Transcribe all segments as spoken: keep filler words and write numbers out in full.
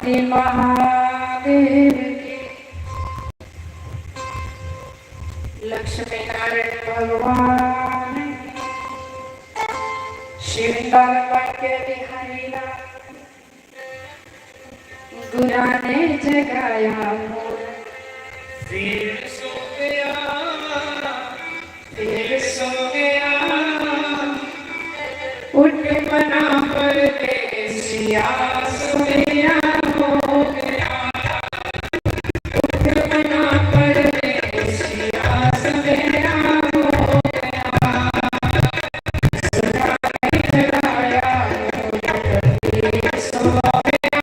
महादेव की। लक्ष्मी नारायण भगवान की। शिवदार वाक्य बिहारी लाल। गुरा ने जगाया मोर। फिर सो गया, फिर सो गया। उठ मना परदेसिया, सवेरा हो गया। उठ मना परदेसिया, सवेरा हो गया। सदा जगाया मोर, फिर सो गया।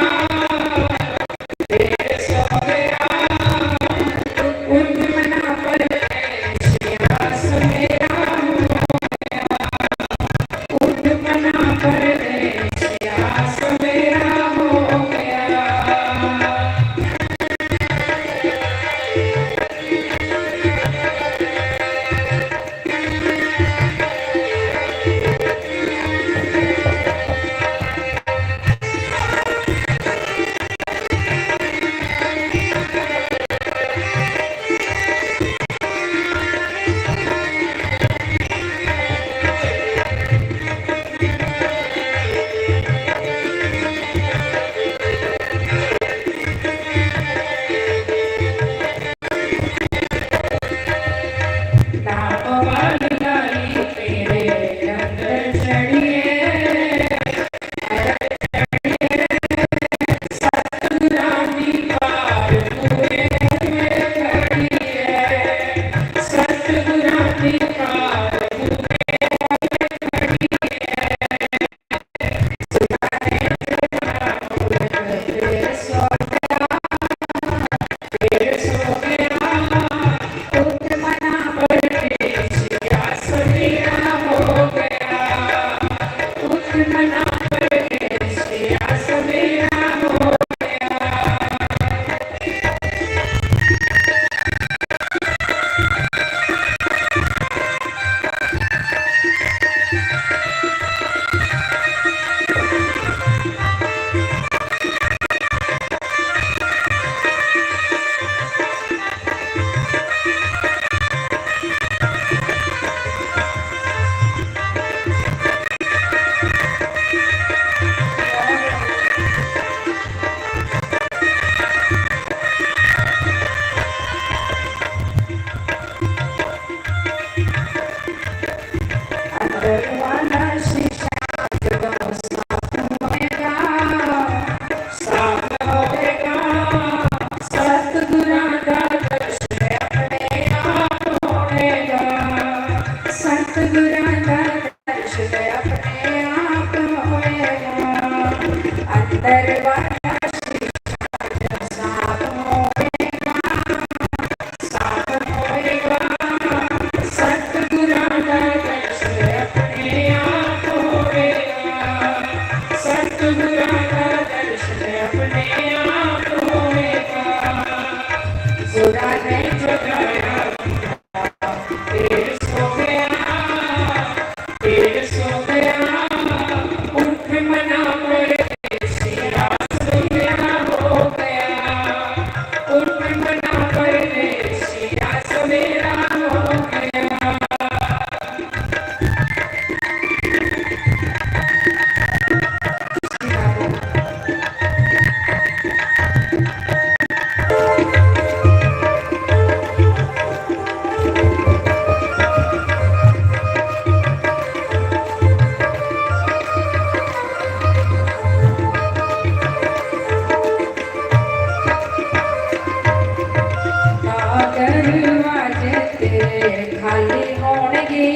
दरवाजे तेरे खाली होणगे,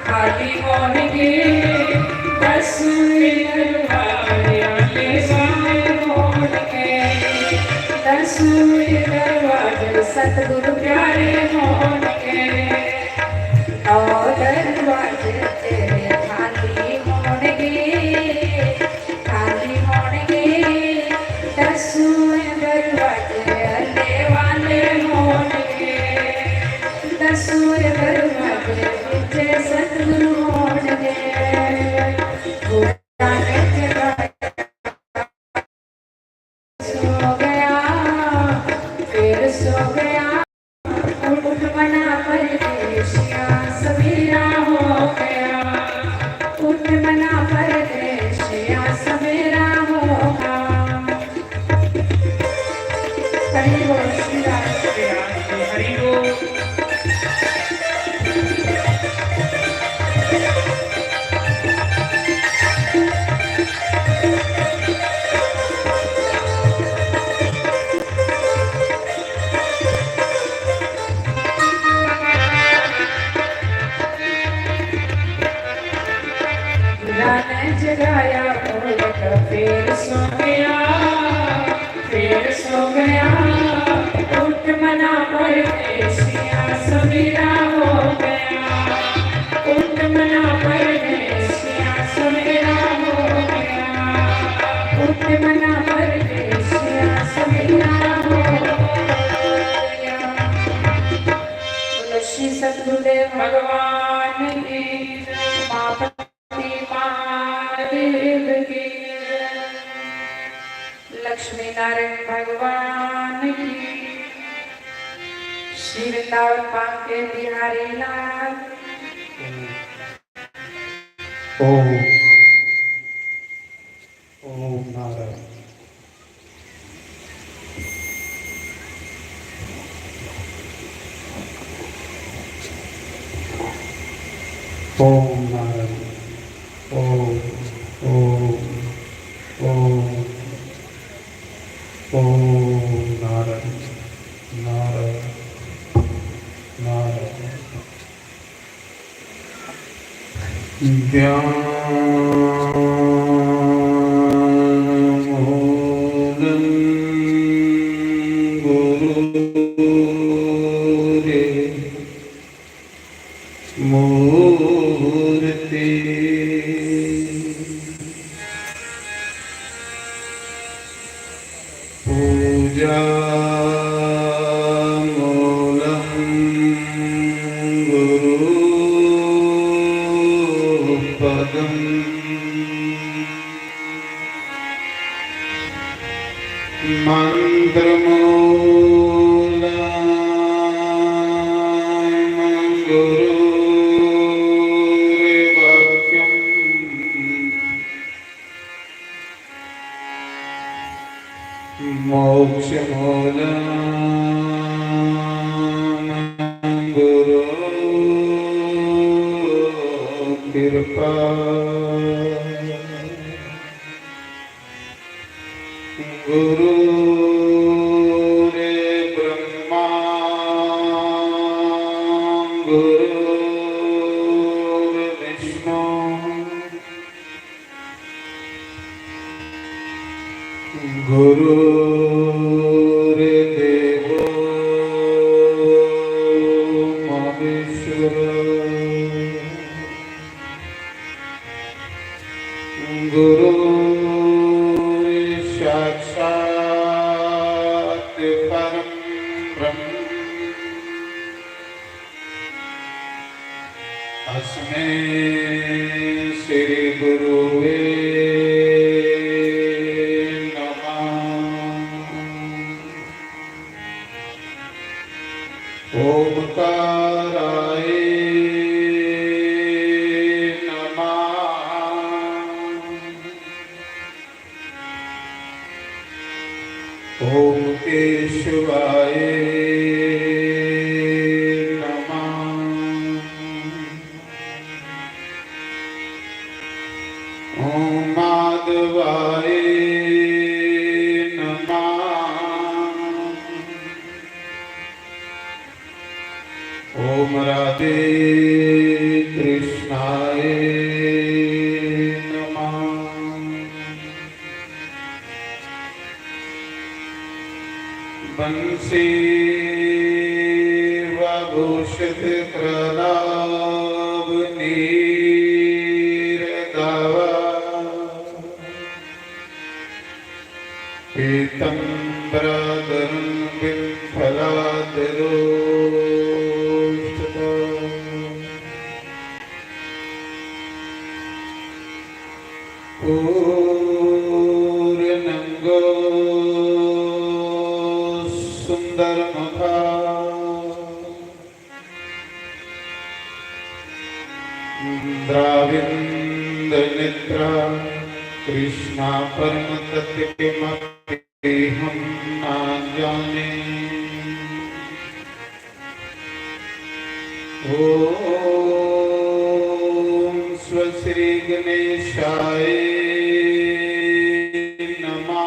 खाली होणगे। दसवें दरवाजे आले सारे होणगे, दसवें दरवाजे सतगुरु प्यारे होणगे। नौ दरवाजे तेरे खाली होणगे, खाली होणगे। दसवें दरवाजे अल्ले वाले होणगे, दसवें दरवाजे विच सतगुरु होणगे। गुरां ने जगाया जगाया, बोल कबीर सो गया, फिर सो गया। उठ मना परदेसिया, सवेरा हो गया। उठ मना परदेसिया, सवेरा हो गया। उठ मना परदेसिया, सवेरा हो गया। बोलो श्री सतगुरुदेव भगवान की जय। माँ पति महादेव की जय। लक्ष्मी नारायण भगवान की। श्री वृंदावन बांके बिहारी लाल। ओम। ओम नारायण। ओम नारायण। ओम, ओम, ओम, ओम नारायण, नारायण, नारायण। ज्ञानमूलं गुरुरे मूर्ति। पूजा मूलं गुरु पदम्। मंत्रमूलं गुरुर्वाक्यम्। मोक्षमूलं गुरु कृपा। गुरुर्ब्रह्मा गुरुर्विष्णु गुरुर्देवो महेश्वर। गुरुर्साक्षात् परं ब्रह्म। अस्मै श्री गुरुवे नमः। ओमकाराय नमः। ओम केशवाय नमः। ओम माधवाय नमः। ओम राधे कृष्णाय नमः। बंसी विभूषित करलाभ नीर दावा। पीतम्बरादरं बिम्फलादरोष्ठता। पूर्णंगो सुंदरमुखा। द्राविन्द्रनेत्रा कृष्णा परमतत्त्वमपि हम ना जाने। ओम स्व श्री गणेशाय नमः।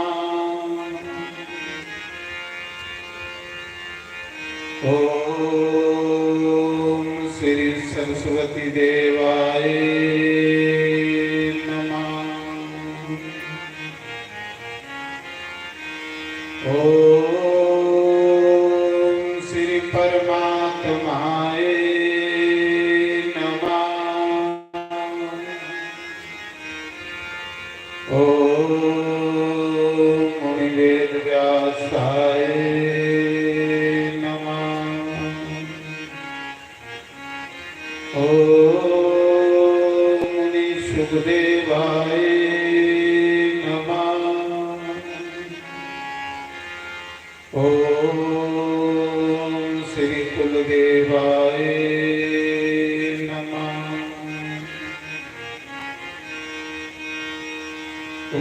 ओम श्री सरस्वती देवाय नमः। ॐ मुनि सुखदेवाय नमः। ॐ श्री कुलदेवाय नमः। ॐ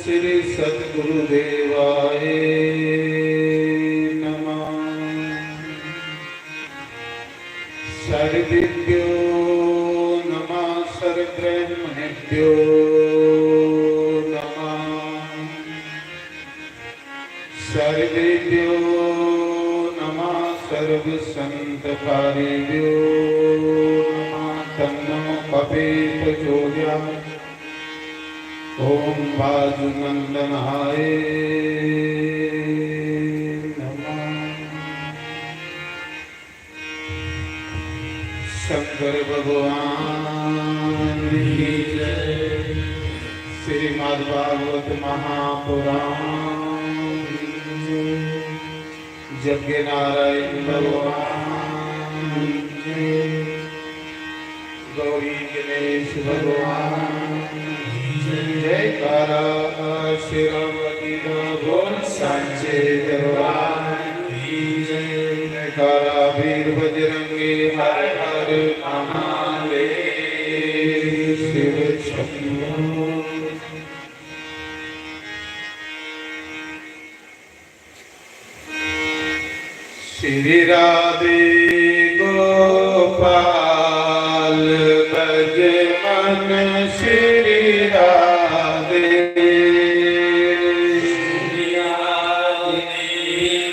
श्री सद्गुरुदेवाय नमः। सर्वेभ्यो नमः, सर्वब्रह्मणेभ्यो नमः। सर्वेभ्यो नमः, सर्वसंतकारिभ्यो नमः। तन्नो पपेत चोर्या। ॐ वासुनंदनाय नमः। शंकर भगवान की जय। श्रीमद् भागवत महापुराण। जय। यज्ञ नारायण भगवान की जय। गौरी गणेश भगवान की जय। जयकारा श्री राम जी का बोल साचे दरबार की जय। जयकारा वीर बजरंगी हर हर महादेव शिव शंभो। श्री राधे गोपाल बजमन श्री राधे। श्री राधे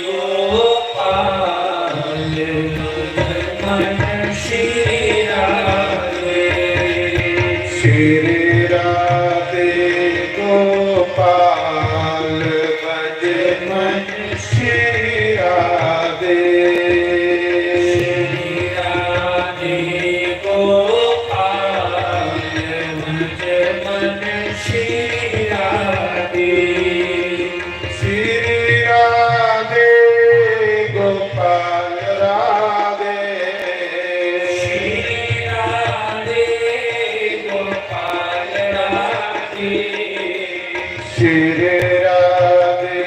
गोपाल बजमन श्री राधे। श्री राधे गोपाल बजमन श्री राधे। श्री राधे गोपाल बजमन श्री राधे। श्री राधे गोपाल राधे। श्री राधे गोपाल राधे। श्री राधे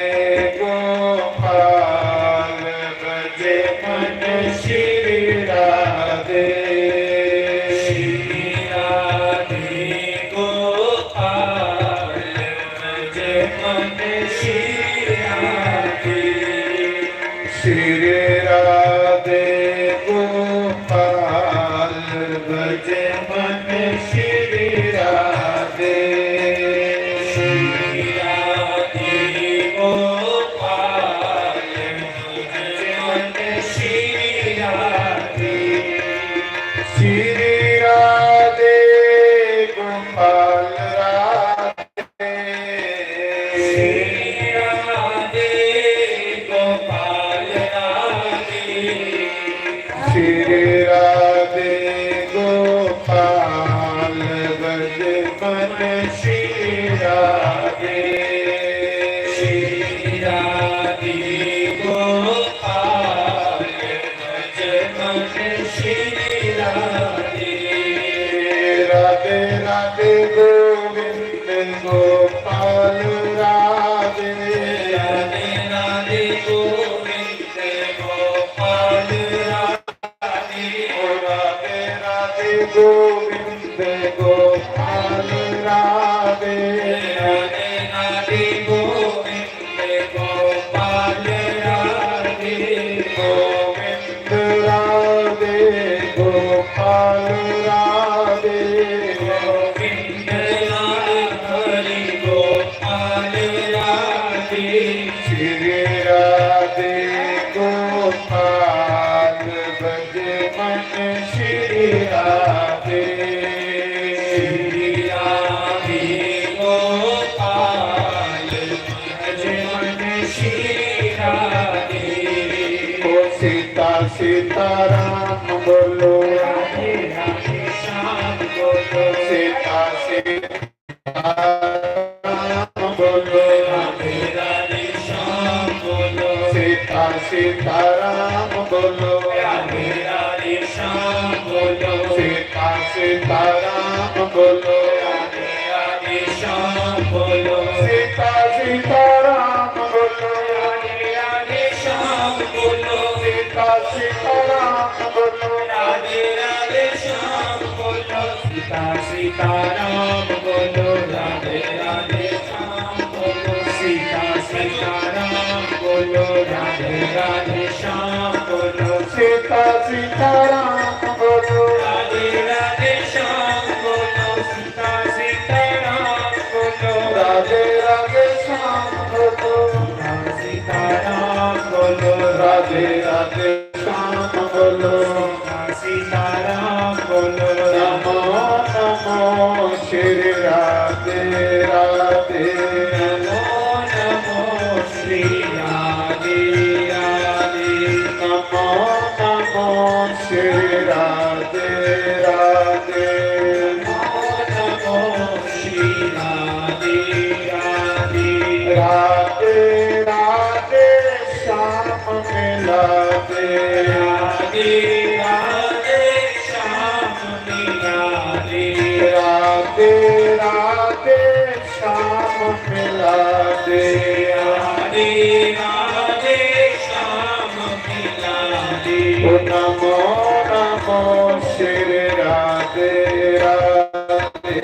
गोपाल बजमन श्री राधे। श्री राधे गोपाल बजमन श्री राधे। श्री राधे गोपाल बजमन श्री राधे। श्री राधे गोपाल बजमन श्री राधे। श्री राधे गोपाल राधे। श्री राधे गोपाल राधे। श्री राधे गोपाल बजमन श्री राधे। श्री राधे गोपाल बजमन श्री राधे। राधे राधे गोविंद गोपाल राधे। राधे राधे गोविंद गोपाल राधे। ओ राधे राधे गोविंद गोपाल राधे। राधे राधे गोविंद गोपाल राधे। गोविंद राधे गोपाल राधे। गोविंद राधे हरि गोपाल राधे। श्री राधे गोपाल बजमन श्री राधे। श्री राधे गोपाल बजमन श्री राधे। ओ सीता सीताराम बोलो। राधे राधे श्याम बोलो। सीता सीता राम बोलो। राधे राधे श्याम बोलो। सीता सीताराम बोलो। राधे राधे सीताराम बोलो, राधे राधे श्याम बोलो। सीता सीताराम बोलो, राधे राधे श्याम बोलो। सीता सीताराम बोलो, राधे राधे श्याम बोलो। सीता सीताराम बोलो, राधे राधे श्याम बोलो। सीता सीताराम बोलो, राधे राधे श्याम बोलो। सीता सीताराम बोलो, राधे राधे श्याम बोलो। सीता सीताराम बोलो, राधे राधे श्याम बोलो। सीता सीताराम बोलो, राधे राधे श्याम बोलो। सीता सीताराम बोलो। नमो नमो श्री राधे राधे। नमो नमो श्री राधे राधे। नमो नमो श्री राधे राधे। नमो नमो श्री राधे राधे। राधे राधे श्याम मिला दे। राधे राधे श्याम मिला दे। राधे राधे श्याम मिला दे। राधे राधे श्याम मिला दे। ओ नमो नमो श्री राधे राधे।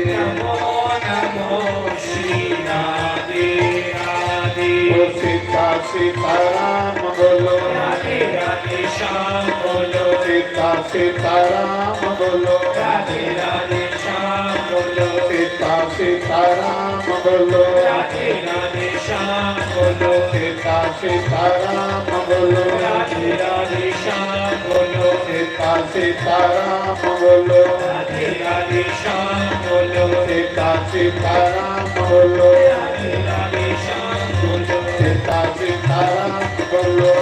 नमो नमो श्री राधे राधे। ओ सीता सीताराम बोलो, राधे राधे श्याम बोलो। सीता सीताराम बोलो, राधे राधे श्याम बोलो। सीता सीताराम बोलो, राधे राधे श्याम बोलो। सीता सीताराम बोलो, राधे राधे श्याम बोलो। सीता सीताराम बोलो, राधे राधे श्याम बोलो। सीता सीताराम बोलो, राधे राधे श्याम बोलो। सीता सीताराम बोलो,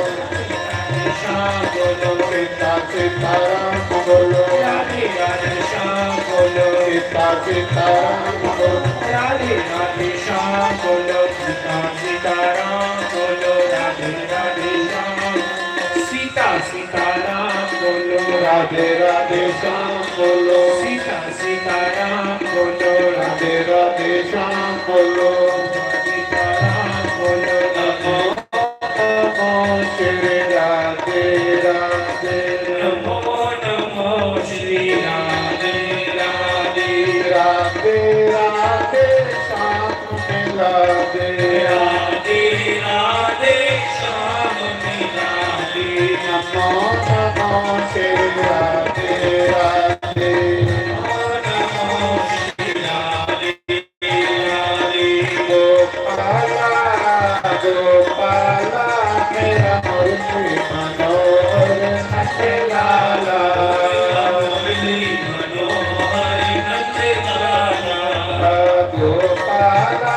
श्याम बोलो। सीता सीताराम बोलो, राधे राधे श्याम बोलो। सीता सीताराम बोलो, राधे राधे श्याम बोलो। सीता सीताराम बोलो, राधे राधे श्याम। सीता सीताराम बोलो, राधे राधे श्याम बोलो। सीता सीताराम बोलो, राधे राधे श्याम बोलो। सीताराम बोलो। नमो नमो श्री राधे राधे। नमो नमो श्री राधे राधे। राधे राधे श्याम मिला दे। राधे राधे श्याम मिला दे। नमो नमो श्री राधे राधे। नमो नमो श्री राधे। गोपाला, गोपाला, मेरा मुरली मनोहर नंद लाला। मुरली मनोहर नंद लाला। गोपाला,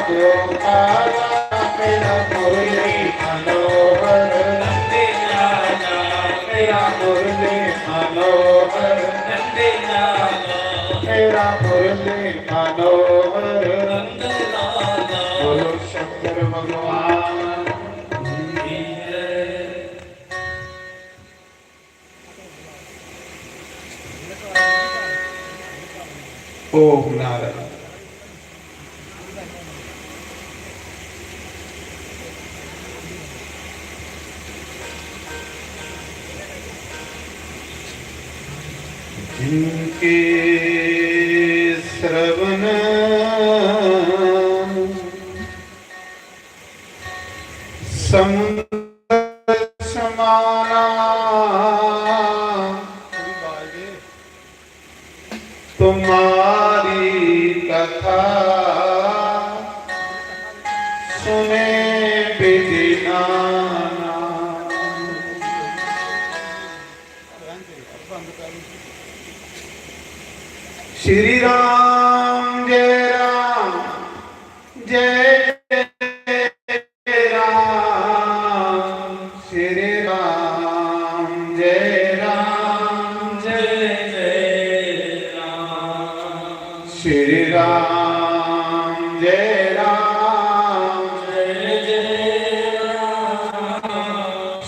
गोपाला, मेरा मुरली मनोहर नंद लाला। मेरा मुरली मनोहर नंद लाला। मेरा मुरली मनोहर नंद लाला। बोलो शंकर भगवान की जय। ओम नारायण। जिनके श्रवण समुद्र समाना, तुम्हारी कथा सुने विधि नाना। श्री राम जय राम जय जय राम। श्री राम जय राम जय जय राम। श्री राम जय राम जय जय राम।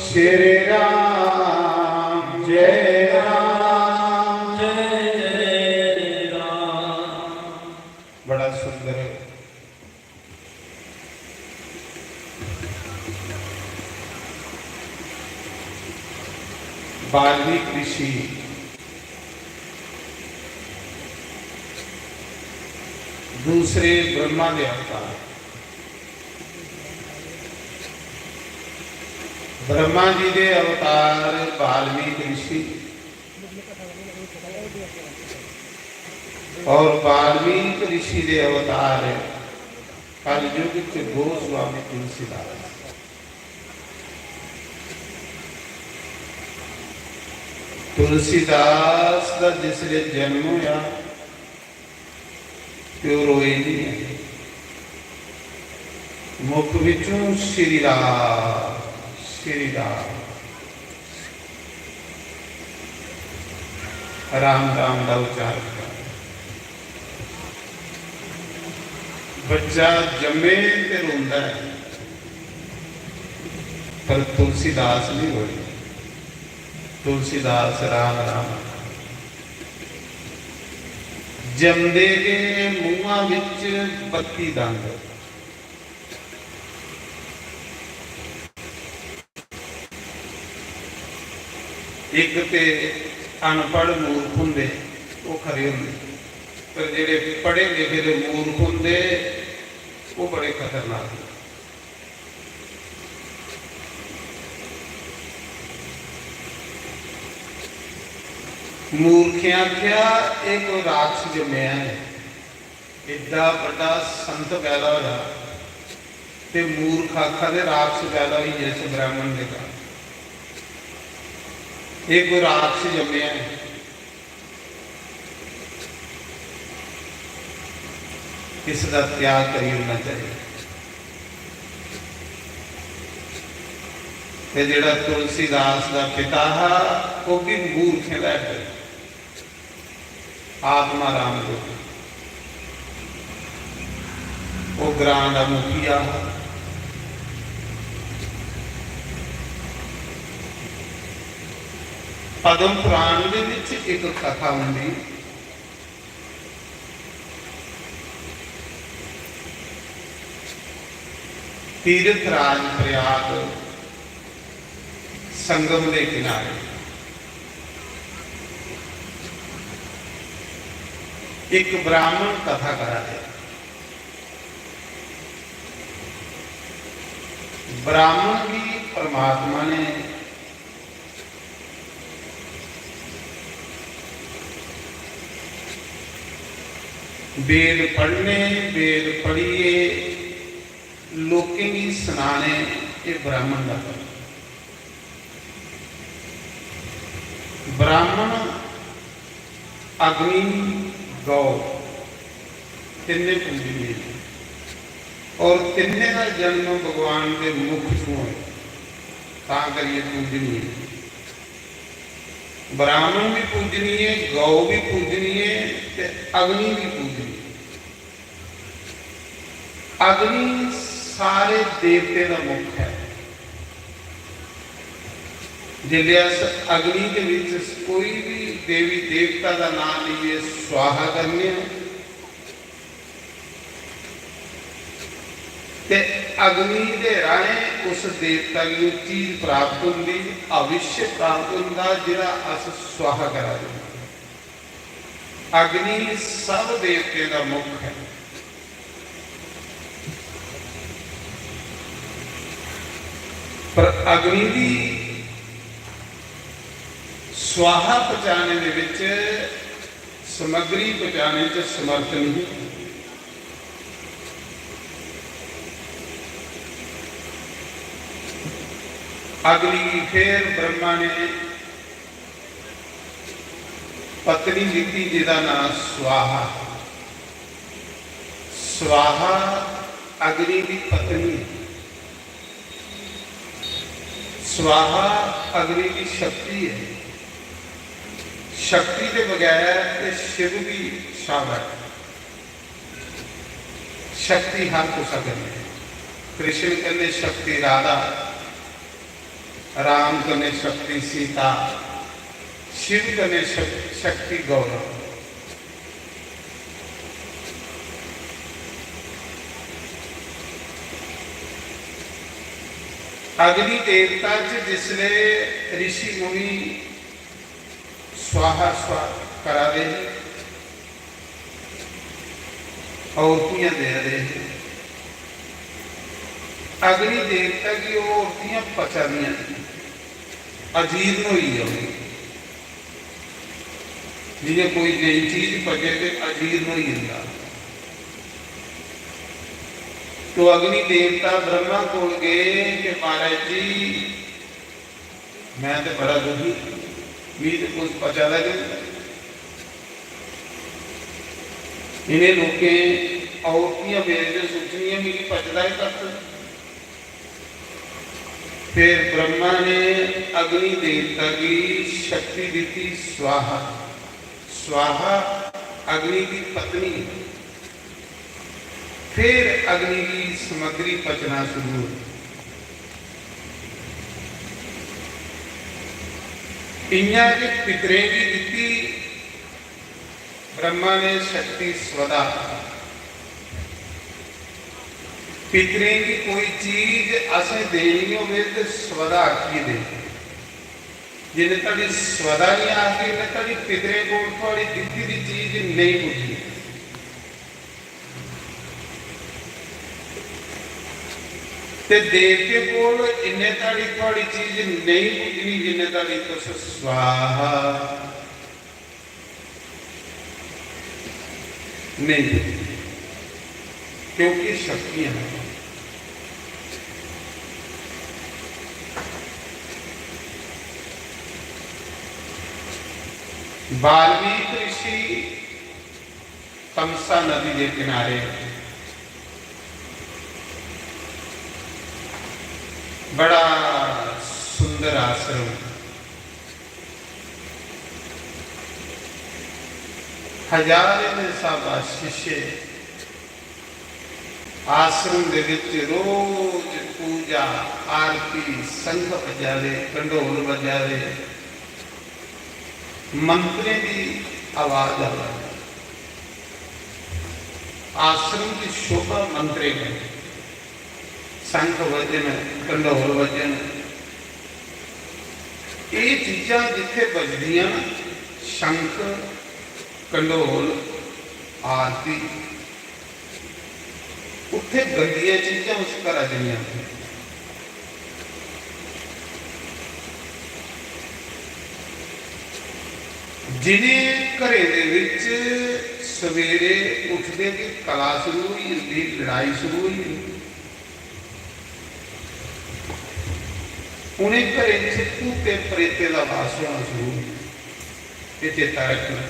श्री राम जय राम जय वाल्मीकि ऋषि दूसरे ब्रह्मा दे अवतार। ब्रह्मा जी दे अवतार वाल्मीकि ऋषि और वाल्मीकि ऋषि दे अवतार कलयुग च गोस्वामी तुलसीदास। तुलसीदास दा जिसले जन्म होया, प्यो रोए नहीं है। मुख विचों श्री राम, श्री राम, राम राम दा उच्चारण कर। बच्चा जम्मे ते रोंदा है, पर तुलसीदास नहीं रोए। तुलसीदास राम राम। जमदे गै मूहां विच बत्ती दंद। इक ते अनपढ़ मूर्ख होंदे, ओह् खरे होंदे, पर जेह्ड़े पढ़े लिखे दे मूर्ख होंदे, ओह् बड़े खतरनाक होंदे। मूर्खें आखेआ, "एह् कोई राक्षस जम्मेआ ऐ, एड्डा बड्डा संत पैदा होया ते मूर्ख आखा दे राक्षस पैदा होई गेआ इस ब्राह्मण दे घर। एह् कोई राक्षस जम्मेआ ऐ।" इसदा त्याग करी ओड़ना चाहिए। ते जेह्ड़ा तुलसीदास दा पिता हा, ओह् बी मूर्खें दा अड्डा। आत्मा राम जोगी, ओह् ग्रां दा मुखिया हा। पद्म पुराण दे विच इक कथा होंदी, तीर्थ राज प्रयाग संगम दे किनारे एक ब्राह्मण कथा करा दे। ब्राह्मण गी परमात्मा ने वेद पढ़ने, वेद पढ़िए लोकें गी सनाने, ये ब्राह्मण दा कम्म। ब्राह्मण, अग्नि, गौ, तिन्ने पूजनीय न। और तिन्ने दा जन्म भगवान के मुख चों है, तां करिए पूजनीय। ब्राह्मण भी पूजनीय, गौ भी पूजनीय ते अग्नि भी पूजनीय। अग्नि सारे देवतें दा मुख है। जिसलै अस अग्नि दे विच कोई भी देवी देवता दा नाम लेइयै स्वाहा करने आं, ते अग्नि दे राहें उस देवता गी ओह् चीज प्राप्त होंदी, अवश्य प्राप्त होंदा, जेह्ड़ा अस स्वाहा करा दे। अग्नि सब देवतें दा मुख है, पर अग्नि दी स्वाहा पचाने दे विच, समग्री पचाने च समर्थ नहीं। अग्नि गी फिर ब्रह्मा ने पत्नी दित्ती, जिदा नां स्वाहा। स्वाहा अग्नि दी पत्नी है। स्वाहा अग्नि दी शक्ति है। शक्ति दे बगैर ते शिव भी छावै। शक्ति हर कुसा कन्नै, कृष्ण कन्नै शक्ति राधा, राम कन्नै शक्ति सीता, शिव कन्नै शक-, शक्ति गौरव। अग्नि देवता च जिसले ऋषि मुनि स्वाहा स्वाहा करा दे हे, आहुतियां देआ दे हे। अग्नि देवता गी ओह् आहुतियां पचा दियां न, अजीर्ण होई गेआ उ'नेंगी। जि'यां कोई नेई चीज पचे ते अजीर्ण होई जंदा। तो अग्नि देवता ब्रह्मा कोल गए कि महाराज जी, मैं ते बड़ा दुखी, मी ते कुछ पचा दा गै नेईं। इ'नें लोकें आहुतियां मेरे ते सुट्टनियां, मिगी पचदा गै कक्ख नेईं। फिर ब्रह्मा ने अग्नि देवता गी शक्ति दी थी, स्वाहा। स्वाहा अग्नि की पत्नी। फिर अग्नि की सामग्री पचना शुरू हुई। इयां कि पितरें गी दिती ब्रह्मा ने शक्ति स्वदा। पितरें गी कोई चीज असें देनी होवे ते स्वदा आखिए दे। जिन्ने धड़ी स्वदा नहीं आखगे, इन्ने धड़ी पितरें कोल थुआड़ी दित्ती दी चीज नहीं पुज्जनी। ते देवते कोल इन्ने धड़ी थुआड़ी चीज नहीं पुज्जनी, जिन्ने धड़ी तुस स्वाहा नहीं, क्योंकि शक्तियां हैं। वाल्मीकि ऋषि तमसा नदी के किनारे बड़ा सुंदर आश्रम, हजारें दे स्हाबा शिष्य आश्रम दे विच रोज पूजा, आरती, शंख बजा दे, कंडोल बजा दे, मंत्रें दी आवाज आवा दी। आश्रम दी शोभा मंत्रें कन्नै। शंख वजन, कंडोल वजन, एह् चीजां जित्थै बजदियां न, शंख, कंडोल, आरती, उत्थै गंदियां चीजां उस घरा च नेईं आंदियां। जिनें घरें दे विच सवेरे उठदे गै कला शुरू होई जंदी, लड़ाई शुरू होई जंदी, उनें घरें च भूतें प्रेतें दा वास होना शुरू होई जंदा। एह् चेता रखना,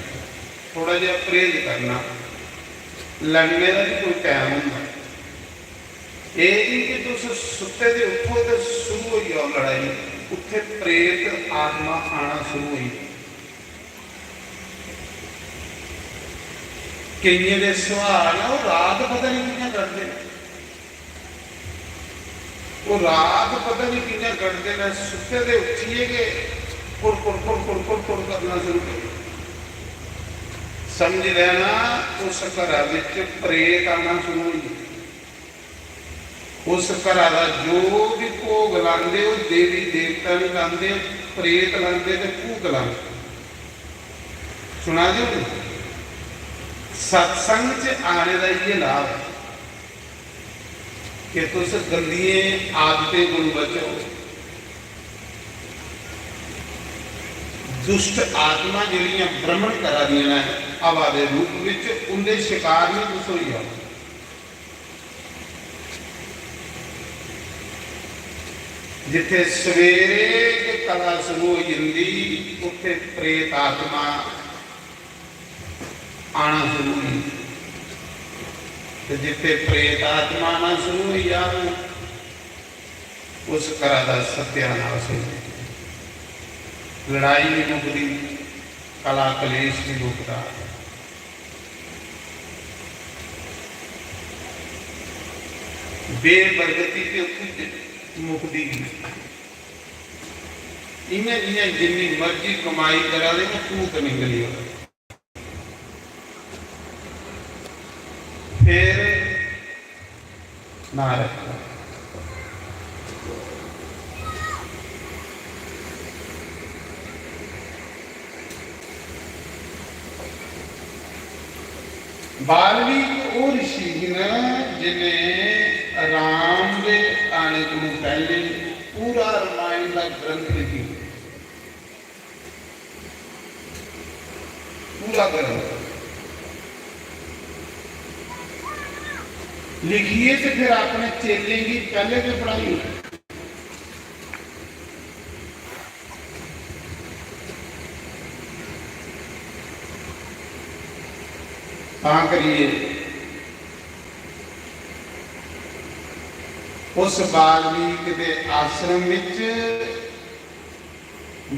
थोड़ा जेहा परहेज करना, लड़ने दा बी कोई टैम होंदा। एह् निं कि तुस सुत्ते दे उट्ठो ते शुरू होई जाओ लड़ाई, उत्थै प्रेत आत्मा आना शुरू होई जंदी। केइयें दे सुभाऽ न, ओह् रात पता निं कि'यां कढदे न। ओह् रात पता निं कि'यां कढदे न, सुत्ते दे उट्ठियै गै कुड़, कुड़, कुड़, कुड़, कुड़, कुड़ करना शुरू करी। समझी लैना, उस घरा बिच प्रेत आना शुरू होई गे। उस घरा दा जो बी भोग लांदे, ओह् देवी देवता निं लांदे, प्रेत लांदे ते भूत लांदे। सुना दे हो? सत्संग च आने दा इ'यै लाभ ऐ कि तुस गंदियें आदतें कोलू बचो। दुष्ट आत्मा जेह्ड़ियां भ्रमण करा दियां न हवा दे रूप विच, उंदे शिकार निं तुस होई जाओ। जित्थे सवेरे गै कला शुरू होई जंदी, उत्थे प्रेत आत्मा आना शुरू होई जंदी। ते जित्थे प्रेत आत्मा आना शुरू होई जाग, उस घरा दा सत्यानाश होई जाग। लड़ाई नहीं मुकदी, कला कलेश नहीं मुकदा। बेबरकती ते उत्थें मुकदी गै नहीं। इ'यां जि'यां जिन्नी मर्जी कमाई करा दे ना, भूत निकली आवे। फिर नारद। बाल्मीकि ओह् ऋषि न जिन्हें राम दे आने कोलों पैह्ले पूरा रामायण दा ग्रंथ लिखी ओड़ेआ। पूरा ग्रंथ लिखियै ते फिर अपने चेलें गी पैह्ले गै पढ़ाई ओड़ेआ। तां करियै उस वाल्मीकि दे आश्रम विच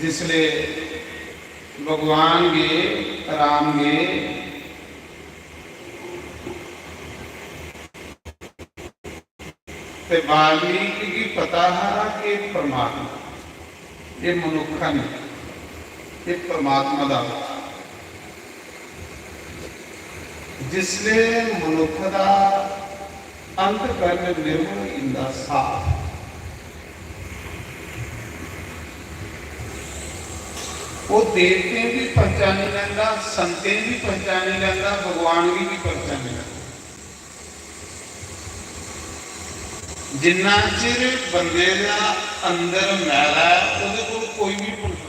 जिसले भगवान गे, राम गे, ते वाल्मीकि गी पता हा कि परमात्मा, ये मनुक्ख न, ये परमात्मा दा। जिसले मनुक्ख दा अंतकरण निर्मल होई जंदा, साफ, ओह् देवतें गी पहचानी लैंदा, संतें गी पहचानी लैंदा, भगवान गी भी पहचानी लैंदा। जिन्ना चिर बंदे दा अंदर मैला ऐ, ओह्दे कोल कोई भी भुलदा।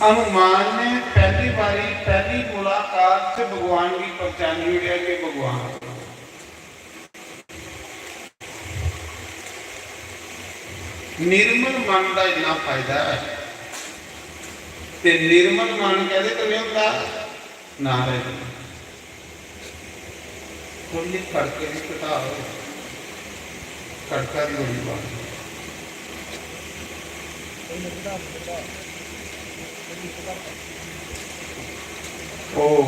हनुमान ने पैह्ली बारी, पैह्ली मुलाकात च भगवान गी पहचानी ओड़ेआ कि भगवान। निर्मल मन दा इन्ना फायदा ऐ। ते निर्मल मन कैह्दे कन्नै होंदा? नारायण। थोड़ी जेही कड़के दी घटा हो, कड़का दी बड़ी बात। ओ,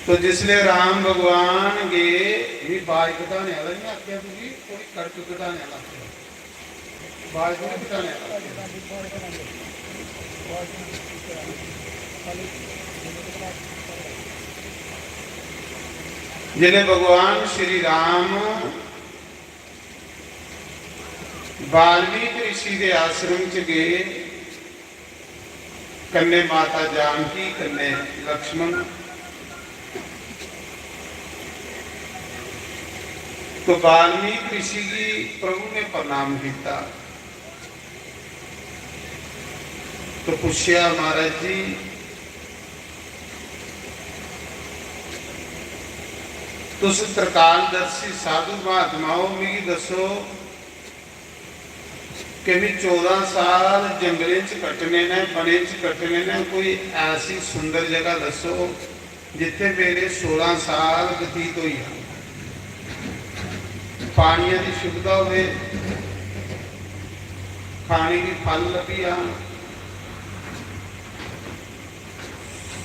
तो जिसले राम भगवान गे, मी बाज घटाने आह्ला नहीं आखेआ तुगी, थोड़ी कड़क घटाने आह्ला आखेआ। बाज थोड़ी घटाने आह्ला। जिसले भगवान श्री राम वाल्मीकि ऋषि दे आश्रम च गे, कन्नै माता जानकी, कन्नै लक्ष्मण। तो वाल्मीकि ऋषि गी प्रभु ने प्रणाम किया। तो पुच्छेआ, "महाराज जी, तुस त्रिकालदर्शी साधु महात्मा हो, मिगी दस्सो कि मी चौदां साल जंगलें च कट्टने न, वनें च कट्टने न, कोई ऐसी सुंदर जगह दस्सो जित्थै मेरे सोलां साल बतीत होई जान। पानियै दी सुविधा होवे, खाने गी फल लब्भी जान,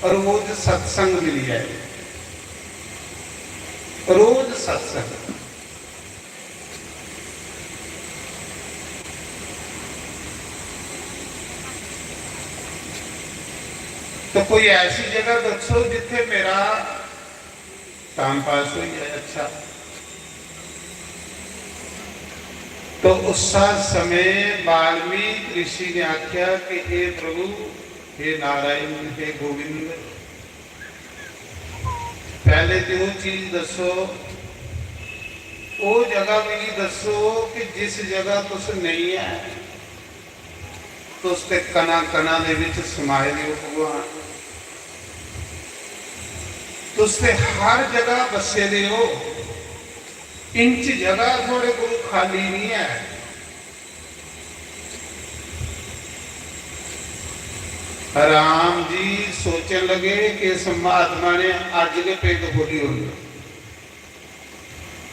रोज सत्संग मिली जाए, रोज सत्संग।" तो कोई ऐसी जगह दस्सो जित्थे मेरा टाइम पास हो जाए अच्छा। तो उस समय वाल्मीकि ऋषि ने आख्या कि हे प्रभु, हे नारायण, हे गोविंद, पहले ते ओह चीज दस्सो, ओह जगह मिगी दस्सो कि जिस जगह तुस नेईं ऐ, तुस ते कणा कणा दे विच समाए दे ओ भगवान, तुस ते हर जगह बस्से दे ओ, इंच जगह थुआड़े कोल खाली नहीं है। राम जी सोचन लगे कि इस महात्मा ने अज्ज गै भेद खोली ओड़ना।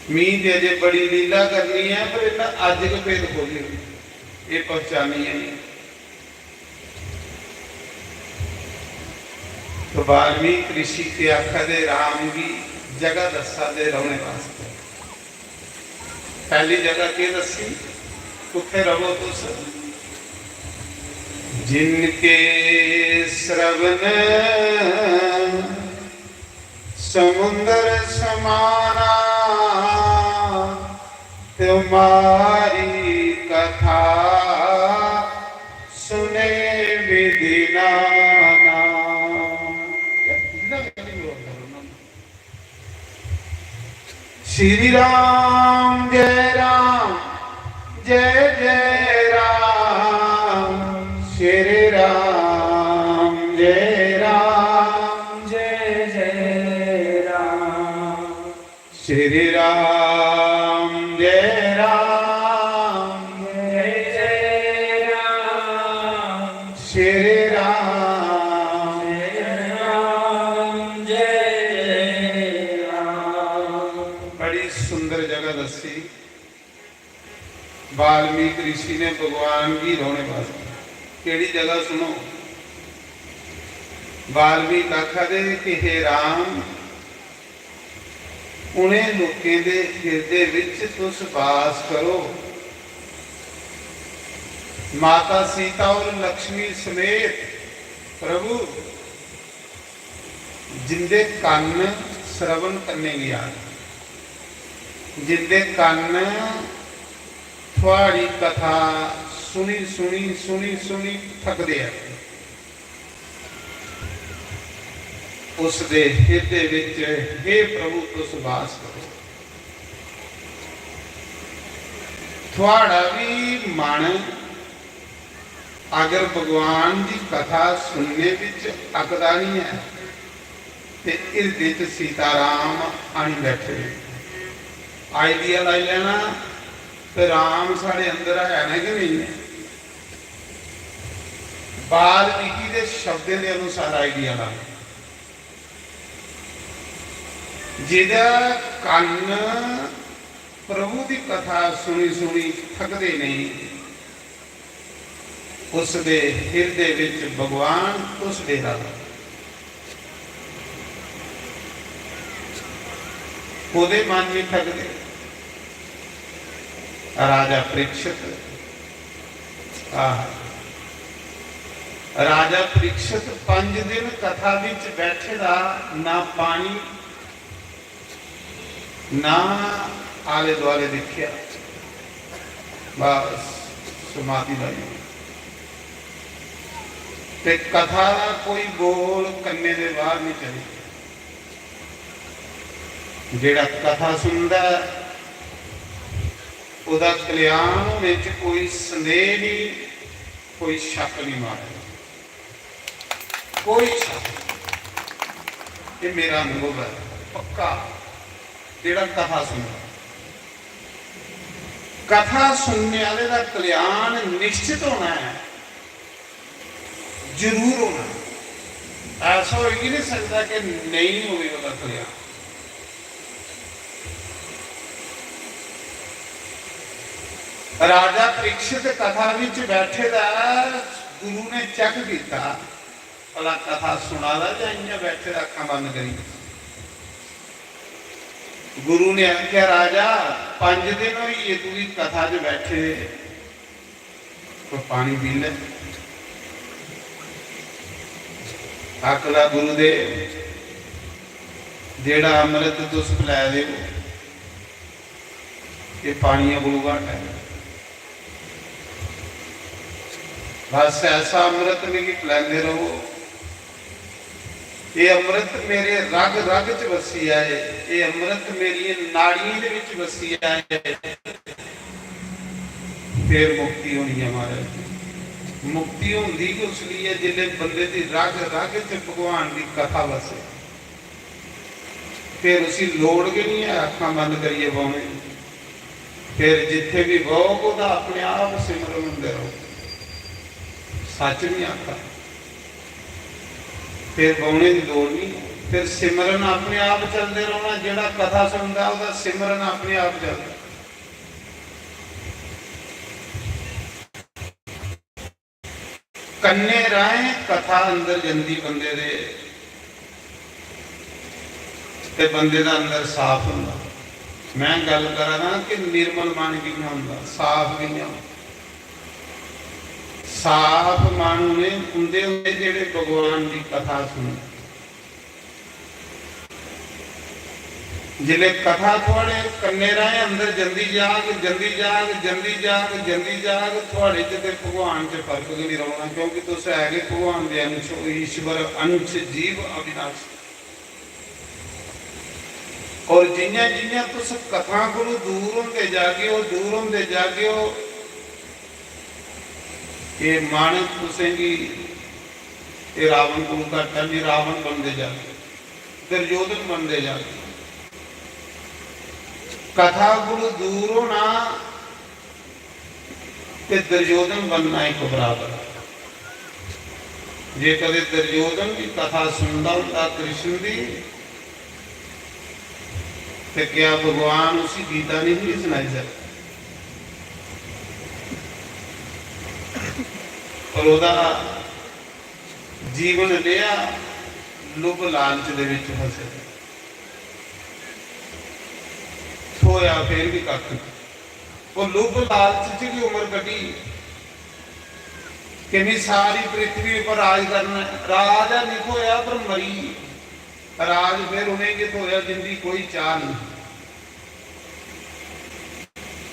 मी ते अजे बड़ी लीला करनी है, पर इन्ना अज्ज गै भेद खोली ओड़ना। एह् पहचानी है। तो वाल्मीकि ऋषि के आखा दे राम गी जगह दस्सा दे रौहने वास्तै। पहली जगह के दस्सी, कुत्थे रवो तुस? जिनके श्रवण समुंदर समाना, तुम्हारी कथा सुने राम जय राम, जय जय राम, श्री राम जय राम, जय जय राम, श्री राम जय राम, जय जय राम, श्री राम जय राम, जय जय राम। बड़ी सुंदर जगह दसी। वाल्मीकि ऋषि ने भगवान गी रोने वास्तै केड़ी जगह सुनो? वाल्मीकि आखा दे कि हे राम, उनें लोकें दे हिरदे विच तुस वास करो। माता सीता और लक्ष्मी समेत प्रभु, जिंदे कन्न श्रवण करने गी आ, जिंदे कन्न थुआड़ी कथा सुनी, सुनी, सुनी, सुनी थकदे ऐ, उस दे हिरदे विच, हे प्रभु, तुस वास करो। थुआड़ा भी मन अगर भगवान दी कथा सुनने विच अकदा नहीं है, ते हिरदे च सीताराम आनी बैठे दे। आइडिया लाई लैना, ते राम साढ़े अंदर है ना कि नहीं है? वाल्मीकि दे शब्दें दे अनुसार आइडिया ला, जेह्दा कन्न प्रभु दी कथा सुनी सुनी थकदे नहीं, उस दे हिरदे विच भगवान तुस डेरा ला। कोदे मन नहीं थकदे? राजा परीक्षित, आह, राजा परीक्षित पंज दिन कथा विच बैठे दा, ना पानी, ना आले दुआले दिखिया, बस समाधि लाई। ते कथा दा कोई बोल कन्ने दे बाहर नहीं चली। जेड़ा कथा सुनदा है, ओदा कल्याण होने च कोई संदेह नहीं, कोई शक नहीं मारे, कोई शक नहीं। ये मेरा अनुभव है पक्का। जेड़ा कथा सुनदा, कथा सुनने वाले दा कल्याण निश्चित होना है, जरूर होना। ऐसा हो ही नहीं सकता कि नहीं होवे ओहदा कल्याण। राजा परीक्षित कथा विच बैठे दा, गुरु ने चेक किया, भला कथा सुना दा जां इयां बैठे दा अक्खां बंद करी। गुरु ने आख्या, राजा, पंज दिन होई गे तुगी कथा च बैठे दे, कोई पानी पी ले। आखदा, गुरुदेव, जेड़ा अमृत तुस पिला दे हो, ये पानिया कोलू घट है। बस ऐसा अमृत मिगी पिलांदे रहो। ये अमृत मेरे रग रग च वसी आए, ये अमृत मेरी नाड़ियें दे विच वसी आए, फिर मुक्ति होनी है महाराज। मुक्ति होंदी गै उस लेई है जिसले बंदे दी रग रग च भगवान दी कथा वसे। फिर उसी लोड़ गै नहीं है अक्खां बंद करिए बौने। फिर जिथे भी बहोग ओहदा अपने आप सिमरन होंदे रहो। सच नहीं आखा, फिर बौने की लोड़ नहीं। फिर सिमरन अपने आप चलते रहना। जेड़ा कथा सुनता ओहदा सिमरन अपने आप चलता। कन्ने राहें कथा अंदर जंदी बंदे दे, ते बंदे दा अंदर साफ हुंदा। मैं गल्ल करा ना कि निर्मल मन कियां हुंदा, साफ कियां हुंदा। साफ मन उ'नें, उंदे हुंदे जेह्ड़े भगवान दी कथा सुनदे। जिसलै कथा थुआढ़े कन्ने राहें अंदर जंदी जाग, जंदी जाग, जंदी जाग, जंदी जाग, थुआढ़े च ते भगवान च फर्क गै निं रौह्ना, क्योंकि तुस है गै भगवान दे अंश ओ, ईश्वर अंश जीव अविनाशी। और जियां जियां तुस कथा कोलू दूर होंदे जागे ओ, दूर होंदे जागे ओ, ये मन तुसेंगी, ये रावण कोलू घट है, ये रावण बनदे जागे, दुर्योधन बनदे जागे। कथा कोलू दूर होना ते दुर्योधन बनना इक बराबर। जे कदे दुर्योधन दी कथा सुनदा हुंदा कृष्ण दी, ते क्या भगवान उसी गीता नहीं ही सुनाई सकदे? पर ओह्दा जीवन रेहा लुभ लालच दे विच फसे, थ्होया फिर भी कक्ख नहीं। ओह् लुभ लालच च गै उम्र कड्ढी कि मी सारी पृथ्वी उप्पर राज करना ऐ। राज है नहीं थ्होया, पर मरी गे। राज फिर उ'नेंगी थ्होया जिंदी कोई चाह नहीं।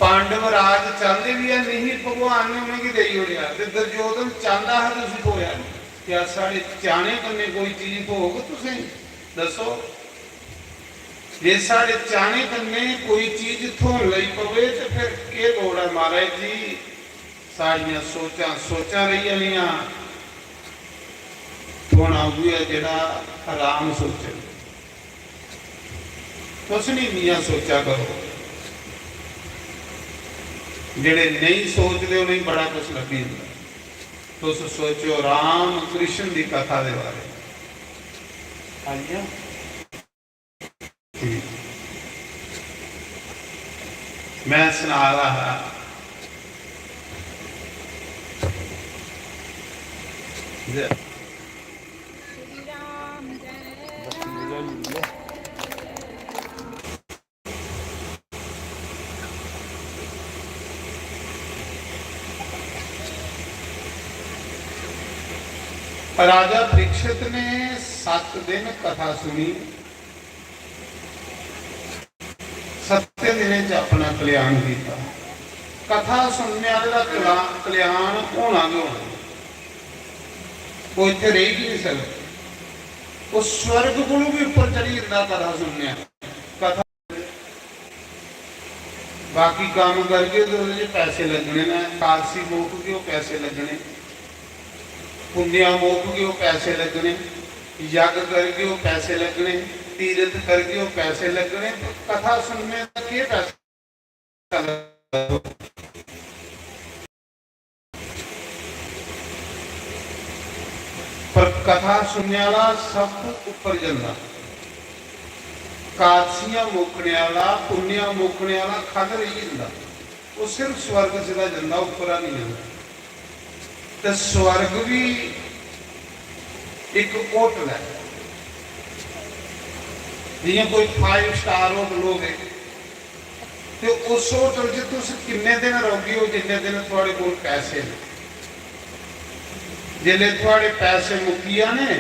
पांडव राज चांहदे भी है नहीं, भगवान ने उ'नेंगी देई ओड़ेआ। ते दुर्योधन चांहदा हा ते उसी थ्होया नहीं। क्या साढ़े चाहने कन्नै कोई चीज थ्होग तुसेंगी? दस्सो। जे साढ़े चाहने कन्नै कोई चीज थ्होन लगी पवे ते फिर केह् लोड़ ऐ महाराज जी? साढ़ियां सोचां सोचां रेही जानियां। थ्होना उ'ऐ जेह्ड़ा राम सोचन। तुस निं इन्नियां सोचा करो। जेह्ड़े नेईं सोचदे उ'नेंगी बड़ा कुछ लब्भी जंदा। तुस सोचो राम कृष्ण दी कथा दे बारे च। आई गेआ? मैं सना रहा हा। जय। राजा परीक्षित ने सत्त दिन कथा सुनी। सत्तें दिनें च अपना कल्याण कीता। कथा सुनने आह्ले दा कला-, कल्याण होना गै होना। ओह् इत्थै रेही गै निं सकदा। ओह् स्वर्ग कोलू बी उप्पर चढ़ी जंदा कथा सुनने आह्ला। कथा, बाकी कम्म करगे ते ओह्दे च पैसे लग्गने न, कालसी मुकगे ओह् पैसे लग्गने। पुण्या मुकगे ओह् पैसे लग्गने, यज्ञ करगे ओह् पैसे लग्गने, तीरथ करगे ओह् पैसे लग्गने, पर कथा सुनने दा केह् पैसा लगदा? पर कथा सुनने आह्ला सब तो उप्पर जंदा। कादसियां मुकने आह्ला, पुण्या मुकने आह्ला खल्ल रेही जंदा। ओह् सिर्फ स्वर्ग सिद्धा जंदा, उप्पर निं जंदा। ते स्वर्ग बी इक होटल ऐ, जि'यां कोई five star होटल होवे, ते उस होटल च तुस किन्ने दिन रौह्गे ओ, जिन्ने दिन थुआढ़े कोल पैसे न। जिसलै थुआढ़े पैसे मुक्की जाने,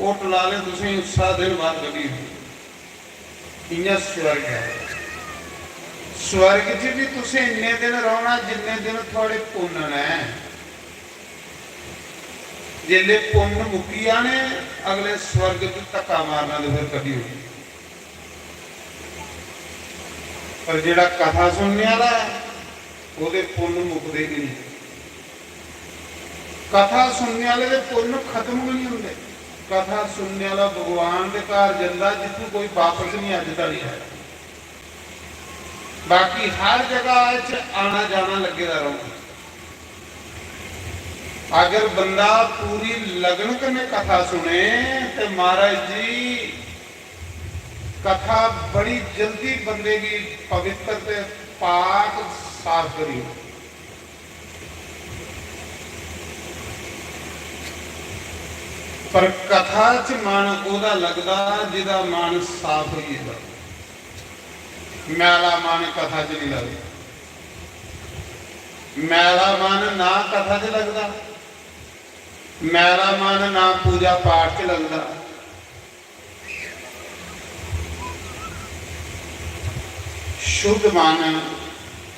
होटल आह्ले तुसेंगी उस्सै दिन बाह्र कड्ढी ओड़दे। इ'यां स्वर्ग ऐ। स्वर्ग च बी तुसें इन्ने दिन रौह्ना जिन्ने दिन थुआढ़े पुन्न न। जिसलै पुन्न मुक्की जाने, अगले स्वर्ग च धक्का मारना ते फिर कड्ढी ओड़ना। पर जेह्ड़ा कथा सुनने आह्ला ऐ, ओह्दे पुन्न मुकदे गै निं। कथा सुनने आह्ले दे पुन्न खत्म गै निं होंदे। कथा सुनने आह्ला भगवान दे घर जंदा जित्थूं कोई बापस निं अज्ज धोड़ी आया। बाकी हर जगह च आना जाना लग्गे दा रौंह्दा। अगर बंदा पूरी लगन कन्नै कथा सुने ते महाराज जी, कथा बड़ी जल्दी बंदे गी पवित्र ते पाक साफ करी ओड़दी। पर कथा च मन ओह्दा लगदा जेह्दा मन साफ होई गेदा। मैला मन कथा च निं लगदा। मैला मन ना कथा च लगदा, मैला मन ना पूजा पाठ च लगदा। शुद्ध मन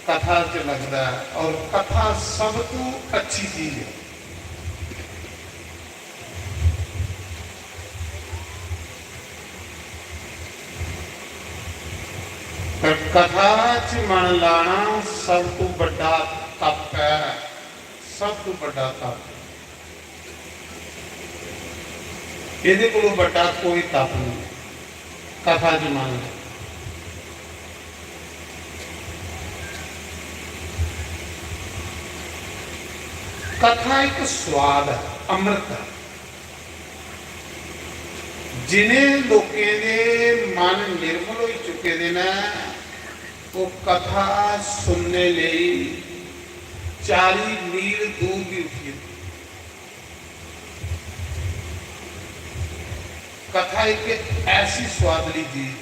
कथा च लगदा है और कथा सब तू अच्छी चीज है। कथा च मन लाना सब तू बड्डा तप ऐ, सब तू बड्डा तप। एह्दे कोलों बड्डा कोई तप नहीं। कथा च मन लाना। कथा एक स्वाद ऐ, अमृत ऐ। जिनें लोकें दे मन निर्मल होई चुके दे न, ओह् कथा सुनने लेई चाली मील दूर भी उठी जंदे। कथा एक ऐसी स्वादली चीज,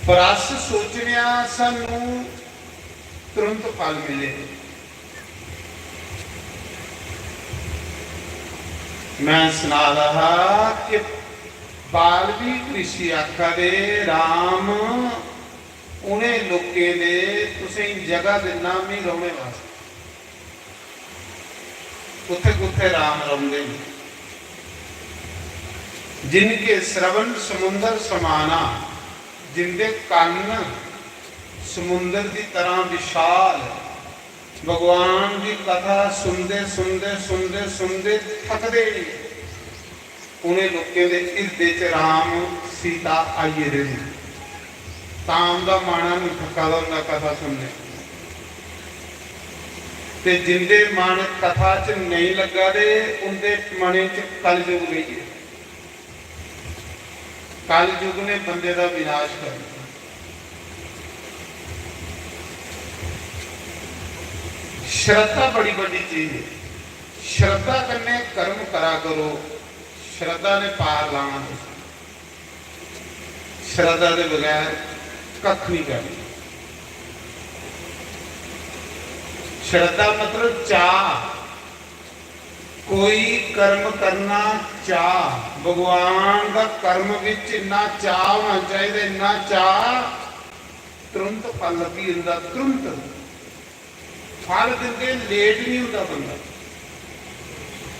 पर अस सोचने आं सानू तुरंत फल मिले। मैं सना दा हा कि बाल्मीकि ऋषि आखा दे, "राम, उ'नें लोकें दे तुसें जगह दिन्ना मी रौह्ने वास्तै।" कुत्थे कुत्थे राम रौंदे न? जिनके श्रवण समुंदर समाना, जिंदे कन्न समुंदर दी तरह विशाल, भगवान दी कथा सुनदे, सुनदे, सुनदे, सुनदे थकदे ही नहीं। उ'नें लोकें दे हिरदे च राम, सीता आई गेदे न, तां उं'दा मन निं थक्का दा होंदा कथा सुनने। ते जिंदे मन कथा च नेईं लग्गा दे, उंदे मनै च कलयुग बेही गेदा। कलयुग ने बंदे दा विनाश करना। श्रद्धा बड़ी बड्डी चीज है। श्रद्धा कन्नै कर्म करा करो, श्रद्धा ने पार लाना तुसें। श्रद्धा दे बगैर कक्ख नहीं करना। श्रद्धा मतलब चाह। कोई कर्म करना चाह, भगवान दा कर्म विच इन्ना चाह होना चाहिए, इन्ना चाह, तुरंत फल लब्भी जंदा, तुरंत। फल दिंदे लेट नहीं होंदा बंदा।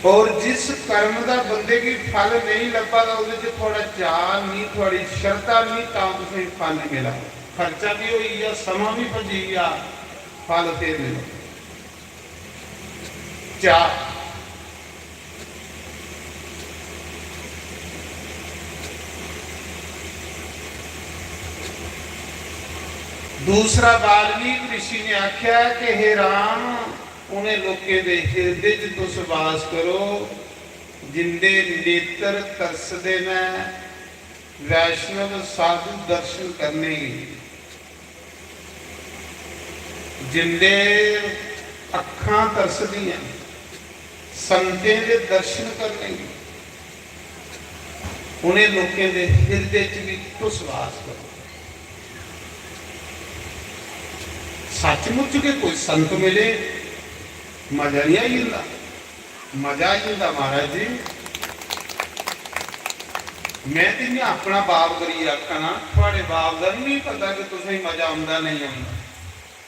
और जिस कर्म दा बंदे गी फल नहीं लब्भा दा, ओह्दे च थुआढ़ा चाऽ नहीं, थुआढ़ी शरधा नहीं, तां तुसेंगी फल नहीं मिला। खर्चा भी होई गेआ, समां भी भज्जी गेआ, फल फिर नहीं लब्भा। चाऽ। दूसरा, वाल्मीकि ऋषि ने आख्या कि हे राम, उ'नें लोकें दे हिरदे च तुस वास करो जिंदे नेत्र तरसदे न वैष्णव साधु दर्शन करने गी, जिंदे अक्खां तरसदियां संतें दे दर्शन करने गी, उ'नें लोकें दे हिरदे च भी तुस वास करो। सचमुच गै कोई संत मिले, मजा नहीं आई जंदा? मजा आई जंदा महाराज जी। मैं ते इ'यां अपना बाप करियै आखा ना, थुआढ़े बाप दा नहीं पता कि तुसेंगी मजा औंदा नहीं औंदा,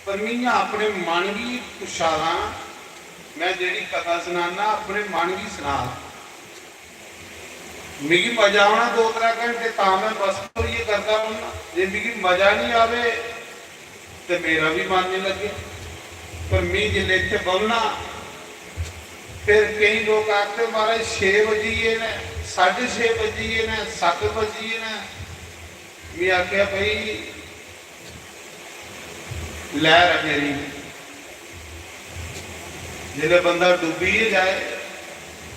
पर मैं इ'यां अपने मन गी पुच्छा दा, मैं जेह्ड़ी कथा सनाना अपने मन गी सना दा। मिगी मजा औना दो त्रै घंटे, तां मैं मस्त होइयै करदा रौह्ना। जे मिगी मजा निं आवे, ते मेरा भी मन निं लग्गे। पर मी जिसलै इत्थै बौह्ना, फिर केईं लोक आखदे, "महाराज, छे बजी गे न, साढ़े छे बजी गे न, सत्त बजी गे न।" मी आखेआ, "भाई, लैह्र ऐ मेरी।" जिसलै बंदा डुब्बी गै जाए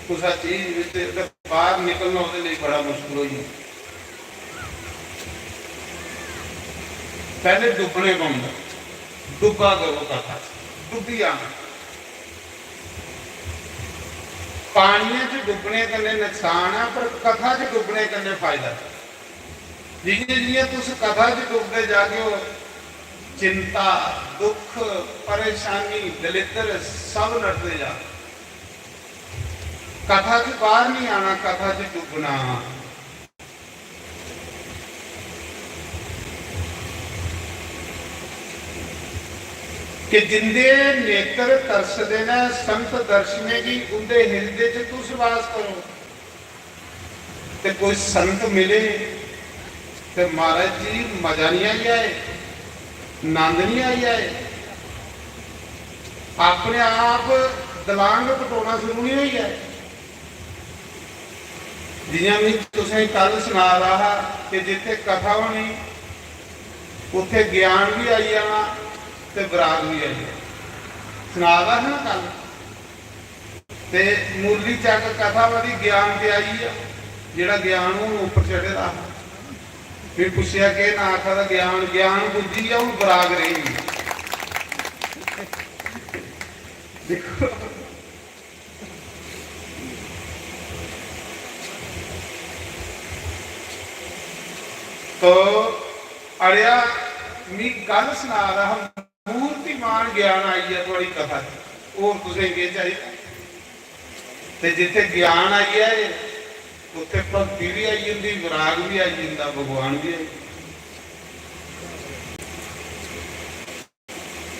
कुसै चीज बिच, ते बाहर निकलना ओह्दे लेई बड़ा मुश्किल होई जंदा। पैह्ले डुब्बने पौंदा, डुब्बा करो कथा च, डुब्बी जाना। पानियै च डुब्बने कन्नै नकसान ऐ, पर कथा च डुब्बने कन्नै फायदा ऐ। जि'यां जि'यां तुस कथा च डुबदे जागे ओ, चिंता, दुख, परेशानी, दलिद्र सब नटदे जा। कथा च बाहर नहीं आना, कथा च डुबना। कि जिंदे नेत्र तरसदे न संत दर्शनें गी, उंदे हिरदे च तुस वास करो। ते कोई संत मिले ते महाराज जी मजा नहीं आई जाए, नंद नहीं आई जाए, अपने आप दलांग पटोना शुरू नहीं होई जाए। जियां में तुसें कल सना रहा हा कि जित्थे कथा होनी, उत्थे ज्ञान भी आई जाना ते विराग भी आई जाना। सना रहा हा ना कल। ते मूली चक कथा बड़ी ज्ञान ते आई आ, जेड़ा ज्ञान हून उप्पर चढ़े दा हा। फिर पुच्छेआ, "केह् नां आखा दा?" "ज्ञान।" ज्ञान बुद्धि आ, हून विराग रेही गेआ। दिक्खो, तो अड़ेआ, मी गल्ल सना दा हा, मूर्तिमान ज्ञान आई गेआ थुआड़ी कथा च, होर तुसें केह् चाहिदा? ते जित्थै ज्ञान आई जाए, उत्थै भक्ति बी आई जंदी, विराग बी आई जंदा, भगवान बी आई जंदा।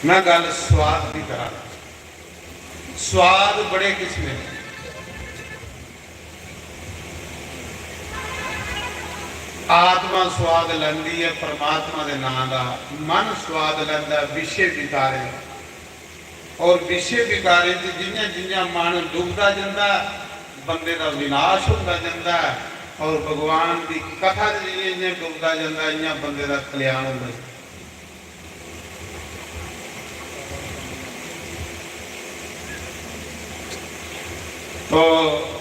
मैं गल्ल स्वाद दी करा, स्वाद बड़े किस्में दे। आत्मा स्वाद लैंदी है परमात्मा दे नां दा, मन स्वाद लैंदा विषय विकारें दा। और विषय विकारें च जियां जियां मन डुबदा जंदा है, बंदे दा विनाश होंदा जंदा है, और भगवान दी कथा च जियां जियां डुबदा जंदा, इयां बंदे दा कल्याण होंदा जंदा। तो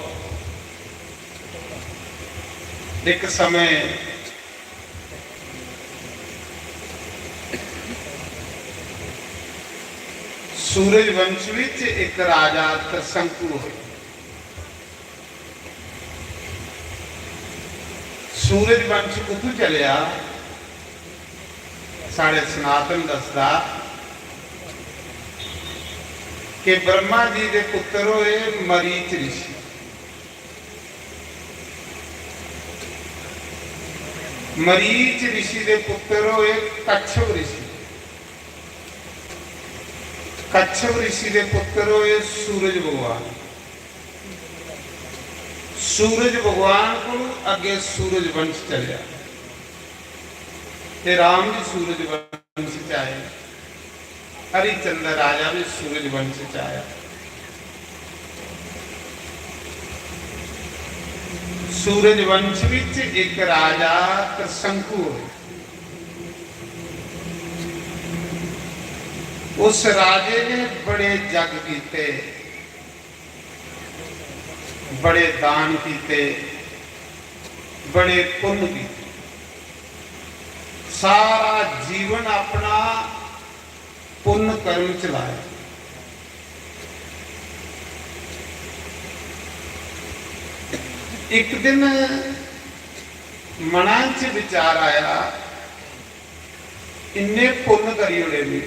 एक समय सूरजवंश विच एक राजा त्रिशंकु होए। सूरजवंश कुत्थों चलेआ? साढ़े सनातन दसदा कि ब्रह्मा जी दे पुत्र होए मरीच ऋषि। मरीच ऋषि दे पुत्र होए कच्छप ऋषि। कच्छप ऋषि दे पुत्र होए सूरज भगवान। सूरज भगवान को अगे सूरज वंश चलिया। ते राम जी सूरज वंश च आए। हरिचंद्र राजा भी सूरज वंश च आया। सूरज वंश विच एक राजा त्रिशंकु होए। उस राजे ने बड़े जग कीते, बड़े दान कीते, बड़े पुण्य कीते। सारा जीवन अपना पुण्य कर्म च लाया। एक दिन मना च विचार आया, इन्ने पुण्य करी ओड़े मी।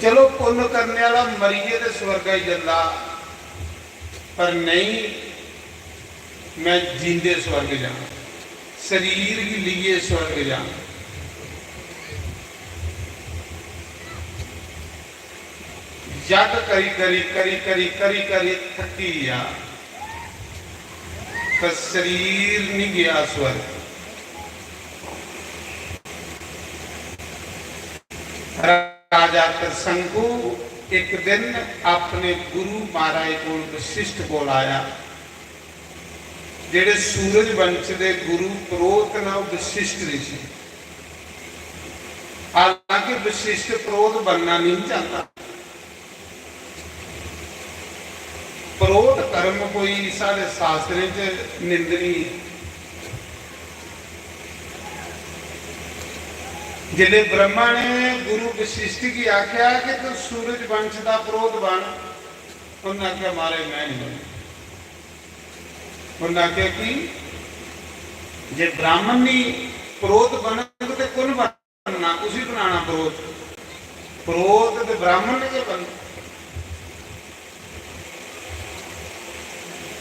चलो, पुण्य करने आह्ला मरियै ते स्वर्ग आई जंदा, पर नहीं, मैं जींदे स्वर्ग जाना, शरीर गी लेइयै स्वर्ग जाना। जग करी करी, करी करी, करी करी थकी गया, पर शरीर नहीं गया स्वर्ग। राजा त्रिशंकु एक दिन अपने गुरु महाराज कोल, वशिष्ठ कोल आया, जेड़े सूरज वंश दे गुरु प्रोत न, वशिष्ठ ऋषि। हालांकि वशिष्ठ प्रोत बनना नहीं चाहता। प्रोत कर्म कोई साढ़े शास्त्रें च निंदनीय है। जिसले ब्रह्मा ने गुरु वशिष्ठ गी आख्या कि तू सूरज वंश का प्रोत बन, उन्हें आख्या, "महाराज, मैं नहीं बनना।" उन्हें आख्या कि जे ब्राह्मण नहीं प्रोत बनग, तो कुण बनना? उसी बनाना प्रोत। प्रोत ते ब्राह्मण ने गै बनना।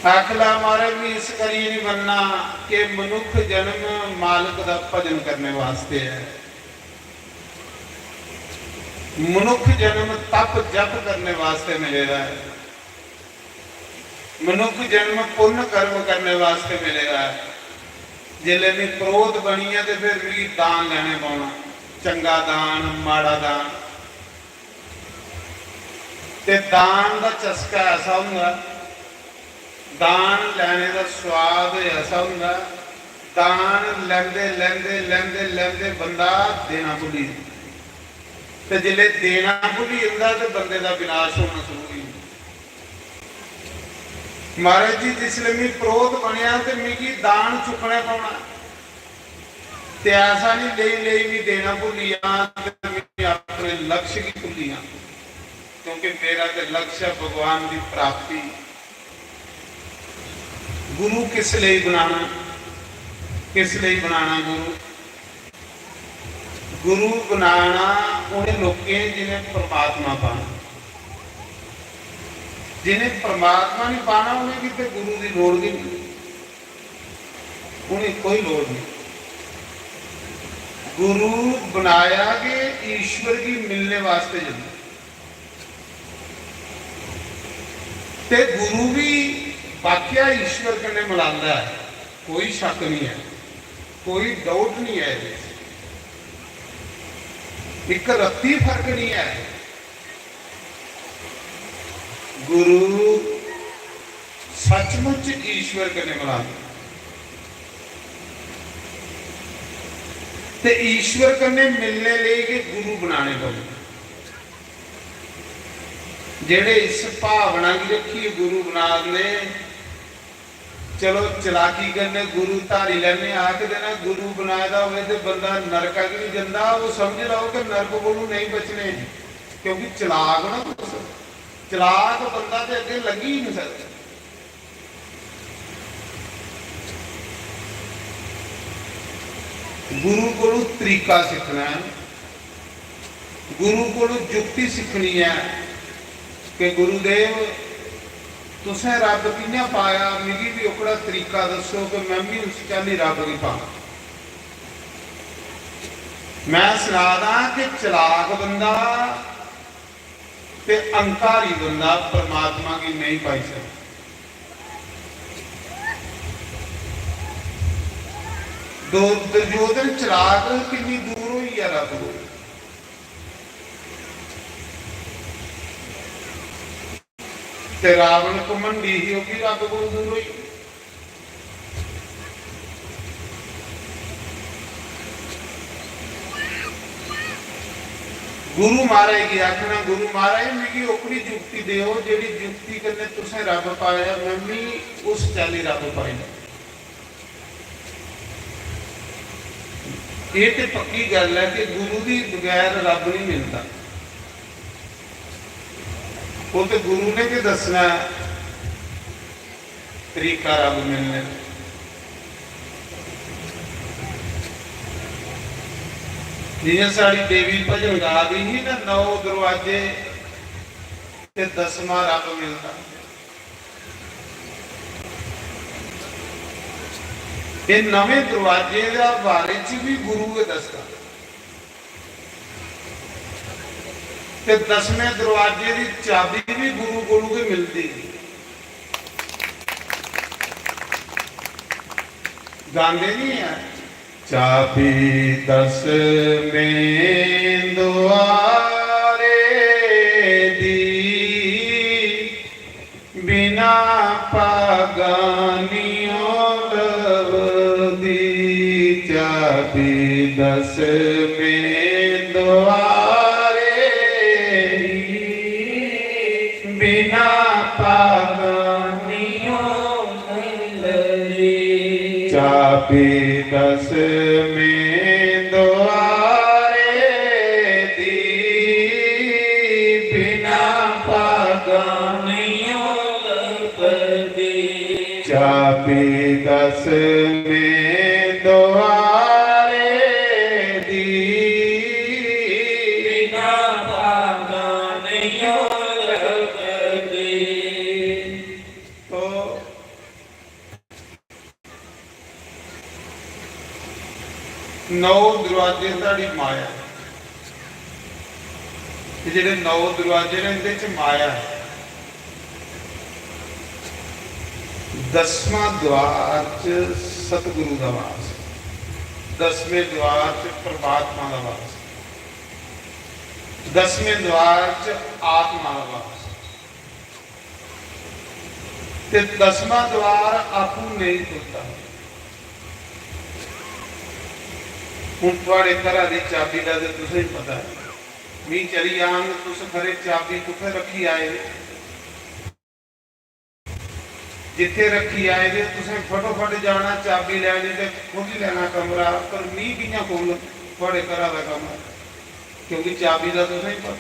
आखला, "महाराज, मैं इस करियै नहीं बनना कि मनुख जन्म मालक दा भजन करने वास्ते है, मनुख जन्म तप जप करने वास्ते मिले दा है।" मनुख जन्म पुन्न कर्म करने वास्ते मिले दा ऐ। जिसलै में प्रोत बनी आं ते फिर मिगी दान लैने पौना, चंगा दान, माड़ा दान। ते दान दा चस्का ऐसा होंदा, दान लैने दा स्वाद ऐसा होंदा, दान लैंदे, लैंदे, लैंदे, लैंदे बंदा देना भुल्ली जंदा। ते जिसलै देना भुल्ली जंदा ते बंदे दा विनाश होना शुरू होई जंदा। महाराज जी, जिसलै में प्रोत बनेआ ते मिगी दान चुक्कना पौना। ते ऐसा नहीं, लेई लेई में देना भुल्ली जां ते में अपने लक्ष्य गी भुल्ली जां, क्योंकि मेरा ते लक्ष्य ऐ भगवान दी प्राप्ति। गुरु किस लेई बनाना, किस लेई बनाना गुरु? गुरु बनाना उन्हें लोकें जिन्हें परमात्मा पाना। जिन्हें परमात्मा नहीं पाना, उन्हें किते गुरु की लोड़ भी नहीं, उन्हें कोई लोड़ नहीं। गुरु बनाया कि ईश्वर की मिलने वास्ते जरूर। ते गुरु भी वाकया ईश्वर कन्नै मिलांदा ऐ, कोई शक नहीं है, कोई डाउट नहीं है एह्दे च। इक रत्ती फर्क नहीं है। गुरु सचमुच ईश्वर कन्नै मिलांदा। ते ईश्वर कन्नै मिलने लेई गै गुरु बनाने पौंदे। जेह्ड़े इस भावना गी रक्खियै गुरु बनांदे, चलो चलाकी कन्नै गुरु धारी लैने, आखदे ना गुरु बनाए दा होवे ते बंदा नरका गी नहीं जंदा। ओह् समझ लैओ कि नरक कोलू नहीं बचने, क्योंकि चलाक ना तुस, चलाक बंदा ते अग्गें लंघी ही नहीं सकदा। गुरु कोलू तरीका सीखना है, गुरु कोलू युक्ति सीखनी है कि गुरुदेव, तुसें रब कि'यां पाया, मिगी भी ओकड़ा तरीका दस्सो कि मैं भी उस चाल्ली रब गी पां। मैं सना दा कि चलाक बंदा ते अहंकारी बंदा परमात्मा गी नहीं पाई सकदा। दो-, दुर्योधन चलाक किन्नी दूर होई गेआ रब कोला। ते रावण घमंडी ही, ओह् बी रब कोला दूर होई। गुरु महाराज गी आखना, "गुरु महाराज, मिगी ओकड़ी जुक्ति देओ, जेह्ड़ी जुक्ति कन्नै तुसें रब पाया, में बी उस चाल्ली रब पाई लैं।" एह् ते पक्की गल्ल ऐ कि गुरु दी बगैर रब नहीं मिलदा। ओह् ते गुरु ने गै दस्सना ऐ तरीका रब मिलने दा। जियां साढ़ी देवी भजन गा दी ही ना, "नौ दरवाजे ते दसवां रब मिलदा।" एह् नमें दरवाजे दे बारे च भी गुरु गै दसदा। ते दसमें दरवाजे दी चाबी भी गुरु कोलू गै मिलदी। गांदे नहीं है, "चाबी दसमें दुआरे दी, बिना पागानियों लभदी।" चाबी दसमें दुआरे दी, बिना पागानियों लभदी। चाबी दसमें दुआरे दी, बिना पागानियों लभदी। चाबी दसमें दुआरे दी, बिना पागानियों लभदी। तो नौ दरवाजे साढ़ी माया। ते जेह्ड़े नौ दरवाजे ने, इंदे च माया ऐ। दसवां द्वार च सतगुरु दा वास, दसवें द्वार च परमात्मा दा वास, दसवें द्वार च आत्मा दा वास। ते दसवां द्वार आपूं नेईं खुलदा। हुन थुआड़े घरा दी चाबी दा ते तुसें पता ऐ, मी चली जांग, तुस खरे चाबी कुत्थै रक्खी आए दे? जित्थै रक्खी आए दे, तुसें फटोफट जाना, चाबी लैनी ते खोह्ल्ली लैना कमरा। पर मी कि'यां खोह्ल थुआड़े घरा दा कमरा, क्योंकि चाबी दा तुसें पता।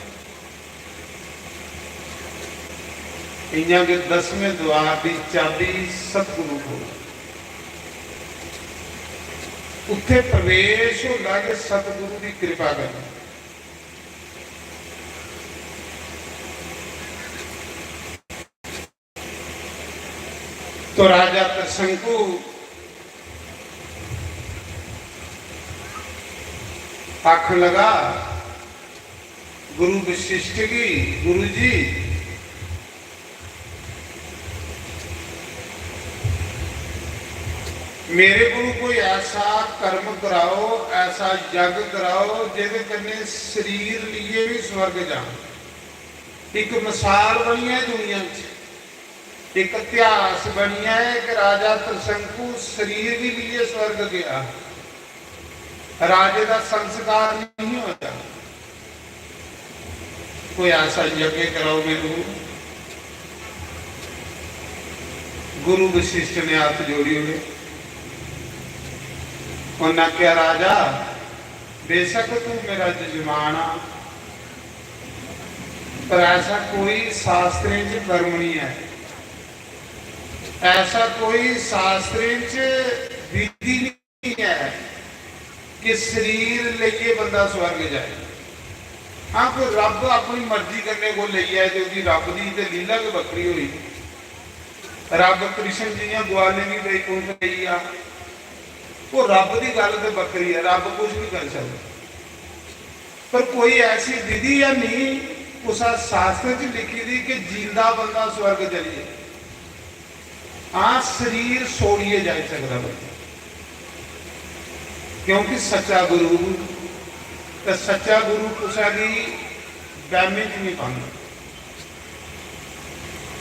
इ'यां गै दसमें द्वार दी चाबी सतगुरु कोल। उत्थै प्रवेश होंदा कि सतगुरु दी कृपा कन्नै। तो राजा त्रिशंकु आखन लगा, गुरु वशिष्ठ गी, "गुरु जी, मेरे को कोई ऐसा कर्म कराओ, ऐसा यज्ञ कराओ, जेह्दे कन्नै शरीर लेइयै बी स्वर्ग जां।" एक मिसाल बनी है दुनिया च, एक इतिहास बनी है कि राजा त्रिशंकु शरीर भी लिए स्वर्ग गया, राजे का संस्कार नहीं होया। कोई ऐसा यज्ञ कराओ मेरे को। गुरु वशिष्ठ ने हाथ जोड़ी हुए, उन्हें क्या, राजा, बेशक तू मेरा जजमान आ, पर ऐसा कोई शास्त्रें च कर्म नहीं है, ऐसा कोई शास्त्रें च विधि नहीं है कि शरीर लेइयै बंदा स्वर्ग जाए। हाँ, कोई रब अपनी मर्जी कन्नै कोई लेई आए ते ओह्दी रब दी ते लीला गै बक्खरी होई। रब कृष्ण जियां ग्वालें गी बैकुंठ लेई आ, ओह् रब दी गल्ल ते बक्खरी ऐ, रब कुछ भी करी सकदा। पर कोई ऐसी विधि ऐ नहीं कुसा शास्त्र च लिखी दी कि जींदा बंदा स्वर्ग चली जाए। हां, शरीर छोड़ियै जाई सकदा बंदा, क्योंकि सच्चा गुरु ते सच्चा गुरु कुसै दी बैह्मे च नहीं पांदा।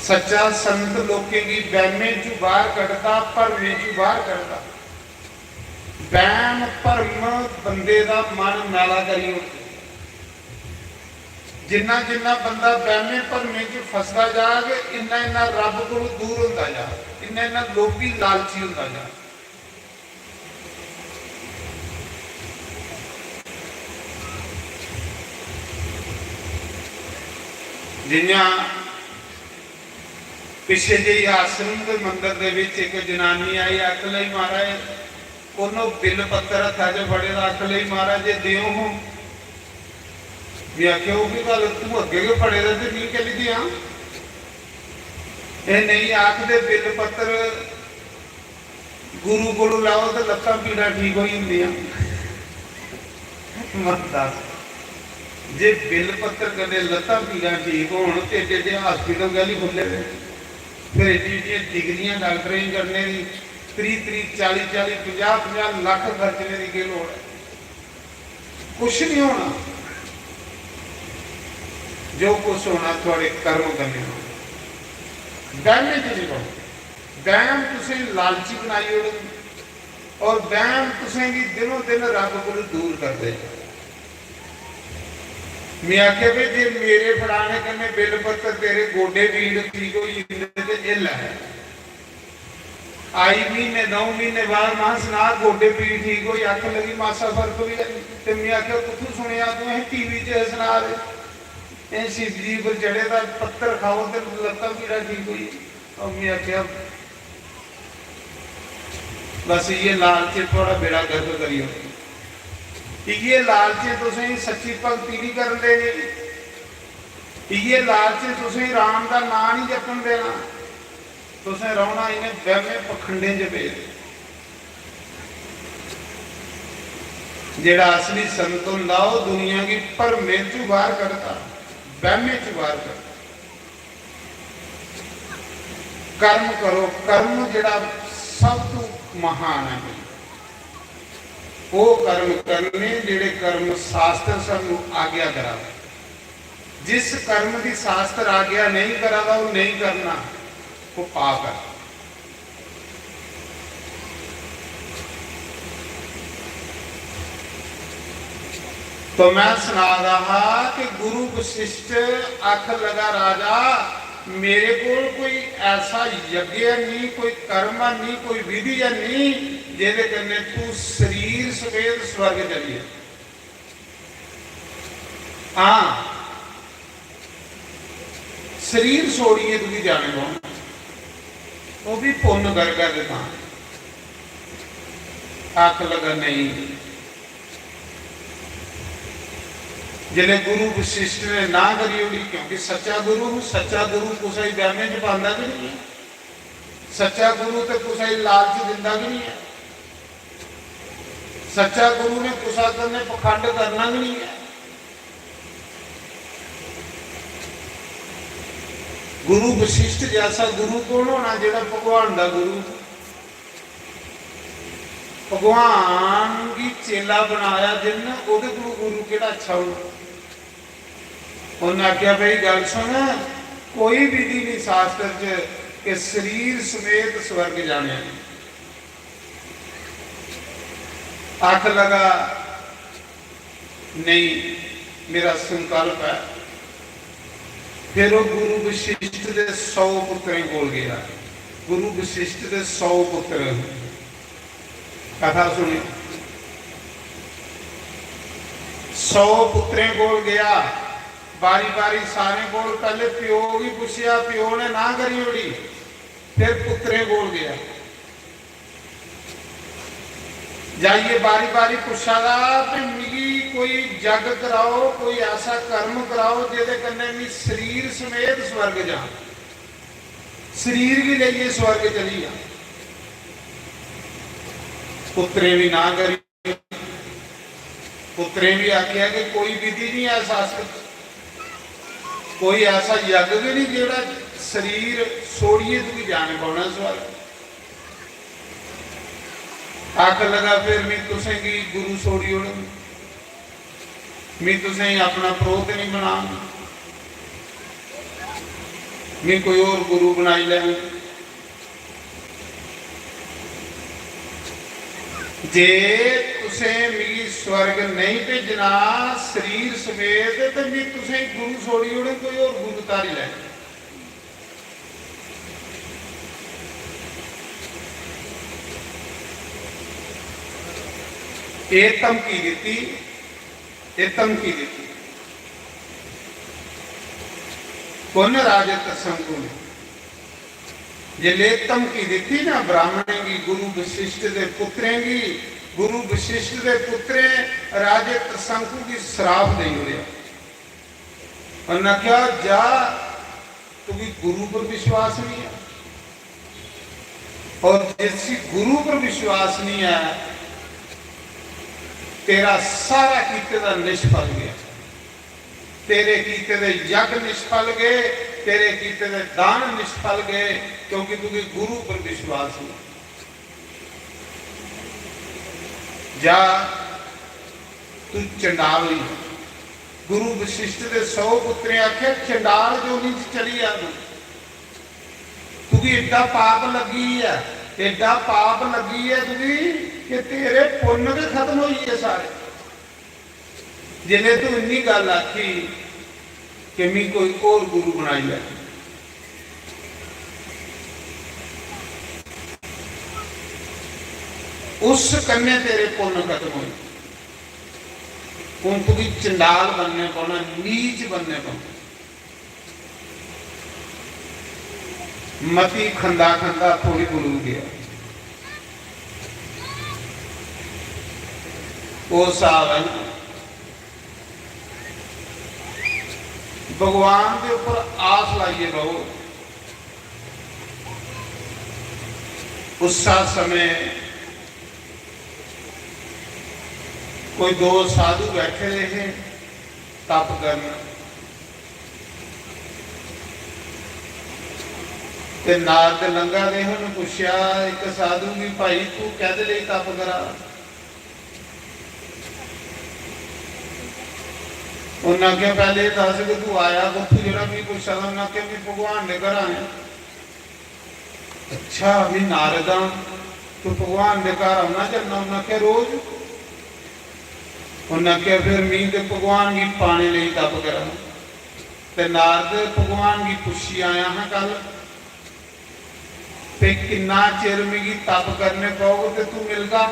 सच्चा संत लोकें गी बैह्मे चों बाहर कढदा, भरमें चों बाहर कढदा। बैह्म भरम बंदे दा मन मैला करी ओड़दे। जिन्ना जिन्ना बंदा बैह्मे भरमें च फसदा जाग, इन्ना इन्ना रब कोलू दूर होंदा जाग, इन्ना इन्ना लोभी लालची होंदा जाग। जियां पिच्छे जेही आश्रम दे मंदर दे विच इक जनानी आई, आखन लगी, "महाराज, उन्नो बिल पत्तर हत्था च फड़े दा, आखन लगी, 'महाराज, एह् देओ हां।' में आखेआ, "ओह् की गल्ल, तूं अग्गें गै फड़े दा ते मी कैल्ली देआं?" "एह् नेईं, आखदे बिल पत्तर गुरु कोलू लैओ ते लत्तां पीड़ां ठीक होई जंदियां।" मत दस, जे बिल पत्तर कन्नै लत्तां पीड़ां ठीक होन ते एड्डे एड्डे हॉस्पिटल कैल्ली खु'ल्ले दे? फिर एड्डी एड्डियां डिग्रियां डाक्टरें गी करने दी, त्रीह् त्रीह्, चाली चाली, पंजाह् पंजाह् लक्ख खर्चने दी केह् लोड़ ऐ? कुछ नहीं होना। जो कुछ होना थुआड़े कर्म कन्नै होना। बैह्मे च नहीं रौह्ना। बैह्म तुसें लालची बनाई ओड़ग और बैह्म तुसें गी दिनों दिन रब कोलू दूर करदे। में आखेआ, "भाई, जे मेरे फड़ाने कन्नै बिल पत्तर तेरे गोडे पीड़ ठीक होई जंदे ते एह् लै।" आई म्हीने, द'ऊं म्हीने बाद, महां, "सना, गोडे पीड़ ठीक होई?" आखन लगी, "मासा फर्क बी है नहीं।" ते में आखेआ, "कुत्थूं सुनेआ तूं? एह् टीवी च सना दे, एह् शिवजी पर चढ़े दा, पत्तर खाओ ते लत्तां पीड़ां ठीक होई।" और में आखेआ, बस इ'यै लालच थुआड़ा बेड़ा गर्क करी ओड़दी। इ'यै लालच तुसेंगी सच्ची भक्ति नहीं करन देनी, इ'यै लालच तुसेंगी राम दा नांऽ नहीं जपन देना। तुसें रौहना इ'नें बैह्मे पखंडें च पेदे। जेह्ड़ा असली संत होंदा, ओह् दुनिया गी भरमें चों बाहर कढदा, बैह्मे चों बाहर कढदा। कर्म करो। कर्म जेह्ड़ा सब तू महान ऐ भाई, ओह् कर्म करने जेह्ड़े कर्म शास्त्र सानू आज्ञा करा। जिस कर्म की शास्त्र आज्ञा नहीं करा दा, ओह् नहीं करना, ओह् पाप ऐ। तो मैं सना रहा कि गुरु वशिष्ठ आख लगा, राजा, मेरे कोल कोई ऐसा यज्ञ नहीं, कोई कर्म नहीं, कोई विधि नहीं, जेदे कन्नै तू शरीर समेत स्वर्ग चली जा। हाँ, शरीर छोड़िए तुगी जाने पौना, वो भी पुन्न कर कर दिता। आख लगा, नहीं। जिसले गुरु वशिष्ठ ने ना करी ओड़ी, क्योंकि सच्चा गुरु, सच्चा गुरु कुसै गी वैमे च पांदा भी नहीं है। सच्चा गुरु तो कुसै गी लालच दिंदा भी नहीं है। सच्चा गुरु ने कुसै कन्नै पखंड करना भी नहीं है। गुरु वशिष्ठ जैसा गुरु कौन होना, जेह्ड़ा भगवान दा गुरु, भगवान गी चेला बनाया जिन्न, ओह्दे कोलू गुरु केह्ड़ा अच्छा होना? उन्नै आखेआ, "भाई, गल्ल सुन, कोई विधि नहीं शास्त्र च कि शरीर समेत स्वर्ग जाने।" आख लगा, "नहीं, मेरा संकल्प है।" फिर वो गुरु वशिष्ठ दे सौ पुत्रें कोल गया। गुरु वशिष्ठ दे सौ पुत्र, कथा सुनी। सौ पुत्रें कोल गया, बारी बारी सारें कोल, पहले प्यो गी पुच्छेआ, प्यो ने ना करी ओड़ी, फिर पुत्रें कोल गया। जाइए बारी बारी पुच्छा दा कि मिगी कोई जग कराओ, कोई ऐसा कर्म कराओ जेदे कन्नै मैं शरीर समेत स्वर्ग जां, शरीर गी लेइयै स्वर्ग चली जां। पुत्रें भी ना करी, पुत्रें भी आख्या कि कोई विधि नहीं ऐ शास्त्र च, कोई ऐसा यज्ञ भी नहीं जेड़ा शरीर छोड़िए तुगी जाने पौना स्वर्ग। आखन लगा, "फिर मैं तुसेंगी गुरु छोड़ी ओड़ङ, मैं तुसेंगी अपना प्रोत नहीं बनांग, मैं कोई और गुरु बनाई लैंग। जे तुसें मिगी स्वर्ग नहीं भेजना शरीर समेत, ते मैं तुसेंगी गुरु छोड़ी ओड़ङ, कोई और गुरु धारी लैंग।" एह् धमकी दित्ती, एह् धमकी दित्ती। कु'न? राजे त्रसंकु ने। जिसलै एह् धमकी दित्ती ना ब्राह्मणें गी, गुरु वशिष्ठ दे पुत्रें गी, गुरु वशिष्ठ दे पुत्रें राजे त्रसंकु गी श्राप देई ओड़ेआ। उन्नै आखेआ, "जा, तुगी गुरु पर विश्वास नहीं है, और जिस गुरु पर विश्वास नहीं है, तेरा सारा कीते दा निष्फल गया, तेरे कीते दे यज्ञ निष्फल गए, तेरे कीते दे दान निष्फल गए, क्योंकि तुगी गुरु पर विश्वास नहीं।" जा, तू चंडाल होई जा। गुरु वशिष्ठ दे सौ पुत्रें आखेआ, "चंडाल जोनी च चली जा तू। तुगी एड्डा पाप लग्गी ऐ, एड्डा पाप लग्गी ऐ तुगी कि तेरे पुन्न गै खत्म होई गे सारे।" जिसलै तू इन्नी गल्ल आखी कि "मी कोई होर गुरु बनाई लै", उस कन्नै तेरे पुन्न खत्म होए। हून तुगी चंडाल बनने पौना, नीच बनने पौना। मती खंदा खंदा थोड़ी बुलू गया। ओह् स्हाब ऐ ना। भगवान दे उप्पर आस लाइयै बवो। उस्सा समें कोई दो साधु बैठे दे हे तप करन। ते नारद लंघा दे हे, उ'नें पुच्छेआ इक साधु गी, "भाई, तू कैह्दे लेई तप करा?" उ'न्नै आखेआ, "पैह्ले एह् दस्स कि तू आया कुत्थूं, जेह्ड़ा मिगी पुच्छा दा?" उ'न्नै आखेआ, "में भगवान दे घर आया।" "अच्छा, में नारद आं, तू भगवान दे घर औना जन्ना?" उ'न्नै आखेआ, "रोज।" उ'न्नै आखेआ, "फिर में ते भगवान गी पाने लेई तप करां।" ते नारद, भगवान गी पुच्छी आया हां कल, ते किन्ना चिर मिगी तप करने पौग ते तू मिलगा?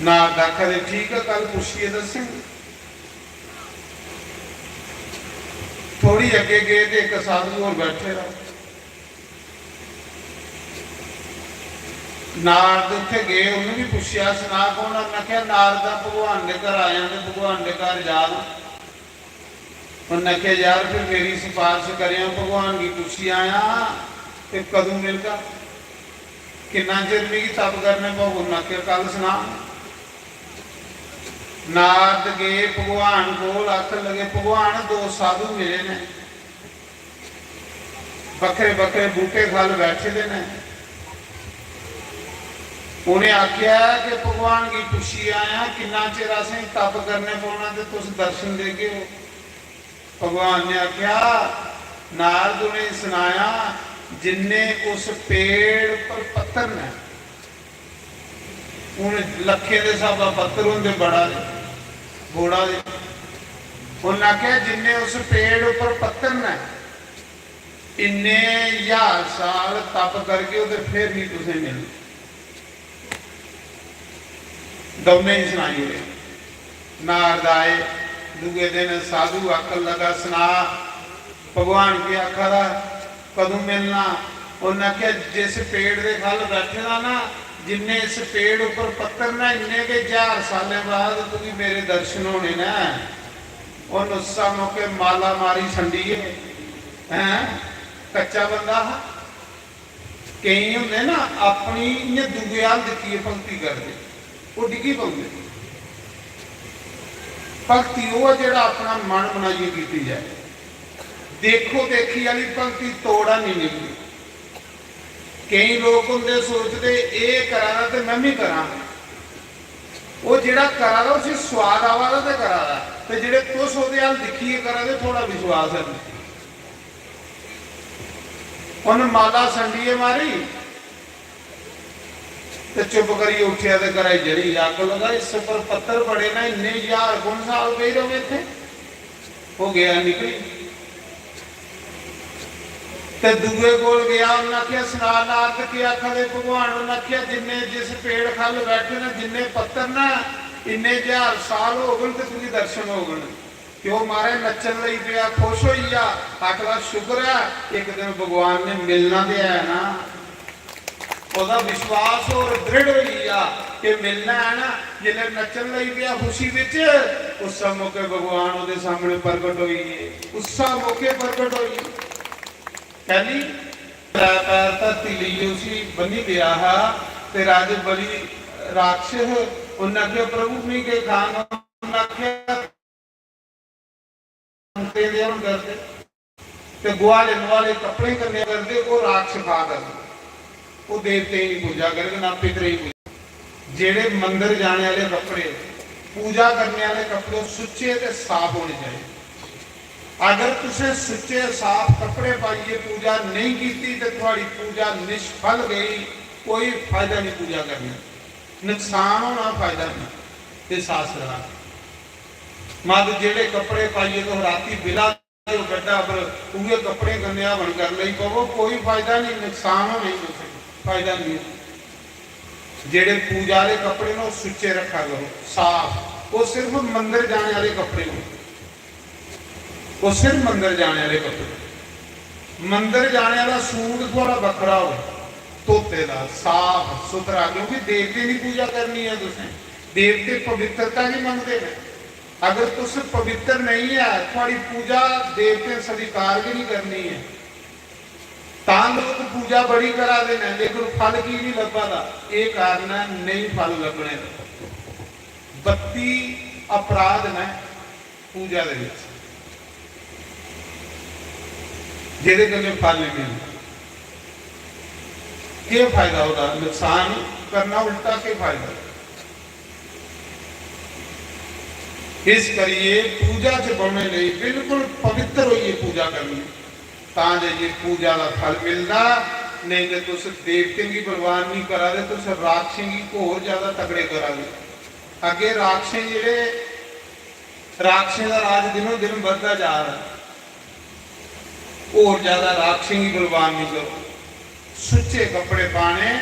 नारद आखा दे, "ठीक ऐ, कल पुच्छियै दस्सें।" थोड़ी अग्गे गे ते इक साधु होर बैठे दा। नारद उत्थे गे, उन्हें भी पुच्छेआ, "सना कौन?" उन्हें आखेआ, "नारद दा भगवान दे घर आया ते भगवान दे घर जा ना।" उन्नै आखेआ, "यार, फिर मेरी सिफारश करेआं, भगवान गी पुच्छी आया ते कदूं मिलगा, किन्ना चिर मिगी तप करने पौग?" उन्नै आखेआ, "कल सना।" नारद गे भगवान कोल, आखन लगे, "भगवान, दो साधु मिले ने, बक्खरे बक्खरे बूह्टे खल्ल बैठे दे ने।" उ'नें आखेआ कि भगवान गी पुच्छी आया, "किन्ना चिर असें तप करने पौना ते तुस दर्शन देगे ओ?" भगवान ने आखेआ, नारद उ'नें सनाया, "जिन्ने उस पेड़ पर पत्तर न, हून लक्खें दे स्हाबा पत्तर होंदे बड़ा दे, बोड़ा दे।" उ'नें आखेआ, "जिन्ने उस पेड़ उप्पर पत्तर न, इन्ने ज्हार साल तप करगे ओ ते फिर नहीं तुसें मिलना।" दौनें ही सनाई ओड़े। नारद आए, दूए दिन साधु आखन लगा, "सना, भगवान केह् आखा दा, कदूं मिलना?" उन्नै आखेआ, "जिस पेड़ दे ख'ल्ल बैठे दा ना, जिन्ने इस पेड़ उप्पर पत्तर ना, इन्ने गै ज्हार सालें बाद तुगी मेरे दर्शन होने न।" उन्न उस्सै मौके माला मारी छंडी ऐ, हैं? कच्चा बंदा हा। केईं होंदे ना, अपनी इ'यां दूए अ'ल्ल दिक्खियै भक्ति करदे, ओह् डिग्गी पौंदे। भक्ति ओह् ऐ जेह्ड़ा अपना मन बनाइयै कीती जाए। देखो देखी आह्ली भक्ति तोड़ा निं निकलदी। केईं लोक होंदे सोचदे, "एह् करा दा ते में बी करां।" ओह् जेह्ड़ा करा दा, उसी सोआद आवा दा ते करा दा, ते जेह्ड़े तुस ओह्दे अ'ल्ल दिक्खियै करा दे, थुआढ़ा विश्वास ऐ। उन्न माला संडियै मारी ते चुप करियै उट्ठेआ ते घरै गी चली गेआ। अग्ग लगा, "इस पर पत्तर बड़े न, इन्ने ज्हार कु'न साल पेई र'वै इत्थै?" ओह् गेआ निकली। ते दूए कोल गेआ, उन्न आखेआ, "सना नारद, केह् आखा दे भगवान?" उन्न आखेआ, "जिन्ने जिस पेड़ ख'ल्ल बैठे न, जिन्ने पत्तर न, इन्ने ज्हार साल होगन ते तुगी दर्शन होगन।" ते ओह् महाराज नच्चन लगी पेआ, खुश होई गेआ, आखदा, "शुक्र ऐ, इक दिन भगवान ने मिलना ते है ना।" ओह्दा विश्वास होर दृढ़ होई गेआ कि मिलना है ना। जिसलै नच्चन लगी पेआ खुशी बिच, उस्सै मौके भगवान ओह्दे सामने प्रगट होई गे, उस्सै मौके प्रगट होई गे। कैली त्रै पैर धरती लेइयै उसी बन्नी देआ हा, ते राजे बलि राक्षस हे, उन्नै आखेआ, "प्रभु, मी केह् खान?" उन्नै आखेआ, "संगतें दे हवन करदे ते गुआले मुआले कपड़े कन्नै करदे, ओह् राक्षस खा करदे, ओह् देवतें दी पूजा करग, ना पितरें दी पूजा।" जेह्ड़े मंदर जाने आह्ले कपड़े, पूजा करने आह्ले कपड़े, ओह् सुच्चे ते साफ होने चाहिदे। अगर तुसें सुच्चे साफ कपड़े पाइयै पूजा नेईं कीती ते थुआड़ी पूजा निष्फल गई, कोई फायदा नहीं पूजा करने दा, नुकसान होना, फायदा नहीं। ते शास्त्र आखदा, मत जेह्ड़े कपड़े पाइयै तुस रातीं बिला दे ओ बेडा पर, उ'ऐ कपड़े कन्नै हवन कर लेई पवो, कोई फायदा नहीं, नुकसान होना ही तुसें, फायदा नहीं। जेह्ड़े पूजा आह्ले कपड़े न, ओह् सुच्चे रक्खा करो, साफ। ओह् सिर्फ मंदर जाने आह्ले कपड़े न, ओह् सिर्फ मंदर जाने आह्ले कपड़े। मंदर जाने आह्ला सूट थुआढ़ा बक्खरा होऐ, धोते दा, साफ सुथरा, क्योंकि देवतें दी पूजा करनी ऐ तुसें। देवते पवित्रता गी मंगदे न। अगर तुस पवित्र नहीं ऐ, थुआढ़ी पूजा देवतें स्वीकार गै नहीं करनी ऐ, तां लोक पूजा बड़ी करा दे न, लेकिन फल की नहीं लब्भा दा? एह् कारण ऐ नेईं फल लब्भने दा। बत्ती अपराध न पूजा दे विच। जेह्दे कन्नै फल नेईं मिलदा। केह् फायदा ओह्दा? नुकसान करना, उल्टा केह् फायदा? इस करियै पूजा च बौह्ने लेई बिल्कुल पवित्र होइयै पूजा करनी, तां जाइयै पूजा दा फल मिलदा। नेईं ते तुस देवतें गी बलवान निं करा दे, तुस राक्षसें गी होर ज्यादा तगड़े करा दे। अग्गें राक्षसें जेह्ड़े, राक्षसें दा राज दिनों दिन बधदा जा दा। होर ज्यादा राक्षसें गी बलवान निं करो। सुच्चे कपड़े पाने,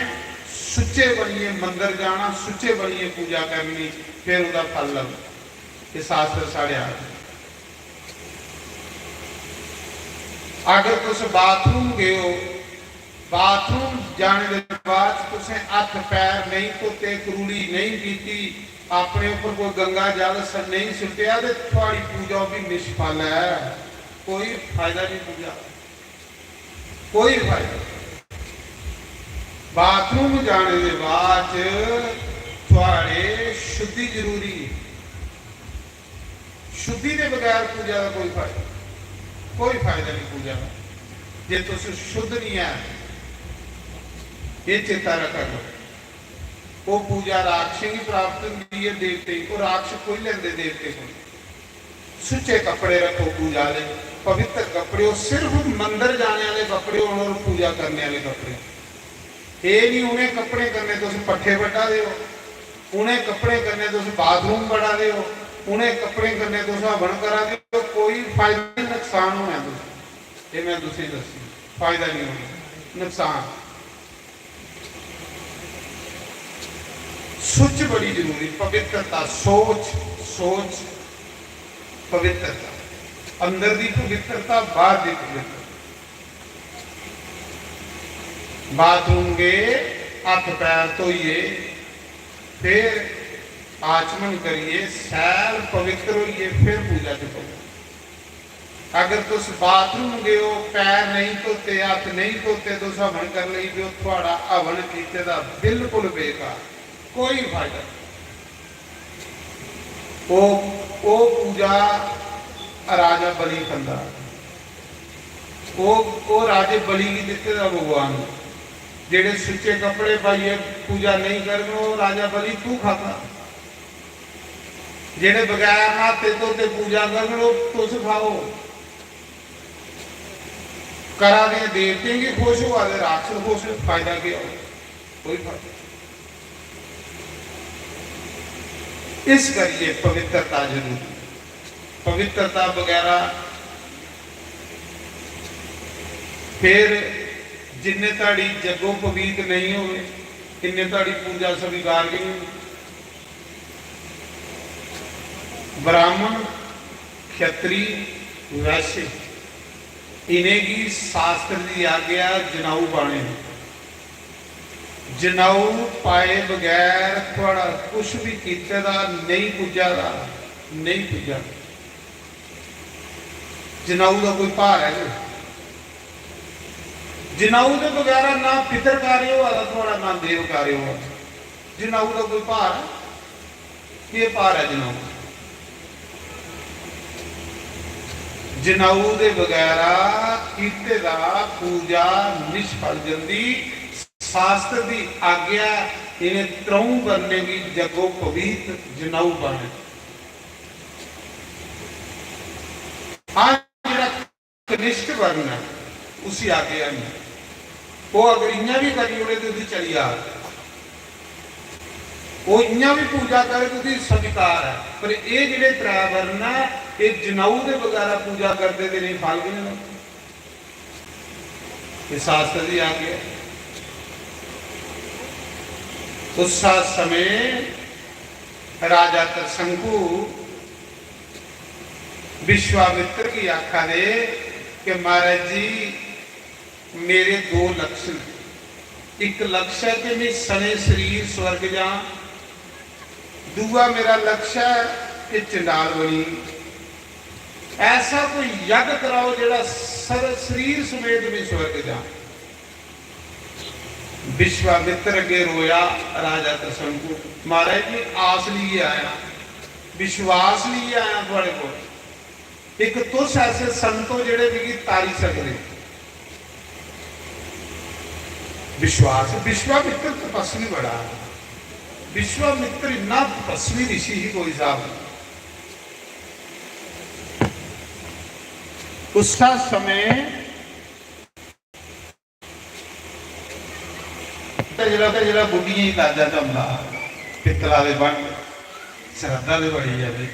सुच्चे बनियै मंदर जाना, सुच्चे बनियै पूजा करनी, फिर ओह्दा फल लभदा। एह् शास्त्र साढ़े आखदे। अगर तुस बाथरूम गए ओ, बाथरूम जाने दे बाद तुसें हत्थ पैर नेईं धोते, करूली नेईं कीती, अपने उप्पर कोई गंगा जल स-, नेईं सुट्टेआ, ते थुआड़ी पूजा ओह् बी निष्फल ऐ, कोई फायदा नहीं पूजा, कोई फायदा। बाथरूम जाने दे बाद च थुआड़े शुद्धि जरूरी है। शुद्धि दे बगैर पूजा दा कोई फायदा, कोई फायदा नहीं पूजा दा। जे तुस शुद्ध नहीं है, ये चेता रखा करो। वो पूजा राक्षसें गी प्राप्त होंदी है, देवतें गी, वो राक्षस खोई लेंदे देवतें को। सुच्चे कपड़े रखो पूजा दे, पवित्र कपड़े, वो सिर्फ मंदर जाने वाले कपड़े होन और पूजा करने वाले कपड़े। एह् निं उ'नें कपड़ें कन्नै तुस पट्ठे बड्ढा दे ओ, उ'नें कपड़ें कन्नै तुस बाथरूम बड़ा दे ओ, उ'नें कपड़ें कन्नै तुस हवन करा दे ओ, कोई फायदा निं, नुकसान होना ऐ तुसें। एह् में तुसें दस्सी, फायदा निं होना, नुकसान। सुच बड़ी जरूरी, पवित्रता, सोच, सोच, पवित्रता, अंदर दी पवित्रता, बाहर दी पवित्रता। बाथरूम गए, हत्थ पैर धोइयै, फिर आचमन करियै, शैल पवित्र होइयै, फिर पूजा च बवो। अगर तुस बाथरूम गए ओ, पैर नेईं धोते, हत्थ नेईं धोते, तुस हवन करन लगी पे ओ, थुआड़ा हवन कीते दा बिल्कुल बेकार, कोई फायदा नहीं। ओ, ओ पूजा राजा बलि खंदा। ओ, ओ राजे बलि गी दित्ते दा भगवान ने। जेड़े सुच्चे कपड़े पाइयै पूजा नेईं करन, ओ राजा बलि तू खाता। जेड़े बगैर न्हाते धोते पूजा करन, ओ तुस खाओ। करा दे देवतें गी खुश होआ दे, राक्षस खुश, फायदा केह् होआ? कोई फायदा नहीं। इस करियै पवित्रता जरूरी। पवित्रता बगैरा फिर जिन्ने धड़ी जग्गो पवीत नहीं होवे, इन्ने धड़ी पूजा स्वीकार नहीं होंदी। ब्राह्मण, क्षत्री, वैश्य, इ'नेंगी शास्त्र दी आज्ञा जनाऊ पाने न। जनाऊ पाए बगैर थुआड़ा कुछ भी कीते दा नेईं पुज्जा दा, नेईं पुज्जा। जनाऊ दा कोई भार है कोई? जनाऊ दे बगैरा ना पितर कार्य होआ दा थुआड़ा, ना देव कार्य होआ दा। जनाऊ दा कोई भार है? केह् भार ऐ जनाऊ? जनाऊ दे बगैरा कीते दा पूजा निष्फल जंदी। शास्त्र दी आज्ञा, इ'नें त्र'ऊं वर्णें गी जग्गो पवीत जनाऊ बने। हां, जेह्ड़ा कनिष्ठ वर्ण ऐ, उसी आज्ञा नेईं। ओह् अगर इ'यां बी करी ओड़े ते उसी चली जा, ओह् इ'यां बी पूजा करे ते उसी स्वीकार ऐ। पर एह् जेह्ड़े त्रै वर्ण ऐ, एह् जनेऊ दे बगैरा पूजा करदे ते इ'नेंगी फल बी नेईं लभदा। एह् शास्त्र दी आज्ञा ऐ। उस समय राजा त्रसंकु विश्वामित्र गी आखा दे कि महाराज जी, मेरे दो लक्ष्य न। इक लक्ष्य ऐ कि मैं सने शरीर स्वर्ग जां, दूआ मेरा लक्ष्य ऐ कि चंडाल बनी। ऐसा कोई यज्ञ कराओ जेह्ड़ा सर-, शरीर समेत मैं स्वर्ग जां। विश्वामित्र अग्गे रोया राजा त्रसंकु, महाराज जी, आस लेइयै आया, विश्वास लेइयै आया थुआड़े कोल। इक तुस ऐसे संत ओ जेह्ड़े मिगी तारी सकदे। विश्वास, विश्वामित्र तपस्वी बड़ा। विश्वामित्र इन्ना तपस्वी ऋषि ही, कोई हिसाब नहीं। उसका समय ते जेह्ड़ा, ते जेह्ड़ा बुड्ढियें गी ताजा धमदा, पित्तला दे भांडे, श्रद्धा ते बड़ी ऐ भाई।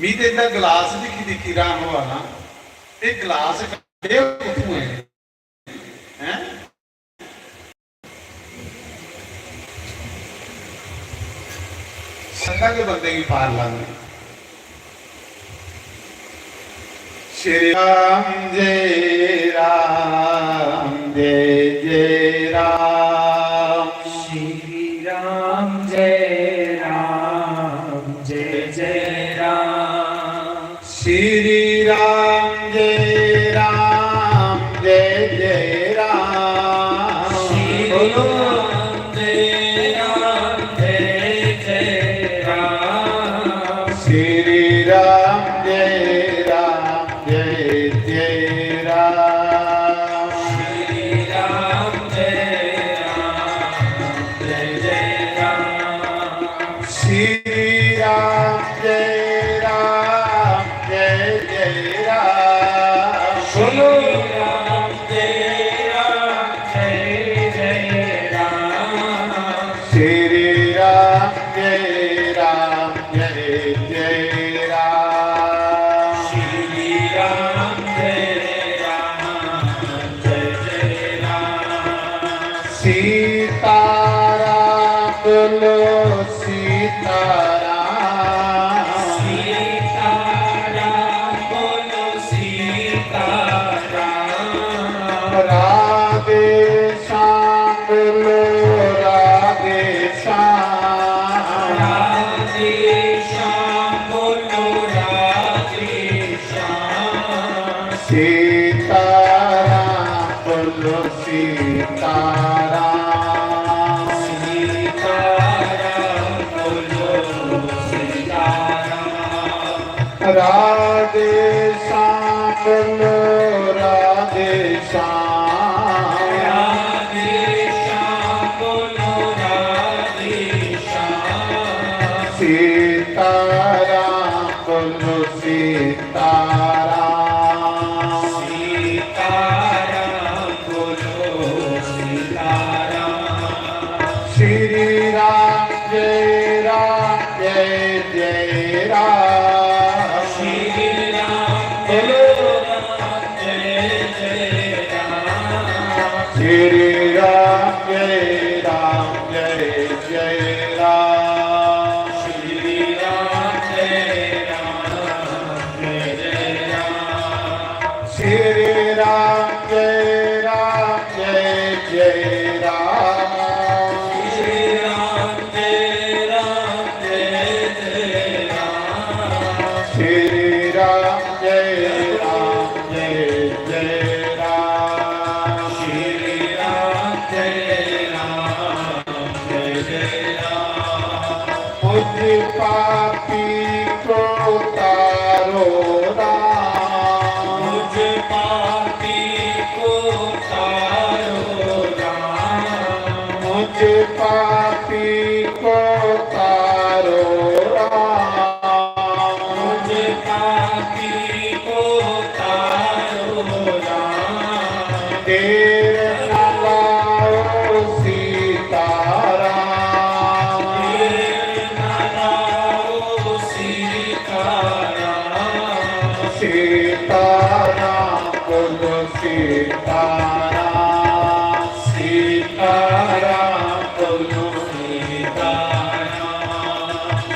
मी ते इंदा गलास दिक्खी दिक्खी र्हान होआ ना। एह् गलास कड्ढेआ कुत्थूं ऐ? हैं? श्रद्धा गै बंदे गी पार लांदी। श्री राम जय राम जय जय राम। श्री राम जय राम जय जय राम। श्री राम जय राम जय जय राम। श्री राम जय राम जय जय राम। श्री राम जय राम जय जय राम। श्री राम जय राम जय जय राम। श्री राम जय राम जय जय राम। बोलो। श्री राम जय राम जय जय राम। श्री राम जय राम जय जय राम। श्री राम जय राम जय जय राम। सीताराम बोलो सीताराम। सीताराम बोलो सीताराम। राधे श्याम बोलो राधे श्याम। राधे श्याम बोलो राधे श्याम। सीताराम बोलो सीताराम। सीताराम बोलो सीताराम। राधे श्याम बोलो राधे श्याम। राधे श्याम बोलो राधे श्याम। सीताराम बोलो सीताराम। सीताराम बोलो सीताराम। श्री राम जय राम जय जय राम। श्री राम बोलो राम जय जय राम। श्री राम जय राम जय जय राम। श्री राम जय राम जय जय राम। श्री राम जय राम जय जय राम। श्री राम जय राम जय जय राम। श्री राम जय राम जय जय राम। श्री राम जय राम जय जय राम। मुझ पापी को तारो राम। मुझ पापी को तारो राम। मुझ पापी को तारो राम। मुझ पापी को तारो राम। देर न लाओ सीताराम। देर न लाओ सीताराम। सीताराम बोलो सीताराम। सीताराम बोलो सीताराम।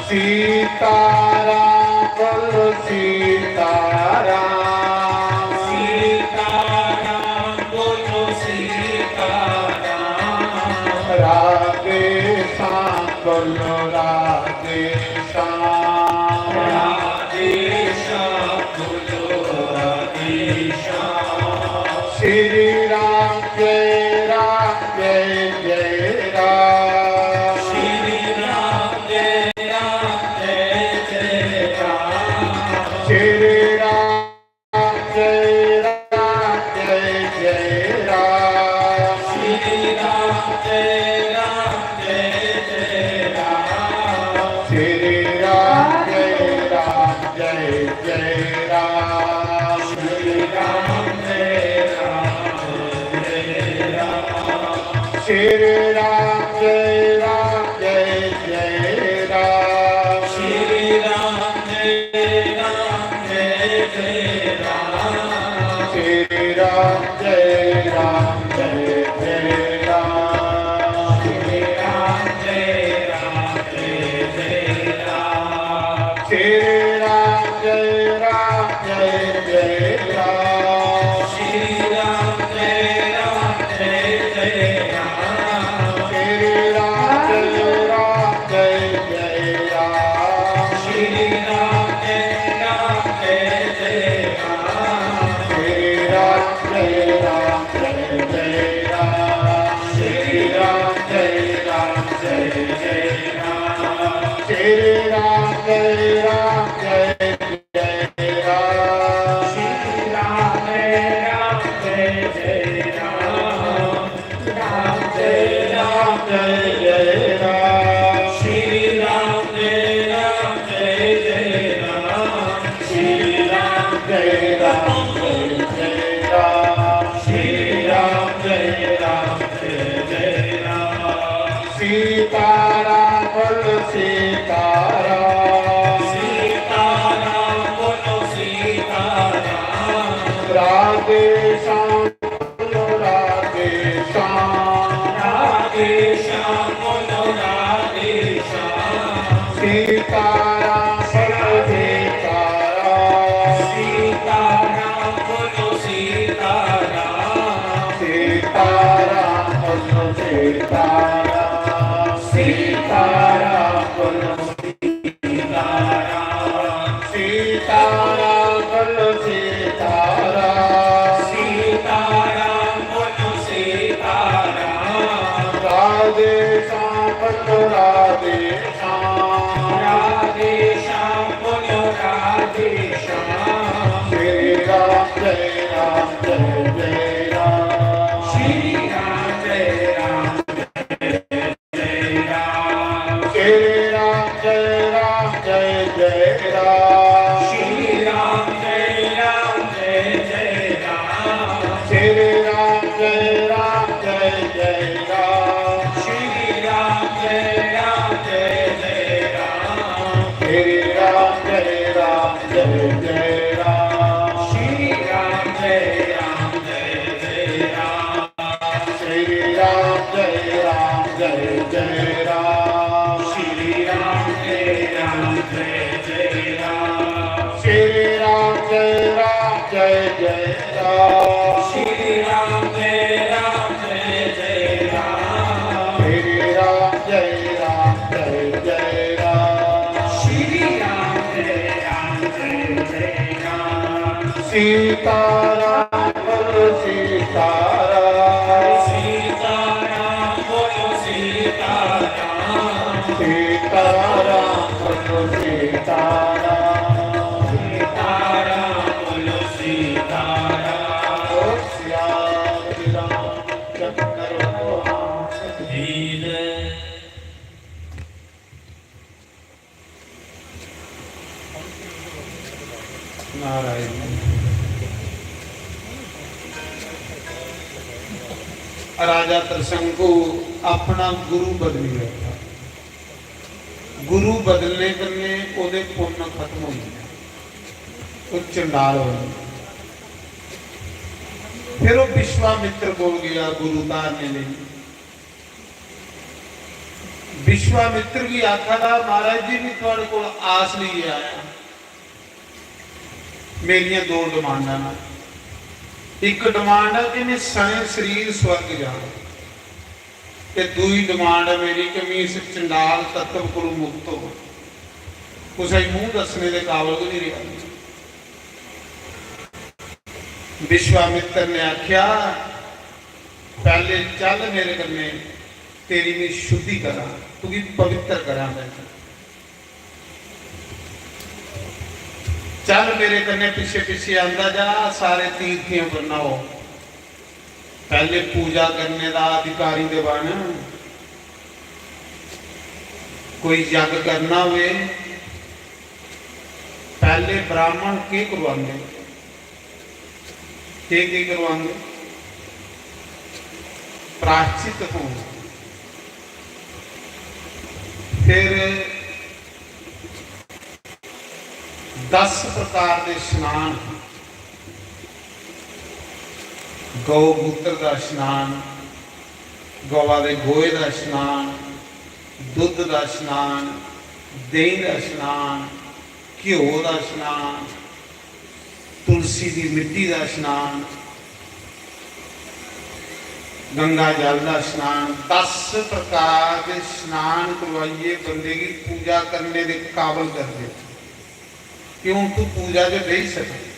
सीताराम बोलो सीताराम। सीताराम बोलो सीताराम। राधे श्याम बोलो राधे श्याम। राधे श्याम बोलो राधे श्याम। श्री राम जय राम जय जय राम। श्री राम जय राम जय जय राम। श्री राम जय राम जय जय राम। श्री जय राम, जय जय राम। श्री राम, जय राम, जय जय राम। श्री राम, जय राम, जय जय राम। श्री राम, जय राम, जय जय राम। श्री राम, जय राम, जय जय राम। श्री राम, जय राम, जय जय राम। श्री राम, जय राम, जय जय राम। श्री राम, जय राम, जय जय राम। श्री राम, जय राम, जय जय राम। श्री राम, जय राम, जय जय राम। श्री राम, जय राम, जय जय राम। श्री राम, जय राम, जय जय राम। श्री राम, जय राम, जय जय राम। श्री राम, जय राम, जय जय राम। श्री राम, जय राम, जय जय राम। राम, जय राम, जय जय राम। श्री राम, जय राम, जय जय राम। श्री राम, जय राम, जय जय राम। श्री राम, जय राम, जय जय राम। सीताराम बोलो सीताराम। सीताराम बोलो सीताराम। राधे श्याम बोलो राधे श्याम। राधे श्याम बोलो राधे श्याम। सीताराम बोलो सीताराम। सीताराम बोलो सीताराम। सीताराम बोलो सीताराम। सीताराम बोलो सीताराम। सीताराम बोलो सीताराम। सीताराम बोलो सीताराम। राधे श्याम बोलो राधे श्याम। राधे श्याम बोलो राधे श्याम। श्री राम, जय राम, जय जय राम। श्री राम, जय राम, जय जय राम। श्री राम, जय राम, जय जय राम। श्री राम, जय राम, जय जय राम। श्री राम, जय राम, जय जय राम। श्री राम, जय राम, जय जय राम। श्री राम, जय राम, जय जय राम। श्री राम, जय राम, जय जय राम। श्री राम, जय राम, जय जय राम। श्री राम, जय राम, जय जय राम। श्री राम, जय राम, जय जय राम। श्री राम, जय राम, जय जय राम। श्री राम, जय राम, जय जय राम। श्री राम, जय राम, जय जय राम। सीताराम बोलो सीताराम। सीताराम बोलो सीताराम। सीताराम बोलो सीताराम। सीताराम बोलो सीताराम। ओ सिया राम चक्र धीर। नारायण। राजा त्रिशंकु अपना गुरु बदली बैठा। गुरु बदलने कन्नै ओह्दे पुन्न खत्म होई गे, ओह् चंडाल होई गे। फिर ओह् विश्वामित्र कोल गया गुरु धारने लेई। विश्वामित्र गी आखा दा, "महाराज जी, में थुआढ़े कोल आस लेइयै आया। मेरियां दो डिमांडां न। इक डिमांड ऐ कि में सने शरीर स्वर्ग जां, ते दूई डिमांड ऐ मेरी कि में इस चंडाल तत्व कोलू मुक्त होवां।" कुसै गी मूंह दस्सने दे काबल गै नहीं रेहा। विश्वामित्र ने आख्या, "पहले चल मेरे कन्नै, तेरी में शुद्धि करां, तुगी पवित्र करां मैं। चल मेरे कन्नै, पिच्छे पिच्छे आंदा जा, सारे तीर्थियां पर न्हाओ।" पैह्ले पूजा करने दा अधिकारी दे बन। कोई यज्ञ करना होवे, पैह्ले ब्राह्मण केह् करवांदे? केह् केह् करवांदे? प्राश्चित होना। फिर दस प्रकार दे स्नान, गौ मूत्र दा स्नान, गवा दे गोहे दा स्नान, दुद्ध दा स्नान, देहीं दा स्नान, घ्यो दा स्नान, तुलसी दी मिट्टी दा स्नान, गंगा जल दा स्नान, दस प्रकार दे स्नान करवाइयै बंदे गी पूजा करने दे काबल करदे कि हून तू पूजा च बेही सकै।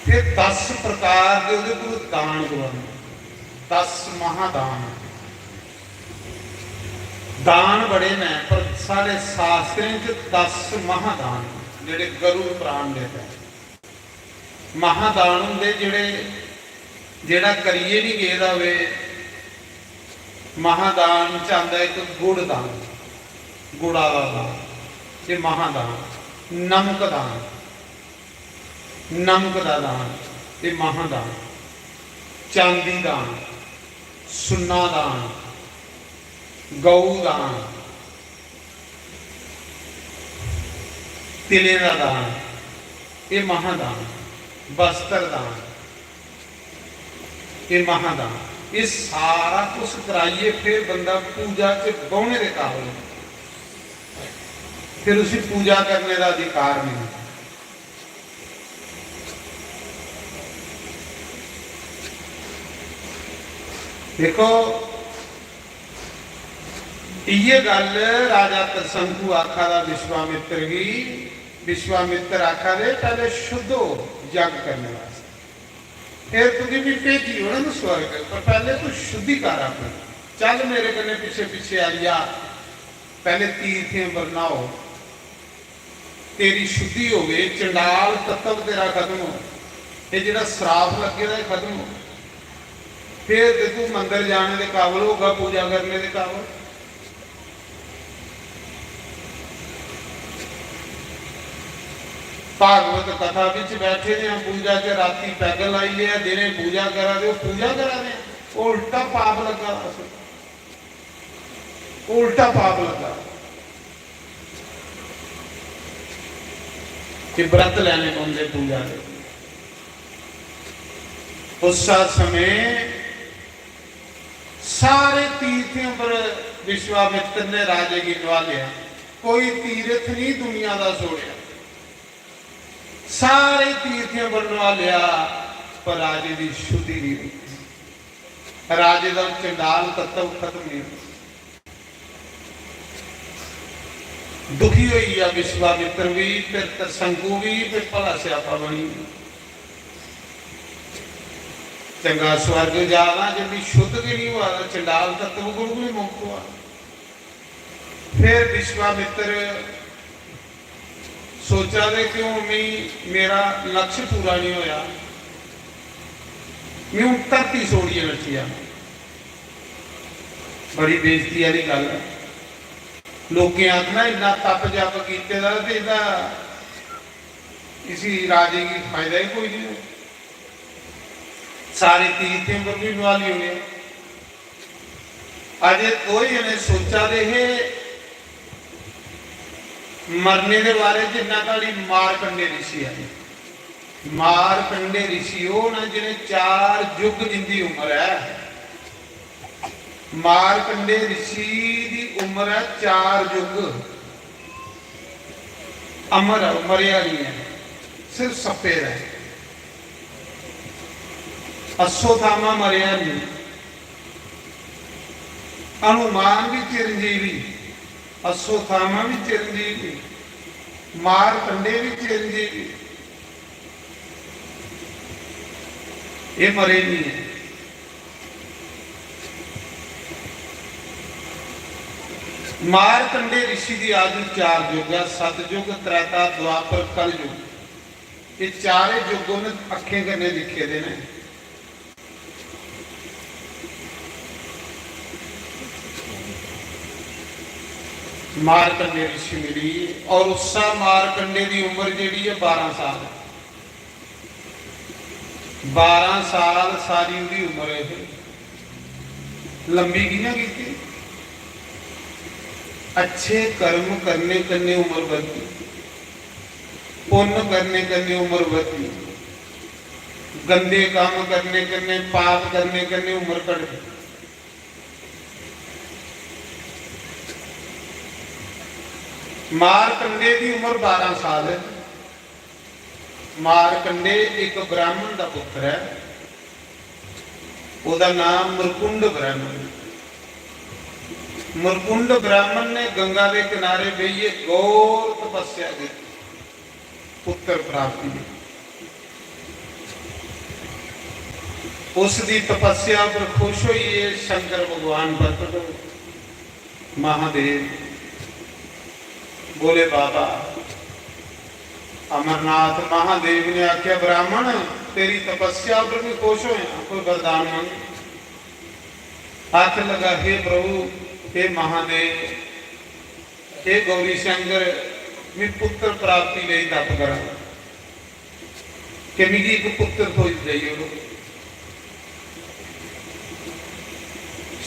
फिर दस प्रकार दे ओह्दे कोल दान करवाने, दस महादान। दान बड़े न, पर साढ़े शास्त्रें च दस महादान जेह्ड़े गरुड़ पुराण दे तैह्त महादान होंदे, जेह्ड़े, जेह्ड़ा करियै निं गेदा होवे। महादान च आंदा इक गुड़ दान, गुड़ा दा दान, ते महादान, नमक दान, नमक दा दान, ते महादान, चांदी दान, सुन्ना दान, गऊ दान, तिलें दा दान, एह् महादान, वस्त्र दान, एह् महादान। एह् सारा कुछ कराइयै फिर बंदा पूजा च बौह्ने दे काबल होंदा। फिर उसी पूजा करने दा अधिकार मिलदा। देखो, इ'यै गल्ल राजा तरसंकु आखा दा विश्वामित्र गी, विश्वामित्र आखा दे, "पैह्ले शुद्ध हो जग करने वास्तै, फिर तुगी भी भेजी ओड़ङ स्वर्ग, पर पैह्ले तू शुद्धि कर अपनी, चल मेरे कन्नै पिच्छे पिच्छे आई जा, पैह्ले तीर्थें पर न्हाओ।" तेरी शुद्धि होवे, चंडाल तत्व तेरा खत्म हो, ये जेह्ड़ा श्राप लग्गे दा, ये खत्म हो, फिर ते तू मंदर जाने दे काबल होगा, पूजा करने दे काबल। भागवत कथा बिच बैठे दे हां, पूजा च राती पैग लाई लिया, दिनें पूजा करा दे, ओह् पूजा करा दे, ओह् उल्टा पाप लग्गा दा। उल्टा पाप लगा कि व्रत लैने पौंदे पूजा दे। उस समय सारे तीर्थें पर विश्वामित्र ने राजे गी नवालेआ, कोई तीर्थ नहीं दुनिया दा छोड़ेआ। सारे तीर्थें पर नवालेआ, पर राजे दी शुद्धि नहीं हुई। राजे दा चंडाल तत्व खत्म नहीं हुआ। दुखी होई गेआ विश्वामित्र भी, फिर तरसंकु भी, फिर भला स्यापा बनी। चंगा स्वर्ग जा ना, जे भी शुद्ध गै नहीं हुआ, चंडाल तत्व कोल भी मुक्त हुआ। फिर विश्वामित्र सोचा दे कि हून मी मेरा लक्ष्य पूरा नहीं होया, मी हून धरती छोड़ियै नस्सी जाना। बड़ी बेइज्जती आह्ली गल्ल ऐ। लोकें आखना, "इन्ना तप जप कीते दा ते एह्दा, इसी राजे गी फायदा ही कोई नहीं होया।" सारे तीर्थें पर भी नवाली होने। अजे दो जने सोचा दे हे मरने दे बारे च, इन्ना धड़ी मारकंडे ऋषि आए। मारकंडे ऋषि ओह् न जिन्हें चार युग जिंदी उम्र ऐ। मारकंडे ऋषि दी उम्र ऐ चार युग। अमर ऐ, मरेआ नहीं ऐ, सिर्फ सप्पे दा ऐ। अश्वत्थामा मरेआ नहीं। हनुमान भी चिरंजीवी, अश्वत्थामा भी चिरंजीवी, मारकंडे भी चिरंजीवी। ये मरे नहीं है। मारकंडे ऋषि दी आयु चार युग ऐ, सतयुग, त्रेता, द्वापर, कलयुग। ये चारे युग उन्हें अक्खें कन्नै दिक्खे दे ने। मारकंडे ऋषि मिली, और उस्सा मारकंडे दी उम्र जेह्ड़ी ऐ, बारां साल। बारां साल सारी उंदी उम्र ऐ। लंबी कि'यां कीती? अच्छे कर्म करने कन्नै उम्र बधदी, पुन्न करने कन्नै उम्र बधदी, गंदे कम्म करने कन्नै, पाप करने कन्नै उम्र घटदी। मारकंडे दी उम्र बारां साल ऐ। मारकंडे इक ब्राह्मण दा पुत्र ऐ, ओह्दा नाम मरकुंड ब्राह्मण। मरकुंड ब्राह्मण ने गंगा दे किनारे बेहियै घोर तपस्या कीती पुत्र प्राप्ति दी। उस दी तपस्या पर खुश होइयै शंकर भगवान प्रकट होए। महादेव बोले, बाबा अमरनाथ महादेव ने आख्या, ब्राह्मण, तेरी तपस्या पर भी खुश होया, कोई वरदान मंग। आखन लगा, हे प्रभु, हे महादेव, हे गौरी शंकर, मैं पुत्र प्राप्ति लेई तप करा कि मिगी इक पुत्र थ्होई जाई ओड़ो।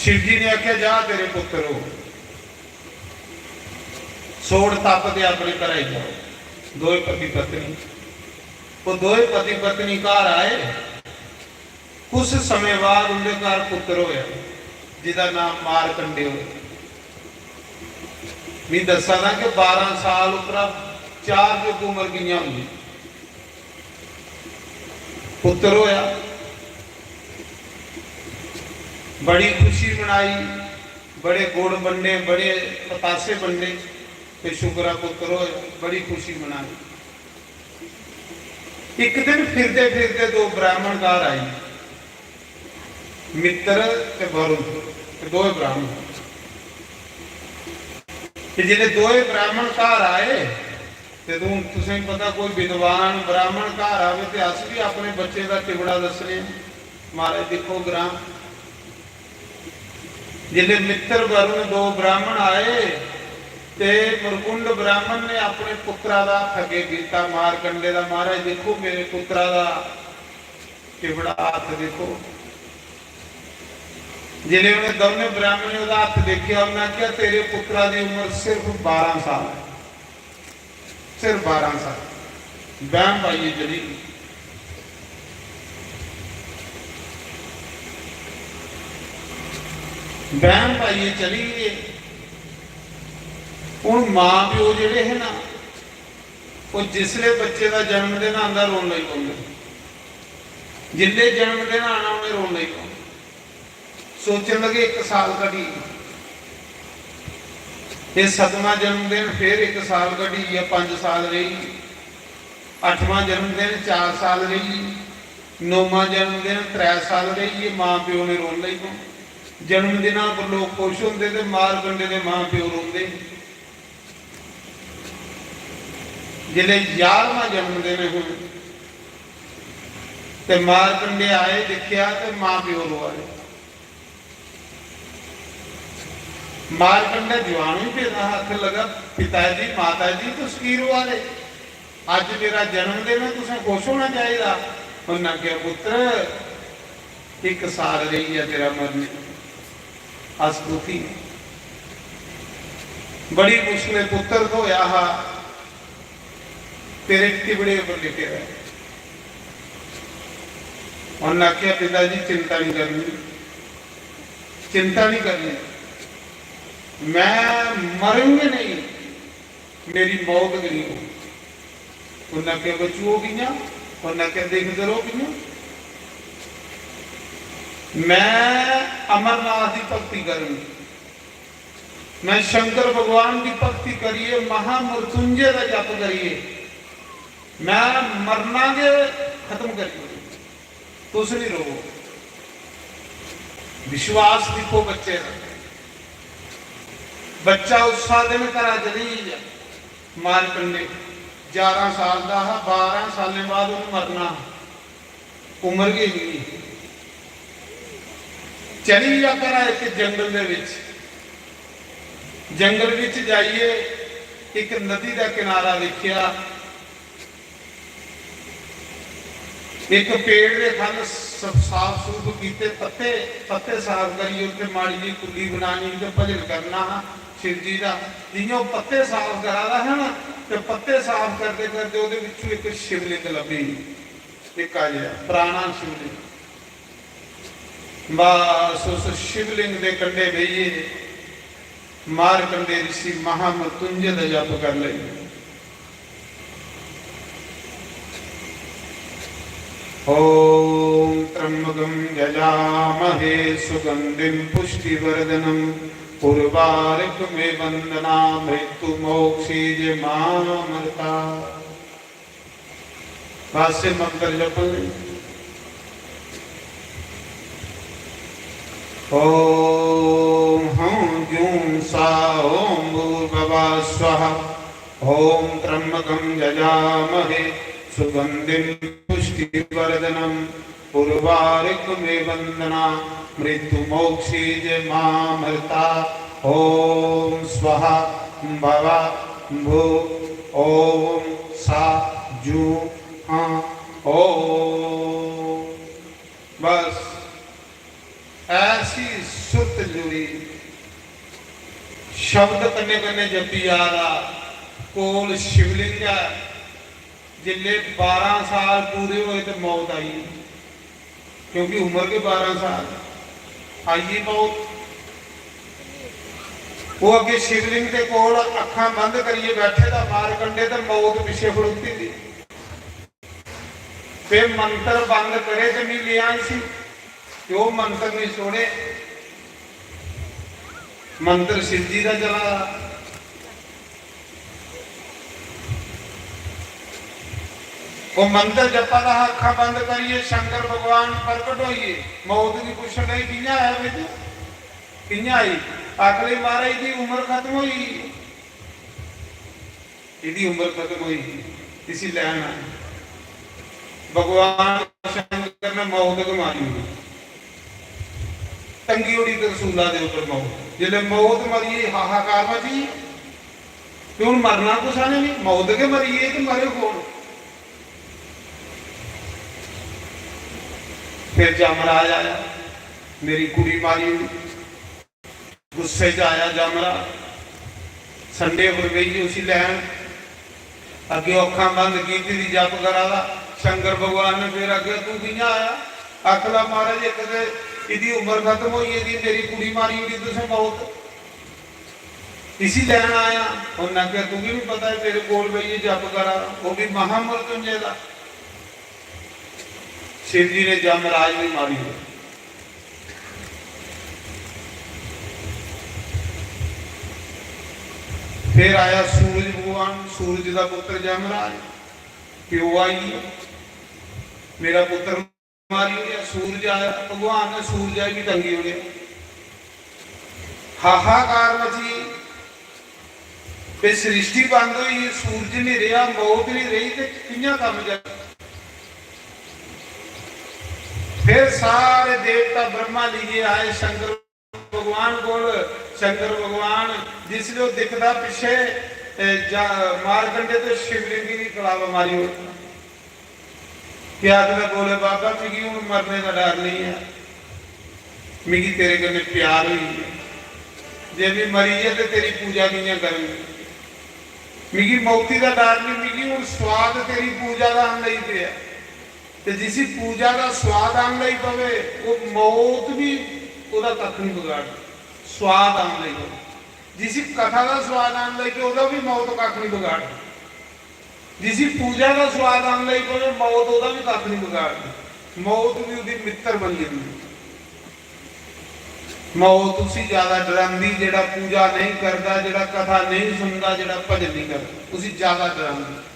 शिव जी ने आखेआ, जा तेरे पुत्र हो, छोड़ तप ते अपने घरै गी जाओ। दोए पति पत्नी, ओह् दोए पति पत्नी घर आए। कुछ समें बाद उं'दे घर पुत्र होआ, जिदा नाम मारकंडे होआ। मी दस्सा दा कि बारां साल उप्परा चार युग उम्र कि'यां होंदी। पुत्र होआ, बड़ी खुशी मनाई, बड़े गुड़ बंडे, बड़े पतासे बंडे, ते शुक्र ऐ पुत्र होआ, बड़ी खुशी मनाई। इक दिन फिरदे फिरदे दो ब्राह्मण घर आई, मित्र ते वरुण, ते दोए ब्राह्मण। ते जिसलै दोए ब्राह्मण घर आए, ते हून तुसें पता, कोई विद्वान ब्राह्मण घर आवे ते अस भी अपने बच्चे दा टिबड़ा दस्सने आं। महाराज, दिक्खो ग्रां, जिसलै मित्र वरुण दो ब्राह्मण आए, ते मरकुंड ब्राह्मण ने अपने पुत्रा दा हत्थ अग्गे कीता, मारकंडे दा, महाराज, दिक्खो मेरे पुत्रा दा टिबड़ा हत्थ दिक्खो। जिसलै उ'नें दौनें ब्राह्मणें ओह्दा हत्थ दिक्खेआ, उ'नें आखेआ, तेरे पुत्रा दी उम्र सिर्फ बारां साल ऐ, सिर्फ बारां साल। बैह्म पाइयै चली गे, बैह्म पाइयै चली गे। हून मां प्यो जेह्ड़े हे ना, ओह् जिसलै बच्चे दा जन्मदिन आंदा, रोन लगी पौंदे। जिसलै जन्मदिन आना, उ'नें रोन लगी पौना। सोचन लगे, इक साल घटी गेआ। एह् सतमां जन्मदिन, फिर इक साल घटी गेआ, पंज साल रेही। अठमां जन्मदिन, चार साल रेही। नौमां जन्मदिन, त्रै साल रेही गे। मां प्यो ने रोन लगी पौना। जन्मदिना पर लोक खुश होंदे ते मारकंडे दे मां प्यो रोंदे। जिसलै ग्यारहवां जन्मदिन हा, ते मारकंडे आए, दिक्खेआ ते मां प्यो रोआ दे। मारकंडा जुआन बी पेदा हा, आखन लगा, "पिता जी, माता जी, तुस की रोआ दे? अज्ज मेरा जन्मदिन ऐ, तुसें खुश होना चाहिदा।" उन्नै आखेआ, "पुत्र, इक साल रेही गेआ तेरा मरने, अस दुखी आं। बड़ी मुश्कलें पुत्र थ्होया हा, तेरे टिबड़े उप्पर लिखे दा ऐ।" उन्नै आखेआ, "पिता जी, चिंता नहीं करनी, चिंता नहीं करनी, मैं मरूंगे नहीं, मेरी मौत गै नहीं होग।" उन्नै आखेआ, "बच्चू, ओह् कि'यां?" उन्नै आखेआ, "दिखदे रहो कि'यां। मैं अमरनाथ दी भक्ति करनी, मैं शंकर भगवान दी भक्ति करियै, महामृत्युंजय दा जप करियै, मैं मरना गै खत्म करी ओड़ना।" तुस नहीं रोवो। विश्वास दिक्खो बच्चे दा। बच्चा उस्सा दिन घरा चली गेआ। मारकंडे ग्यारह साल दा हा, बारह सालें बाद उन्हें मरना हा। उम्र गै इन्नी ही। चली गेआ घरा इक जंगल दे विच। जंगल विच जाइयै इक नदी दा किनारा दिक्खेआ। इक पेड़ दे ख'ल्ल स-, साफ सूफ कीते पत्ते, पत्ते साफ करियै उत्थे माड़ी जी कुल्ली बनानी ते भजन करना हा शिव जी दा। जि'यां ओह् पत्ते साफ करा दा हा ना, ते पत्ते साफ करदे करदे ओह्दे विच्चों इक शिवलिंग लब्भी, निक्का जेहा पराना शिवलिंग। बस उस शिवलिंग दे कंढे बेहियै मारकंडे ऋषि महामृत्युंजय दा जप कर लेंगे। ओम त्र्यंबकम यजामहे सुगंधिम पुष्टिवर्धनम उर्वारुकमिव बंधनान् मृत्युर्मोक्षाय च मामृतात्। बस ये मंत्र जपन लगे। ओम हूं जूं सा ओम भूर्भुवः स्वः। ओम त्र्यंबकम यजामहे सुगंधिम पुष्टिवर्धनम उर्वारुकमिव बंधनान् मृत्युर्मोक्षाय च मामृतात्। ओम स्वः भवः भू ओम सा जूं हां ओम। बस ऐसी सुरत जुड़ी, शब्द कन्नै कन्नै जपी जा दा। कोल शिवलिंग ऐ, जिसले बारां साल पूरे होए ते मौत आई, क्योंकि उम्र गै बारां साल। आई गेई मौत। ओह् अग्गें शिवलिंग दे कोल अक्खां बंद करियै बैठे दा मारकंडे, ते मौत पिच्छे खड़ोती दी। ते मंत्र बंद करे ते मी लेआ इसी, ते ओह् मंत्र नहीं छोड़े। मंत्र शिव जी दा चला दा। ओह् मंत्र जपा दा हा, अक्खां बंद करियै शंकर भगवान प्रकट होइए। मौत गी पुच्छन लगे, "कि'यां आया बेटू? कि'यां आई?" आखन लगे, "महाराज, एह्दी उम्र खत्म होई गेई।" एह्दी उम्र खत्म होई गेई, इसी लैन आए। भगवान शंकर ने मौत गै मारी ओड़ी, टंगी ओड़ी तरसूला दे उप्पर मौत। जिसलै मौत मरी गेई, हाहाकार मची गेई। ते हून मरना कुसै ने नहीं, मौत गै मरी गेई ते मरे कौन? फिर जमराज आया, मेरी कुड़ी मारी ओड़ी। गुस्से च आया जमराज, संडे पर बेहियै उसी लैन। अग्गें अक्खां बंद कीती दी जप करा दा। शंकर भगवान ने फिर अग्गें, "तू कि'यां आया?" आखदा, "महाराज, इक ते एह्दी उम्र खत्म होई गेदी, मेरी कुड़ी मारी ओड़ी तुसें मौत, इसी लैन आया।" उन्नै आखेआ, "तुगी बी पता ऐ, तेरे कोल बेहियै जप करा दा, ओह् बी महामृत्युंजय दा।" शिव जी ने जमराज भी मारी दिया। फिर आया सूरज भगवान, सूरज का पुत्र जमराज, प्यो आई गया, मेरा पुत्र मारी ओड़ेआ। सूरज आया, भगवान ने सूरज गी भी टंगी ओड़ेआ। हाहाकार मची गेई। ते सृष्टि बंद होई गेई, सूरज नहीं रहा, मौत नहीं रही, ते कि'यां कम्म चलना? फिर सारे देवता ब्रह्मा लेइयै आए शंकर भगवान कोल। शंकर भगवान जिसलै ओह् दिखदा पिच्छे, ए, जा-, मारकंडे ते शिवलिंग गी कलावा मारी ओड़दा। ते आखदा, "बोले बाबा, मिगी हून मरने दा डर नहीं है, मिगी तेरे कन्नै प्यार होई गेआ। जे में मरी गेआ ते तेरी पूजा कि'यां करङ? मिगी मौती दा डर नहीं, मिगी हून स्वाद तेरी पूजा दा आन लगी पेआ।" ते जिसी पूजा दा स्वाद आन लगी पवे, ओह् मौत भी ओह्दा कक्ख नहीं बगाड़दी, स्वाद आन लगी पवे। जिसी कथा दा स्वाद आन लगी पवे, ओह्दा भी मौत कक्ख नहीं बगाड़दी। जिसी पूजा दा स्वाद आन लगी पवे, मौत ओह्दा भी कक्ख नहीं बगाड़दी। मौत भी ओह्दी मित्तर बनी जंदी। मौत उसी ज्यादा डरांदी, जेह्ड़ा पूजा नहीं करदा, जेह्ड़ा कथा नहीं सुनदा, जेह्ड़ा भजन नहीं करदा, उसी ज्यादा डरांदी।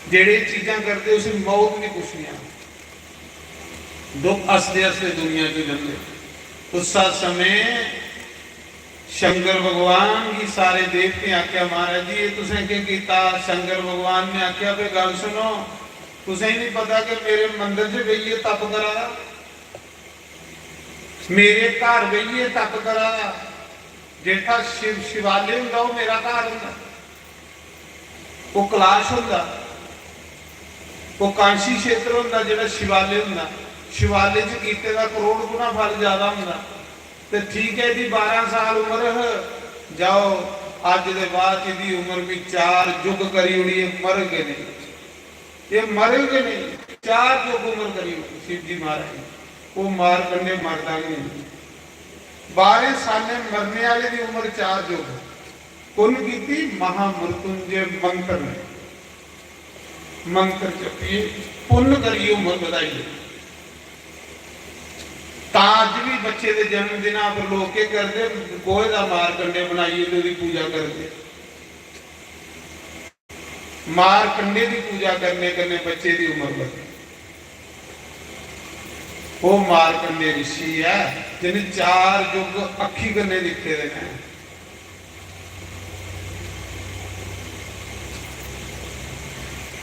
जेह्ड़े चीजां करदे, उसी मौत नहीं पुच्छदियां। दुख हसदे हसदे दुनिया चों जंदे। उस समय शंकर भगवान गी सारे देवतें आख्या, "महाराज जी, एह् तुसें केह् कीता?" शंकर भगवान ने आख्या, "भाई, गल्ल सुनो, तुसें नहीं पता कि मेरे मंदर च बेहियै तप करा दा, मेरे घर बेहियै तप करा दा, जेह्ड़ा शिव शिवालय होंदा, ओह् मेरा घर होंदा, ओह् कैलाश होंदा, ओह् कांशी क्षेत्र होंदा, जेह्ड़ा शिवालय होंदा। शिवालय च कीते दा करोड़ गुना फल ज्यादा होंदा। ते ठीक ऐ जी, बारां साल उम्र ह, जाओ, अज्ज दे बाद च एह्दी उम्र बी चार युग करी ओड़ी, एह् मरग गै नेईं, एह् मरग गै नेईं। चार युग उम्र करी ओड़ी शिव जी महाराज ने। ओह् मारकंडे मरदा गै नेईं। बारें सालें मरने आह्ले दी उम्र चार युग। कु'न कीती? महामृत्युंजय मंत्र ने। मंत्र जपियै पुन्न करियै उम्र बधाई। तां अज्ज बी बच्चे दे जन्म दिना पर लोक केह् करदे? गोहे दा मारकंडे बनाइयै ते ओह्दी पूजा करदे। मारकंडे दी पूजा करने कन्नै बच्चे दी उम्र बधदी। ओह् मारकंडे ऋषि ऐ जि'नें चार युग अक्खी कन्नै दिक्खे दे न।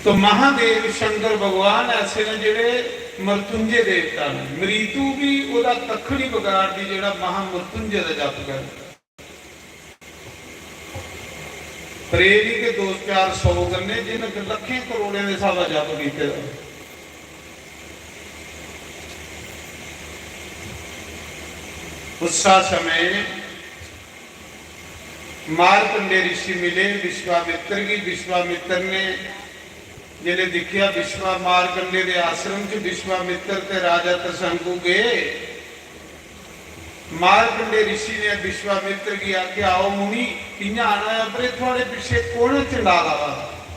तो महादेव शंकर भगवान ऐसे न जेह्ड़े मृत्युंजय देवता न। मृत्यु भी ओह्दा कक्ख निं बगाड़दी जेह्ड़ा महामृत्युंजय दा जप करदा। प्रेरी के दोस्त प्यार सौ कन्नै, जिन लखें करोड़ें दे स्हाबा जप कीते दा। उस्सा समें मारकंडे ऋषि मिले विश्वामित्र गी। विश्वामित्र ने जिसले दिक्खेआ, विश्वा मारकंडे दे आश्रम च विश्वामित्र ते राजा त्रसंगु गए। मारकंडे ऋषि ने विश्वामित्र गी आखेआ, "आओ मुनि, कि'यां आना ऐ, पर एह् थुआड़े पिच्छे कौन चंडाल आवा दा?"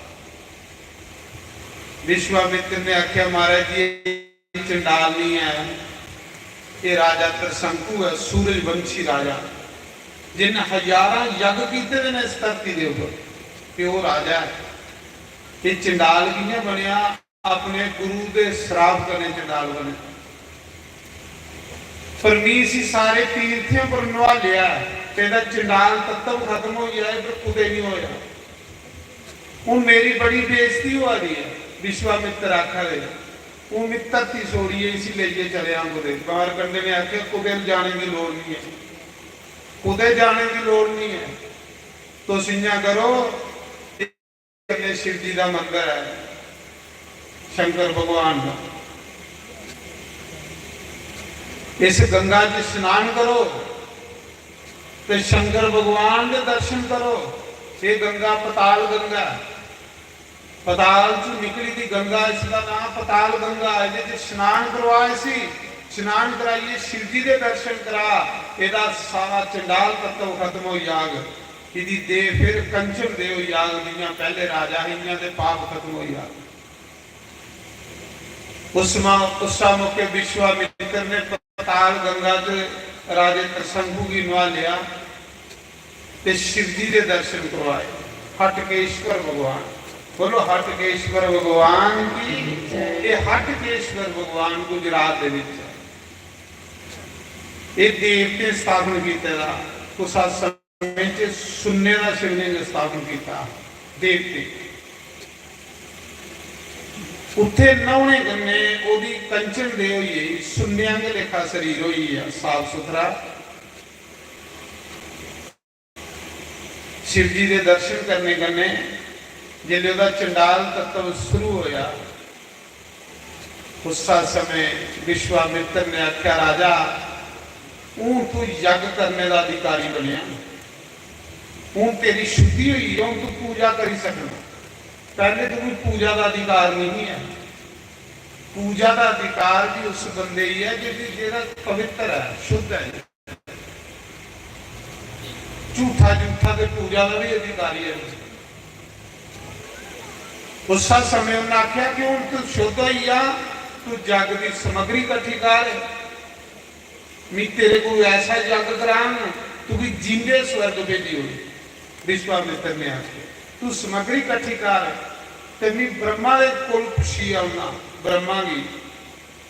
विश्वामित्र ने आखेआ, "महाराज जी, एह् चंडाल नहीं ऐ, एह् राजा त्रसंगु ऐ, सूरजवंशी राजा, जिन हजारां यज्ञ कीते दे ने इस धरती दे उप्पर, ते ओह् राजा ऐ। एह् चंडाल कि'यां बनेआ?" अपने गुरु दे श्राप कन्नै चंडाल बने। पर मी इसी सारे तीर्थें पर नुहालेआ, ते एह्दा चंडाल तत्व खत्म होई जाए, पर कुतै निं होया। हून मेरी बड़ी बेइज्जती होआ दी ऐ, विश्वामित्र आखा दे। हून मी धरती छोड़ियै इसी लेइयै चलेआ कुतै। मारकंडे ने आखेआ, "कुतै जाने दी लोड़ निं ऐ, कुतै जाने दी लोड़ निं ऐ। तुस इ'यां करो, कन्नै शिव जी दा मंदर ऐ, शंकर भगवान दा। इस गंगा च स्नान करो ते शंकर भगवान दे दर्शन करो। एह् गंगा पताल गंगा ऐ। पताल च निकली दी गंगा, इसदा नाम पताल गंगा। एह्दे च स्नान करवा इसी, स्नान कराइयै शिव जी दे दर्शन करा। एह्दा सारा चंडाल तत्व खत्म होई जाग। एह्दी देह फिर कंचन देह होई जाग, जि'यां पैह्ले राजा ही, इ'यां ते पाप खत्म होई जाग।" उस मा-, उस्सा मौके विश्वामित्र ने पताल गंगा च राजे त्रसंगु गी नुहालेआ ते शिव जी दे दर्शन करवाए। हटकेश्वर भगवान, बोलो, हटकेश्वर भगवान की। ये हटकेश्वर भगवान गुजरात दे विच है। एह् देवतें स्थापन कीते दा। कुसा समें च सुन्ने दा शिवलिंग स्थापन कीता देवतें। उत्थे न्हौने कन्नै ओह्दी कंचन देह होई गेई, सुन्ने आंगे लेखा शरीर होई गेआ, साफ सुथरा। शिव जी दे दर्शन करने कन्नै जेल्लै ओह्दा चंडाल तत्व शुरू होया, उस्सा समें विश्वामित्र ने आख्या, "राजा, हून तू यज्ञ करने दा अधिकारी बनेआ, हून तेरी शुद्धि होई गेई, हून तू पूजा करी सकना। पैह्ले तुगी पूजा दा अधिकार नहीं है। पूजा दा अधिकार भी उस बंदे ही है जेह्ड़ी, जेह्ड़ा पवित्र है, शुद्ध है।" झूठा, झूठा ते पूजा दा भी अधिकारी है। उस्सा समें उन्नै आखेआ कि हून तू शुद्ध होई जा, तू जग दी समग्री कट्ठी कर, मी तेरे कोल ऐसा जग करांग, तुगी जींदे स्वर्ग भेजी ओड़। विश्वामित्र ने आखेआ, "तू समग्री कट्ठी कर ते मी ब्रह्मा दे कोल पुच्छी औना, ब्रह्मा गी।"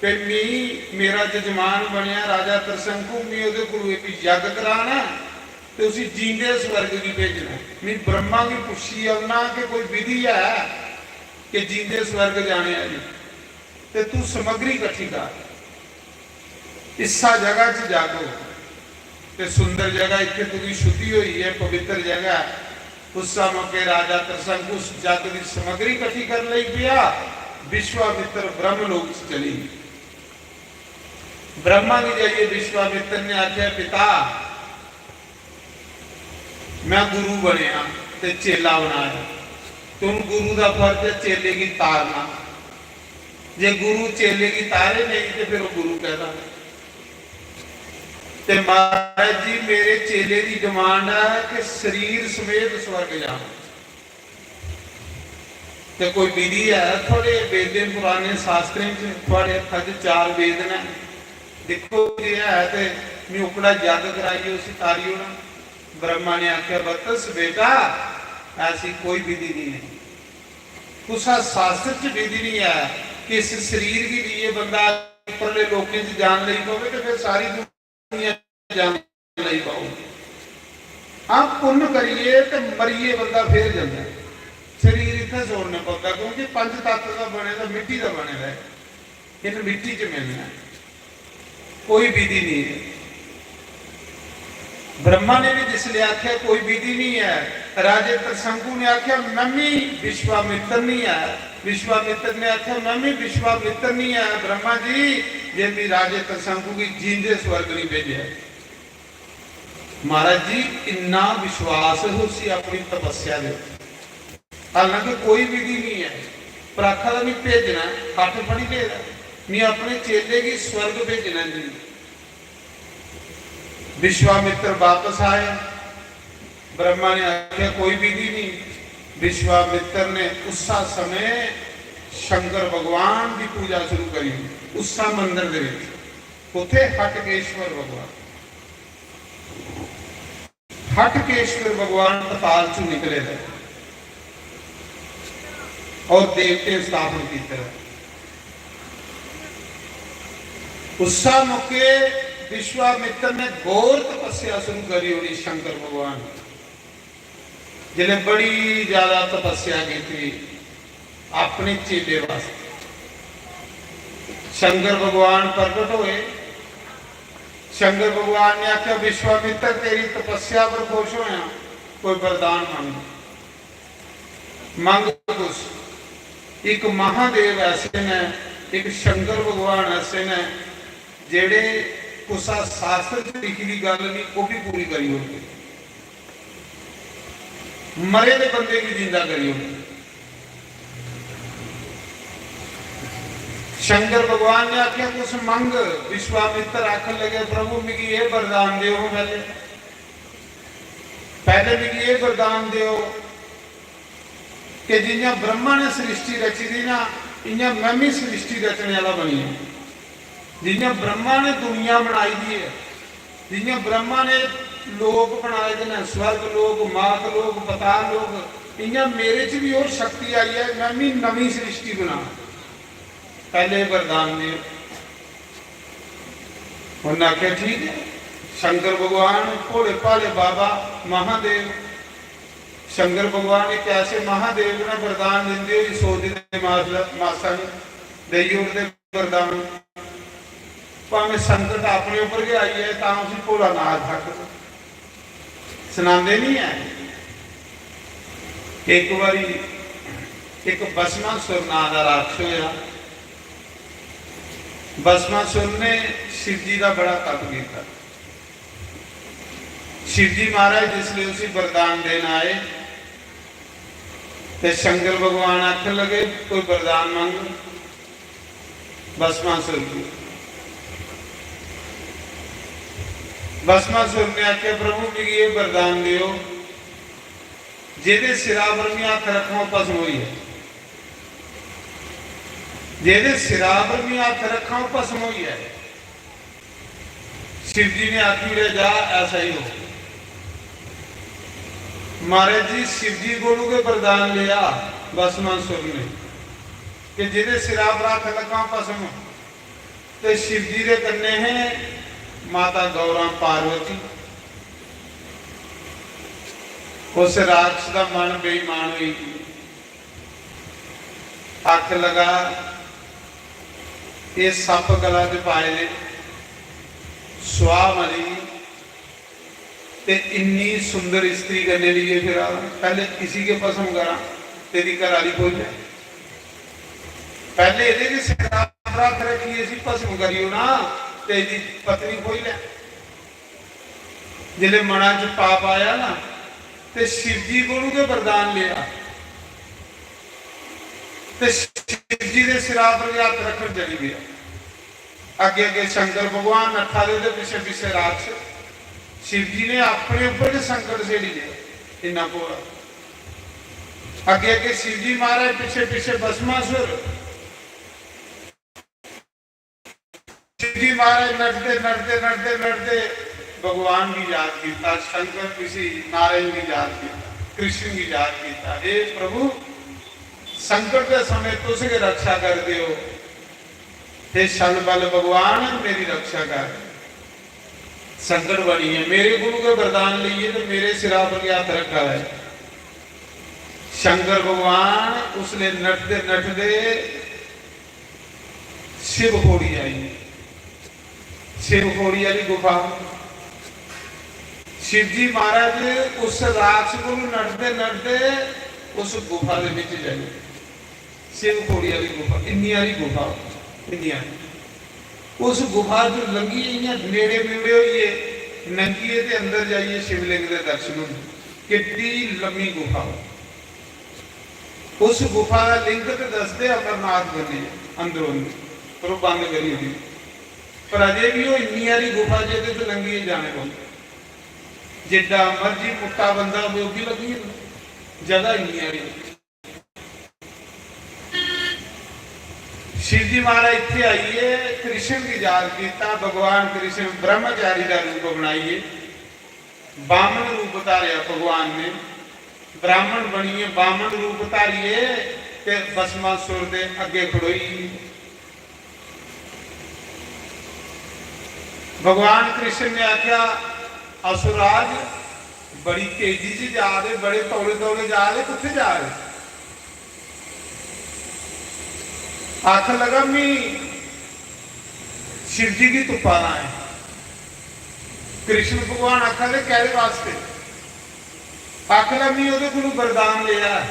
ते मी, मेरा जजमान बनेआ राजा त्रसंकु, मी ओह्दे कोलू इक यज्ञ कराना ते उसी जींदे स्वर्ग गी भेजना। मी ब्रह्मा गी पुच्छी औना कि कोई विधि है कि जींदे स्वर्ग जाने आह्ली, ते तू समग्री कट्ठी कर। इस्सा जगह च जागो। ते सुंदर जगह, इत्थे तुगी शुद्धि होई है, पवित्र जगह है। उस मौके राजा त्रिशंकु उस जग दी समग्री कठी कर लई पिया, विश्वामित्र ब्रह्मलोक च चली गए। ब्रह्मा गी जाइए विश्वामित्र ने आख्या, पिता, मैं गुरु बनया ते चेला बनाया, ते हुन गुरु दा फर्ज है चेले गी तारना। जे गुरु चेले गी तारे नहीं ते फिर वो गुरु कहदा। ते महाराज जी, मेरे चेले दी डिमांड है कि शरीर समेत स्वर्ग जाना। ते कोई विधि है थुआड़े वेदें, पुराने शास्त्रें च? थुआड़े हत्था च चार वेद न, दिक्खो जे है ते मी ओकड़ा जग कराइयै उसी तारी ओड़ां। ब्रह्मा ने आखेआ, "वत्स बेटा, ऐसी कोई विधि नहीं है, कुसै शास्त्र च विधि नहीं है कि इस शरीर गी लेइयै बंदा उप्परले लोकें च जान लेई पवे ते फिर सारी दुनिया जान लेई पाओ।" हां, पुन्न करियै ते मरियै बंदा फिर जंदा ऐ। शरीर इत्थै छोड़ना पौंदा, क्योंकि पंज तत्त दा बने दा, मिट्टी दा बने दा ऐ। इन मिट्टी च मिलना ऐ, कोई विधि नहीं है। ब्रह्मा ने भी जिसले आख्या कोई विधि नहीं है, राजे त्रिशंकु ने आख्या, "मैं भी विश्वामित्र नहीं है।" विश्वामित्र ने आख्या, "मैं भी विश्वामित्र नहीं है, ब्रह्मा जी, जे भी राजे त्रिशंकु की जींदे स्वर्ग नहीं भेजे।" महाराज जी, इन्ना विश्वास है उसी अपनी तपस्या दे। हालांकि कोई विधि नहीं है, पर आखा दा नहीं भेजना, हठ फड़ी लेदा, "मैं अपने चेले गी स्वर्ग भेजना जी।" विश्वामित्र वापस आए, ब्रह्मा ने आख्या, "कोई विधि नहीं।" विश्वामित्र ने उसा समय शंकर भगवान की पूजा शुरू करी, उसा मंदिर दे विच। उत्थे हटकेश्वर भगवान, हटकेश्वर भगवान पताल चू निकले दा और देवते स्थापन किते दा। उस मौके विश्वामित्र ने घोर तपस्या शुरू करी ओड़ी शंकर भगवान। जिन्हें बड़ी ज्यादा तपस्या की थी अपने चेले वास्ते। शंकर भगवान प्रकट हुए। शंकर भगवान ने आख्या, "विश्वामित्र, तेरी तपस्या पर खुश होया, कोई वरदान मंग।" मंग कुछ। एक महादेव ऐसे ने, एक शंकर भगवान ऐसे ने, जेड़े कुसा शास्त्र च लिखी दी गल नहीं, वो भी पूरी करी ओड़दे। मरे दे बंदे गी जिंदा करी ओड़दे। शंकर भगवान ने आख्या, "कुछ मंग।" विश्वामित्र आखन लगे, "प्रभु, मिगी ये वरदान देओ, पहले, पहले मिगी ये वरदान देओ कि जियां ब्रह्मा ने सृष्टि रची दी ना, इयां मैं भी सृष्टि रचने वाला बनिया। जियां ब्रह्मा ने दुनिया बनाई दी है, जियां ब्रह्मा ने लोक बनाए दे न, स्वर्ग लोक, मात लोक, पताल लोक, इयां मेरे च भी और शक्ति आई है, मैं भी नवी सृष्टि बना।" पहले वरदान देओ। उन्हें आख्या, "ठीक है।" शंकर भगवान, भोले भाले बाबा महादेव, शंकर भगवान एक ऐसे महादेव ने वरदान दिंदे होई सोचदे मास-, मासा ने देई ओड़दे वरदान। भावें संकट अपने उप्पर गै आई जाए, तां उसी भोलानाथ आखदे। सनांदे नहीं है। एक बारी एक भस्मासुर नां दा राक्षस होया। भस्मासुर ने शिव जी दा बड़ा तप किया। शिव जी महाराज जिसले उसी वरदान देन आए, ते शंकर भगवान आखन लगे, "कोई वरदान मंग।" भस्मासुर गी। भस्मासुर ने आख्या, "प्रभु, मिगी एह् वरदान देओ, जेह्दे सिरा पर में हत्थ रक्खां, ओह् भस्म होई जाए। जेह्दे सिरा पर में हत्थ रक्खां, ओह् भस्म होई जाए।" शिव जी ने आखी ओड़ेआ, "जा, ऐसा ही हो।" महाराज जी, शिव जी कोलू गै वरदान लेआ भस्मासुर ने कि जेह्दे सिरा पर हत्थ लग्गा भस्म, ते शिव जी दे कन्नै हे माता गौरा पार्वती। उस राक्षस दा मन बेईमान होई गेआ। आख लगा, "एह् सप्प गला च पाए दे, सुआह मली, ते इन्नी सुंदर स्त्री कन्नै लेइयै फिरा दा, पैह्ले इसी गै भस्म करां, तेरी घर आह्ली खोई लै। पैह्ले एह्दे गै सिरा पर हत्थ रक्खियै इसी भस्म करी ओड़ां ते एह्दी पत्नी खोई लै। जिसलै मना च पाप आया ना, ते शिव जी कोलू गै वरदान लेआ, ते शिव जी दे सिरा पर गै हत्थ रक्खन चली पेआ। अग्गे अग्गे शंकर भगवान नट्ठा दे ते पिच्छे पिच्छे राक्षस। शिव जी ने अपने उप्पर गै संकट सेड़ी लेआ, इन्ना घोरा। अग्गे अग्गे शिव जी महाराज, पिच्छे पिच्छे भस्मासुर। शिव जी महाराज नटदे नटदे नटदे नटदे भगवान गी याद किया, शंकर इसी नारायण गी याद किया, कृष्ण गी याद किया, हे प्रभु, संकट के समय तुस गै रक्षा करदे हो, हे छल बल भगवान, मेरी रक्षा कर। संकट बनी है, मेरे गुरु के वरदान लेइयै ते मेरे सिरा पर गै हत्थ रखा है। शंकर भगवान उसले नटदे नटदे शिव खोड़ी आई। शिव खोड़ी आह्ली गुफा। शिव जी महाराज उस राक्षस कोलू नटदे नटदे उस गुफा दे बिच जाई। शिव खोड़ी आह्ली गुफा, इन्नी हारी गुफा, इन्नी हारी। उस गुफा चों लंघियै इ'यां नेड़े मेड़े होइयै लंघियै ते अंदर जाइयै शिवलिंग दे दर्शन होंदे। किड्डी लम्मी गुफा। उस गुफा दा लिंग ते दसदे अमरनाथ कन्नै अंदरों अंदर, पर ओह् बंद करी ओड़ी। पर अजें बी ओह् इन्नी हारी गुफा जेह्दे च लंघियै जाने पौंदा। जिड्डा मर्जी मुट्टा बंदा होवे, ओह् बी लंघी जंदा। जगह इन्नी हारी। शिव जी महाराज इत्थे आइयै कृष्ण गी याद किया, भगवान कृष्ण ब्रह्मचारी का रूप बनाइए बामन रूप धारेआ भगवान ने। ब्राह्मण बनिए बामन रूप धारिए ते भस्मासुर दे अग्गे खड़ोई। भगवान कृष्ण ने आख्या, असुराज, बड़ी तेजी च जा दे, बड़े तौले तौले जा दे, कुत्थे जा दे? आखन लगा, "मी शिव जी गी तुप्पा दा ऐ।" कृष्ण भगवान आखा दे, "कैह्दे वास्ते?" आखन लगा, "मी ओह्दे कोलू वरदान लेआ ऐ,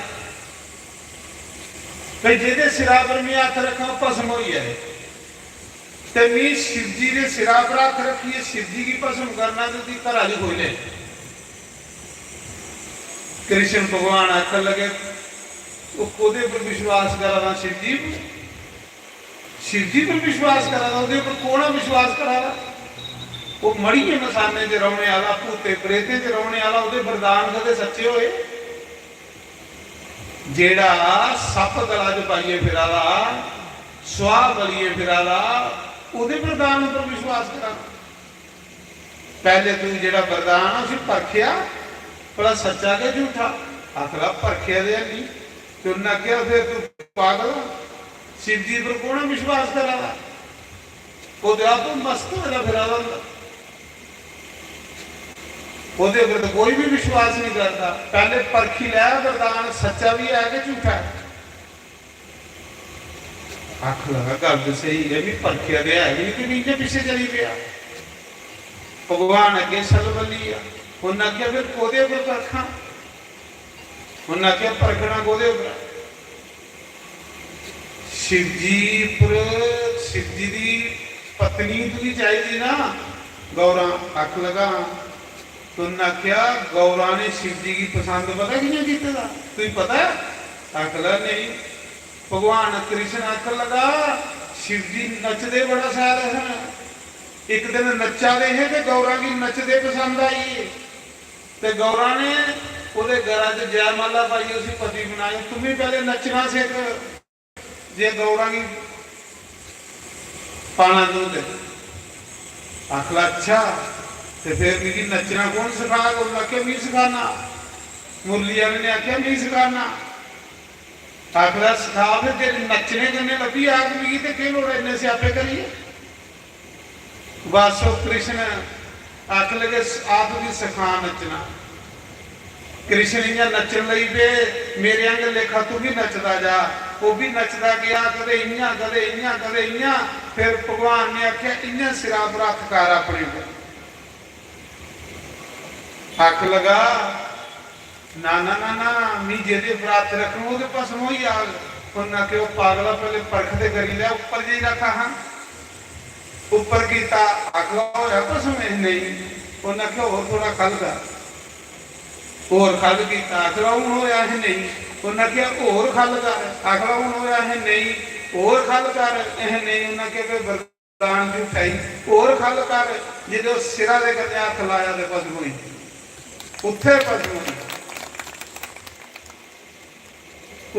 भई जेह्दे सिरा पर मी हत्थ रक्खां, भस्म होई जाए। ते मी शिव जी दे सिरा पर हत्थ रक्खियै शिव जी गी भस्म करना ते ओह्दी घर आह्ली खोई ले।" कृष्ण भगवान आखन लगे, "ओह् कोह्दे पर विश्वास करा दा? शिव जी पर? शिव जी पर विश्वास करा दा? ओह्दे पर कौन विश्वास करा दा? ओह् मड़िये मसाने च रौह्ने आह्ला, भूते प्रेते च रौह्ने आह्ला, ओह्दे वरदान कदें सच्चे होए? जेह्ड़ा सप्प गला च पाइयै फिरा दा, सुआह् बलियै फिरा दा, ओह्दे वरदान पर विश्वास करा दा?" पैह्ले तू जेह्ड़ा वरदान आ, उसी परखेआ, भला सच्चा के झूठा? आखदा, "परखेआ ते हैनी।" ते उन्नै आखेआ, "फिर तू पागल आ, शिव जी पर कौन विश्वास करा दा? ओह् ते आपूं मस्त होए दा फिरा दा होंदा, ओह्दे पर ते कोई बी विश्वास नहीं करदा। पैह्ले परखी लै, वरदान सच्चा बी ऐ कि झूठा ऐ।" आखन लगा, "गल्ल ते स्हेई ऐ, मी परखेआ ते है गै निं, ते मी इ'यां पिच्छे चली पेआ।" भगवान अग्गें छल बल्ली गेआ। उन्नै आखेआ, "फिर कोह्दे पर परखां?" उन्नै आखेआ, "परखना कोह्दे पर ऐ? शिवजी पर, शिवजी दी पत्नी तुगी चाहिदी ना, गौरां?" आखन लगा, "हां।" उन्नै आखेआ, "गौरां ने शिवजी गी पसंद पता कि'यां कीते दा? तुगी पता ऐ?" आखन लगा, "नेईं।" भगवान कृष्ण आखन लगा, "शिवजी नचदे बड़ा शैल हे। इक दिन नच्चा दे हे ते गौरां गी नचदे पसंद आई गे। ते गौरां ने ओह्दे गला च जयमाला पाई, उसी पति बनाया। तुम्हें पहले नच्चना सिख, जे गौरां गी पाना तूं ते।" आखला, "अच्छा, ते फिर मिगी नच्चना कौन सखाग?" उन्नै आखेआ, "मी सखाना।" मुरली आह्ले ने आखेआ, "मी सखाना।" आखला, "सखा फिर, जे नच्चने कन्नै लब्भी जाग मिगी, ते केह् लोड़ ऐ इन्ने स्यापे करियै?" बस ओह् कृष्ण आखन लगे, "आ तुगी सखां नच्चना।" कृष्ण इ'यां नच्चन लगी पे, "मेरे आंगर लेखा तू भी नचदा जा।" ओह् भी नचदा गेआ, कदें इ'यां, कदें इ'यां, कदें इ'यां। फिर भगवान ने आखेआ, "इ'यां सिरा पर हत्थ कर अपने पर।" आख लगा, "ना ना ना ना, मी जेह्दे पर हत्थ रक्खन ओह् ते भस्म होई जाग।" उन्नै आखेआ, "ओह् पागला, पैह्ले परख ते करी लै, उप्पर जाई रक्ख हां।" उप्पर कीता, आखदा, "होआ भस्म?" "एह नेईं।" उन्नै आखेआ, "होर थोह्ड़ा ख'ल्ल कर।" होर ख'ल्ल कीता, आखदा, "हून होआ?" "एह नेईं।" उन्नै आखेआ, "होर ख'ल्ल कर।" आखदा, "हून होआ?" "एह नेईं।" "होर ख'ल्ल कर।" "एह नेईं।" उन्नै आखेआ, "फिर वरदान झूठा ई, होर ख'ल्ल कर।" जिसलै ओह् सिरा दे कन्नै हत्थ लाया ते भस्म होई गेई। उत्थै भस्म होई गेई।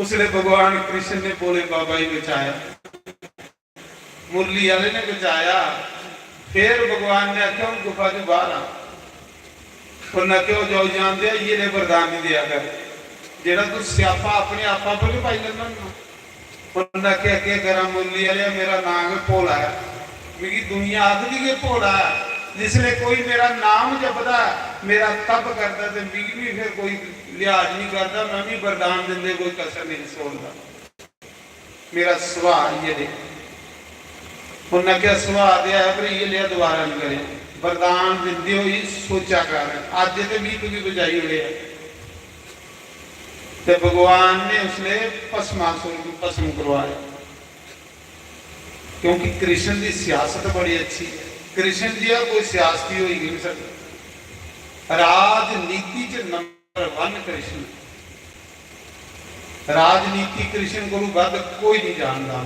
उसलै भगवान कृष्ण ने भोले बाबा गी बचाया, मुरली आह्ले ने बचाया। फिर भगवान ने आखेआ, "हून गुफा चों बाहर आ।" उन्नै आखेआ, "ओह् जाओ, जानदे, इ'यै नेह् वरदान निं देआ कर, जेह्ड़ा तूं स्यापा अपने आपा पर गै पाई लैन्ना होन्ना।" उन्नै आखेआ, "केह् करां मुरली आह्लेआ, मेरा नांऽ गै भोला ऐ, मिगी दुनिया आखदी गै भोला ऐ। जिसलै कोई मेरा नाम जपदा ऐ, मेरा तप करदा, ते मिगी बी फिर कोई लिहाज निं करदा, में बी वरदान दिंदे कोई कसर नेईं छोड़दा। मेरा सुभाऽ इ'यै नेहा।" उन्नै आखेआ, "सुभाऽ ते है, पर इ'यै नेहा दोबारा निं करेआं। वरदान दिंदे होई सोचा कर, अज्ज ते मी तुगी बचाई ओड़ेआ।" ते भगवान ने उसलै भस्मासुर गी भस्म करवाया, क्योंकि कृष्ण दी सियासत बड़ी अच्छी है। कृष्ण जेहा कोई सियासती होई गै निं सकदा। राजनीति च नंबर वन कृष्ण। राजनीति कृष्ण कोलू बद्ध कोई नहीं जानदा।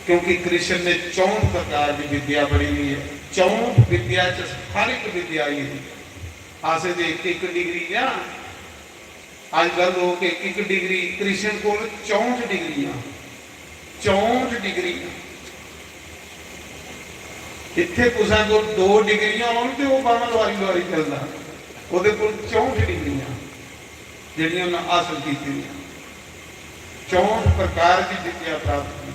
क्योंकि कृष्ण ने चौंठ प्रकार की विद्या पढ़ी हुई है। चौंठ विद्या च हर एक विद्या आई हुई है। अस ते इक, इक डिग्री ना, अजकल लोक इक, इक डिग्री, कृष्ण कोल चौंठ डिग्रियां, चौंठ डिग्रियां। इत्थे कुसै कोल दो डिग्रियां होन ते ओह् बाह्मां लुआरी लुआरी चलदा। ओह्दे कोल चौंठ डिग्रियां जेह्ड़ियां उन्नै हासल कीती दियां, चौंठ प्रकार की विद्या प्राप्त कीती।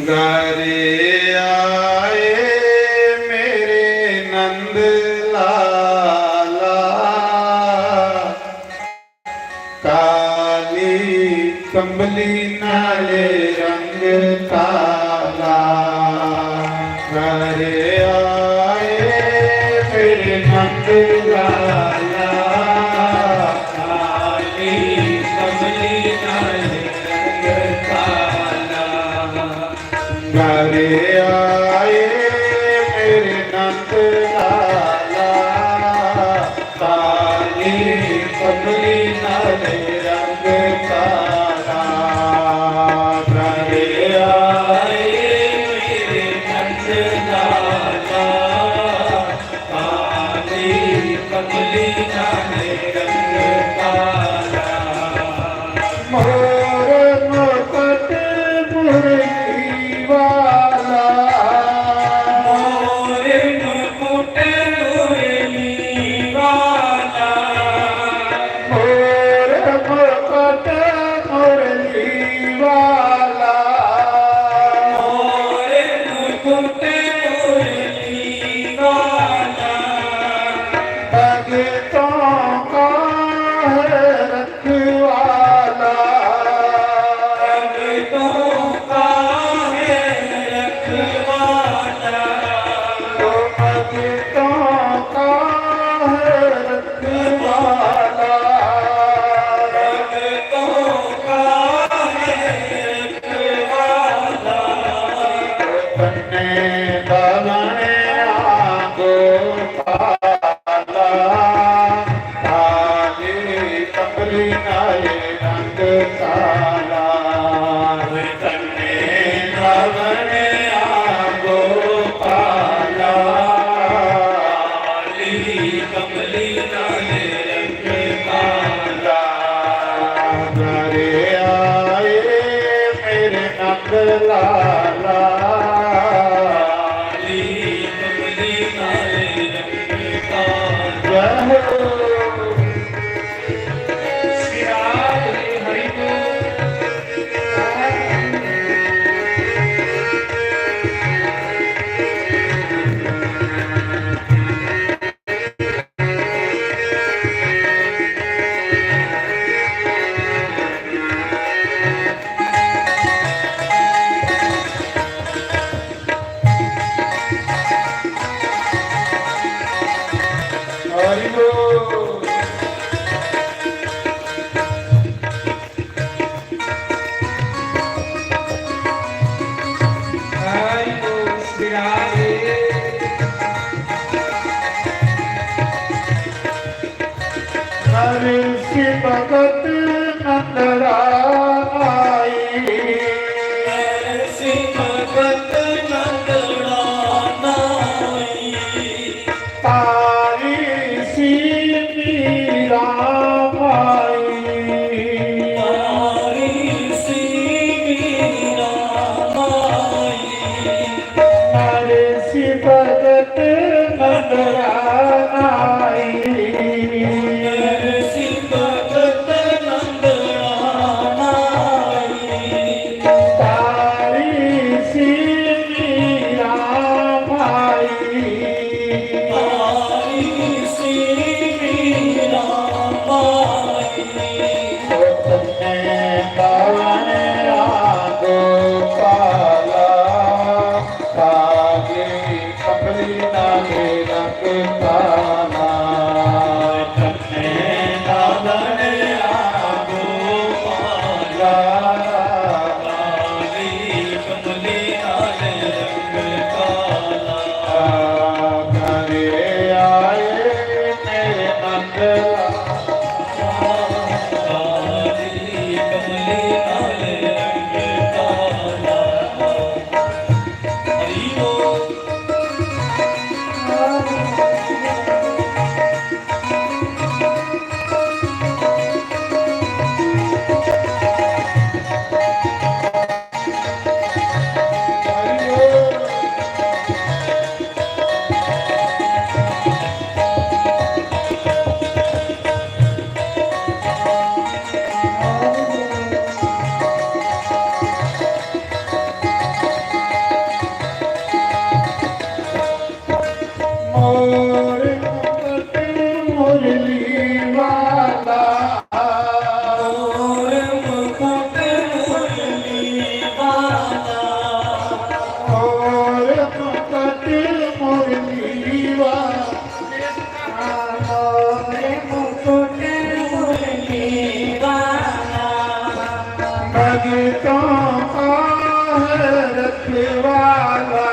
घर आए मेरे नंद लाला, काली कंबली नाले रंग काला। घर आए मेरे नंद लाला, काली कंबली नाले रंग काला। घर आए मेरे नंद लाला, काली कंबली नाले रंग काला। घर आए मेरे नंद लाला, काली कंबली नाले रंग काला। मोर मुकुट मुरली वाला। मोर मुकुट मुरली वाला। मोर मुकुट मुरली वाला। मोर मुकुट मुरली वाला। भगतों का है रखवाला। भगतों का है रखवाला। भगतों का है रखवाला। भगतों का है रखवाला। अपने नरसी भगत नंदड़ा आई। नरसी भगत नंदड़ा आई। तारी सी मीरा माई। तारी सी मीरा माई। नरसी भगत नंदड़ा आई। नरसी भगत नंदड़ा आई। तारी सी मीरा माई। तारी सी मीरा माई। ओ तन्ने पावने आ गोपाला, काली कमली नाले रंग काला। तन्ने पावने आ गोपाला, काली कमली नाले रंग काला। घरे आए मेरे नंद लाला। काली कमली नाले रंग काला। हरि बोल। मोर मुकुट मुरली वाला। मोर मुकुट मुरली वाला। मोर मुकुट मुरली वाला। मोर मुकुट मुरली वाला। भगतों का है रखवाला।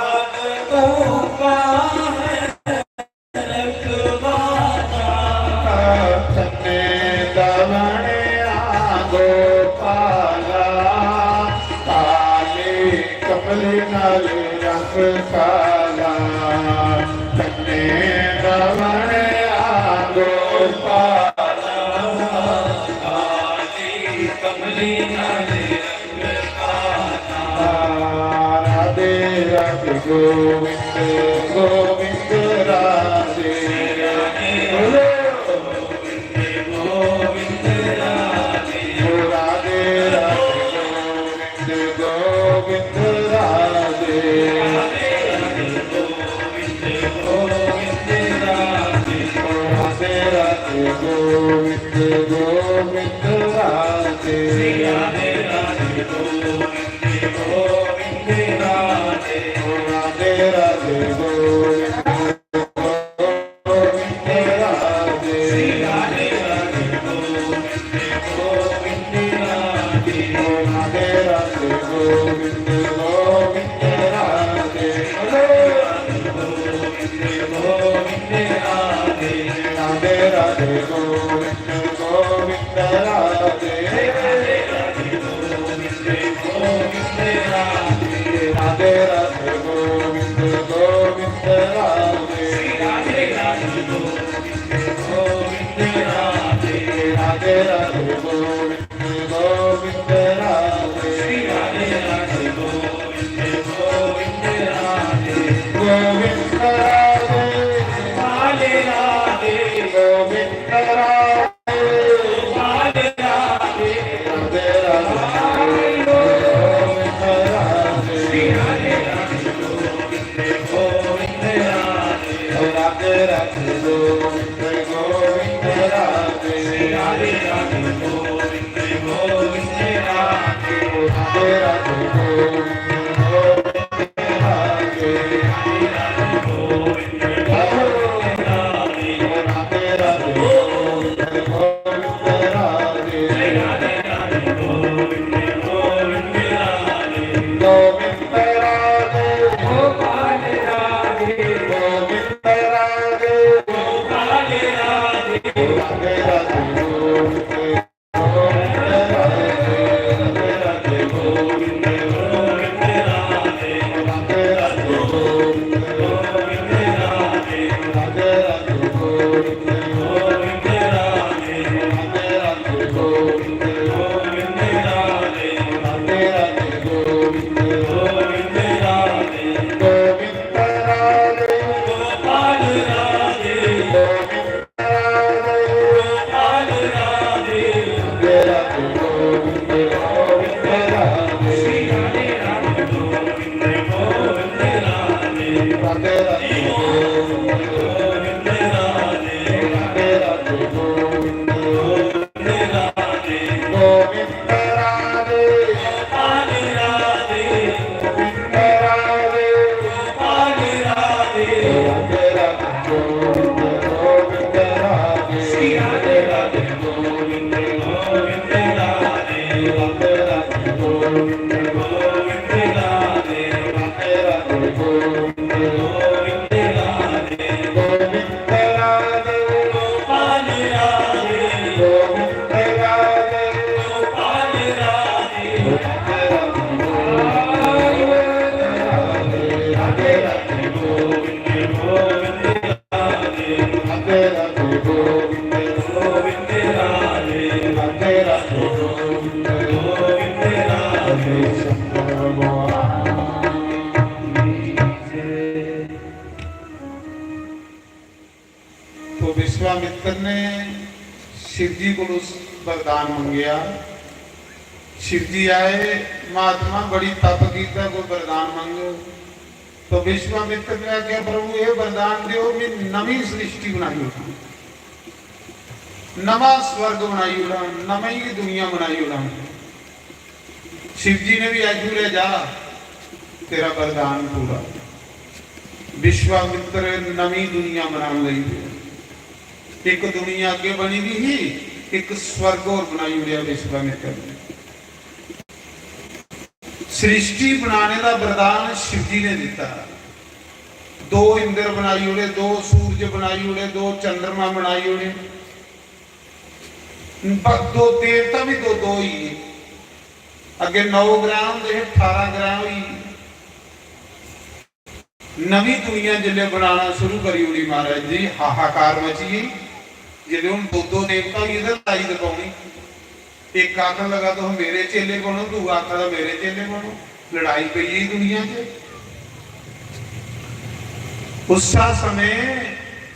भगतों का है रखवाला। तन्ने दवने आ गोपाला। काली कमली नाले रंग काला। तन्ने दवने आ गोपाला। काली कमली नाले रंग काला। राधे राधे गोविंद गोविंद राधे। बोलो। गोविंद राधे। ओ राधे राधे गोविंद गोविंद राधे। राधे राधे गोविंद गोविंद राधे। ओ राधे राधे गोविंद गोविंद राधे। राधे राधे गोविंद गोविंद राधे। ओ राधे राधे गोविंद गोविंद राधे। श्री राधे राधे गोविंद गोविंद राधे। ओ राधे राधे गोविंद गोविंद राधे। बोलो। गोविंद गोविंद राधे। राधे राधे गोविंद गोविंद राधे। राधे राधे गोविंद गोविंद राधे। राधे राधे गोविंद गोविंद राधे। राधे राधे गोविंद गोविंद राधे। राधे राधे गोविंद गोविंद राधे। राधे राधे गोविंद गोविंद राधे। गोविंद राधे। राधे राधे। गोविंद राधे। राधे राधे। राधे राधे गोविंद गोविंद राधे। विश्वामित्र ने शिव जी को वरदान मंगेआ। शिव जी आए, "महात्मा, बड़ी तप कीता, कोई वरदान मंगो।" तो विश्वामित्र ने आख्या, "प्रभु, ये वरदान दो, मैं नवी सृष्टि बनाई ओड़ां, नवा स्वर्ग बनाई ओड़ां, नवी दुनिया बनाई ओड़ां।" शिव जी ने भी आखी ओड़ेआ, "जा, तेरा वरदान पूरा।" विश्वामित्र नवी दुनिया बनाने लगी पे। एक दुनिया अगे बनी दी ही, एक स्वर्ग और बनाई ओड़ेआ विश्वामित्र ने। सृष्टि बनाने का वरदान शिव जी ने दिता। दो इंद्र बनाई ओड़े, दो सूरज बनाई ओड़े, दो चंद्रमा बनाई ओड़े। ब-, दो देवता भी दो दो ही है। अगे नौ ग्रह होंदे हे, अठारह ग्रह होई गे। नवी दुनिया जिसले बनाना शुरू करी ओड़ी महाराज जी, हाहाकार मची गई। जिसले हूँ दो दो देवता होई गे ते लड़ाई ते पौनी। एक आखन लगा, "तुम मेरे चेले बनो", दूआ आखन लगा, "मेरे चेले बनो।" लड़ाई पई गेई दुनिया च। उस समय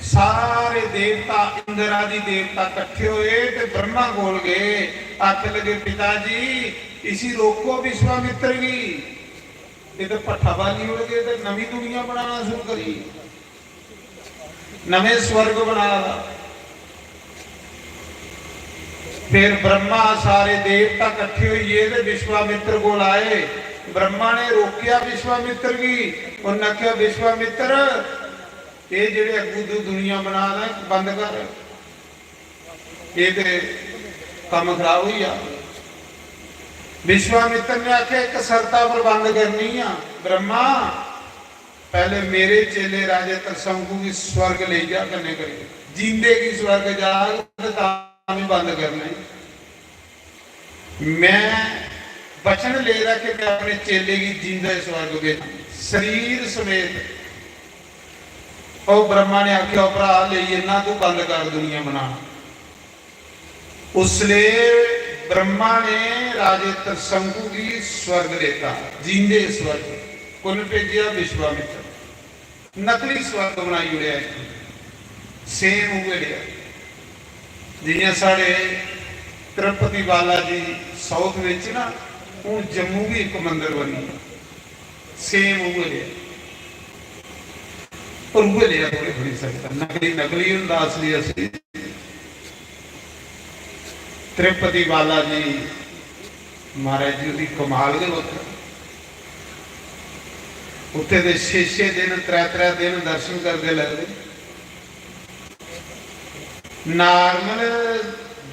सारे देवता, इंद्र आदि देवता इकट्ठे होए ते ब्रह्मा कोल गए, आखन लगे, "पिता जी, इसी रोको विश्वामित्र गी, ये तो भट्ठा बाली उड़ गए ते नवी दुनिया बनाना शुरू करी, नवे स्वर्ग बना दा।" फिर ब्रह्मा, सारे देवता इकट्ठे होइए ते विश्वामित्र कोल आए। ब्रह्मा ने रोकिया विश्वामित्र गी, उन्हें आख्या, "विश्वामित्र, ये जेड़े अग्गू तू दुनिया बना दा, बंद कर, ये ते कम्म खराब होई जा।" विश्वामित्र ने आख्या, "एक शर्ता पर बंद करनी आ, ब्रह्मा, पहले मेरे चेले राजे त्रिशंकु गी स्वर्ग ले जा, कन्ने करी जींदे गी स्वर्ग जाग ते तां भी बंद करना ही। मैं वचन ले रहा कि मैं अपने चेले गी जींदा स्वर्ग भेजां, शरीर समेत।" ओ ब्रह्मा ने आख्या, "ओ भरा, लेई जन्ना, तू बंद कर दुनिया बनाना।" उसले ब्रह्मा ने राजे त्रिशंकु गी स्वर्ग देता, जींदे स्वर्ग। कुन भेजेआ? विश्वामित्र। नकली स्वर्ग बनाई ओड़ेआ इक। सेम उ'ऐ जेहा। जि'यां साढ़े तिरुपति बालाजी साउथ बिच ना, हून जम्मू बी इक मंदर बनी गेआ। सेम उ'ऐ जेहा। पर उ'ऐ जेहा थोड़े बनी सकदा। नकली नकली होंदा, असली असली। तिरुपति बालाजी महाराज जी, ओह्दी कमाल गै बक्खरा। उत्थे ते छे छे दिन, त्रै त्रै दिन दर्शन करदे लगदे। नार्मल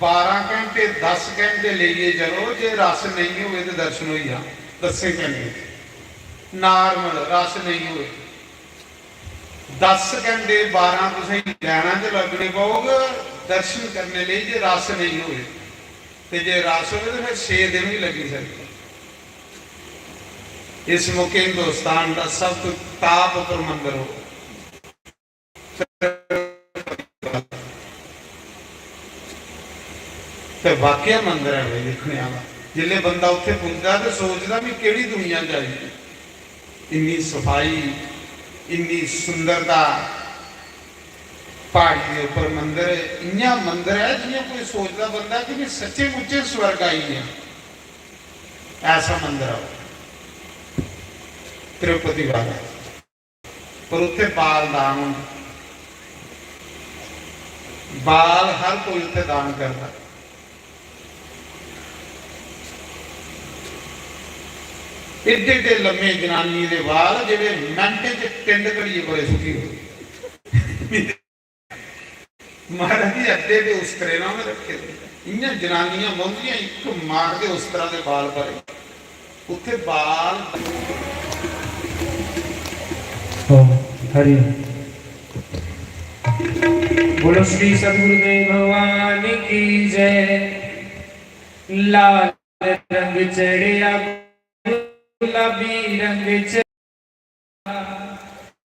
बारां घैंटे, दस घैंटे लेइयै चलो, जे रस नेईं होवे ते दर्शन होई जान दस्सें घैंटे। नार्मल रस नेईं होवे, दस घैंटे, बारां तुसेंगी लैना च लग्गने पौग दर्शन करने लेई, जे रस नेईं होवे। ते जे रस होवे ते फिर छे दिन बी लग्गी सकदे। इस मौके हिंदुस्तान दा सब तो top उप्पर मंदर हो। ते वाकया मंदर ऐ भाई दिक्खने आह्ला। जिसले बंदा उत्थे पुजदा ते सोचदा, "मैं केह्ड़ी दुनिया च आई?" इन्नी सफाई, इन्नी सुंदरता, प्हाड़ी दे उप्पर मंदर, इ'यां मंदर ऐ जि'यां कोई सोचदा बंदा कि मैं सच्चे मुच्चे स्वर्ग आई गेआ। ऐसा मंदर ऐ तिरुपति बाला। पर उत्थे बाल दान होंदे, बाल हर कोई उत्थे दान करदा। एड्डे एड्डे लम्मे जनानियें दे बाल जेह्ड़े मैंटे च टिंड घड़ियै बड़े सुखी होंदे। महाराज जी, अड्डे दे उस्तरे ना में रखे दे। इ'यां जनानियां बौंह्दियां, इक मारदे उस्तरा दे बाल पर। उत्थे बाल। ओम हरि। बोलो श्री सद्गुरुदेव भगवान की जय। लाल रंग चढ़िया गुलाबी रंग च,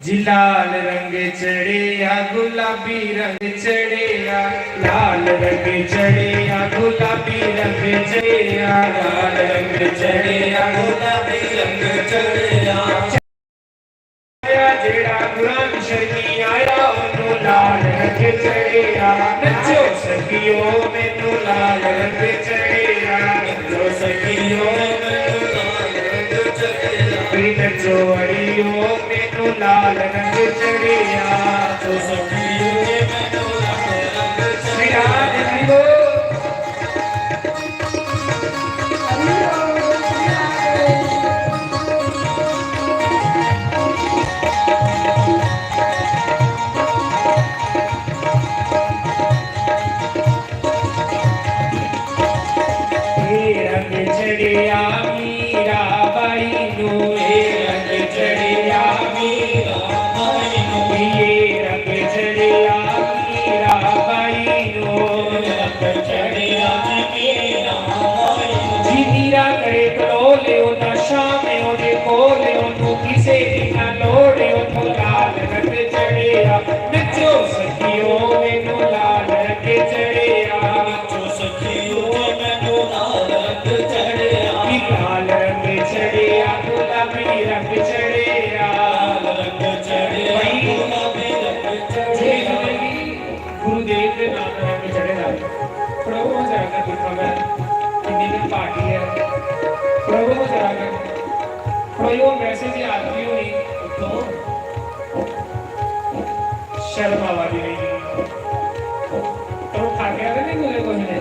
जी लाल रंग चढ़िया गुलाबी रंग चढ़िया, लाल रंग चढ़िया गुलाबी रंग चढ़िया, लाल रंग चढ़िया गुलाबी रंग चढ़िया। जेड़ा कुरान शरीफ आया, ओनू लाल रंग चढ़िया। नचो सखियो, मैनू लाल रंग चढ़िया। नचो सखियो, मैनू लाल रंग चढ़िया। भी नचो अड़ियो, मैनू लाल रंग चढ़िया। नचो सखियो, मैनू लाल रंग चढ़िया। ए रंग चढ़िया मीरा बाई नू, ए रंग चढ़िया मीरा बाई नू, ए रंग चढ़िया मीरा बाई नू, रंग चढ़िया मीरा बाई नू। जी मीरा करे कलोले, ओदा शाम ओदे कोले, ओनू किसे दी ना लोड़, ओनू लाल रंग चढ़िया। नचो सखियो, मैनू लाल रंग चढ़िया। नचो सखियो, मैनू लाल रंग चढ़िया। भी लाल रंग चढ़िया, गुलाबी रंग चढ़िया। लाल रंग चढ़िया, भाई, गुलाबी रंग चढ़िया। गुरुदेव दे नाम दा रंग चढ़े दा। प्रभु जरा कर दिखा मैं किन्नी की पार्टी है। प्रभु जरा कर, प्रभु वैसे भी आदमी होनी तो शर्म आवा दी नहीं। पर उठा के आवे नहीं मुझे कोई ने।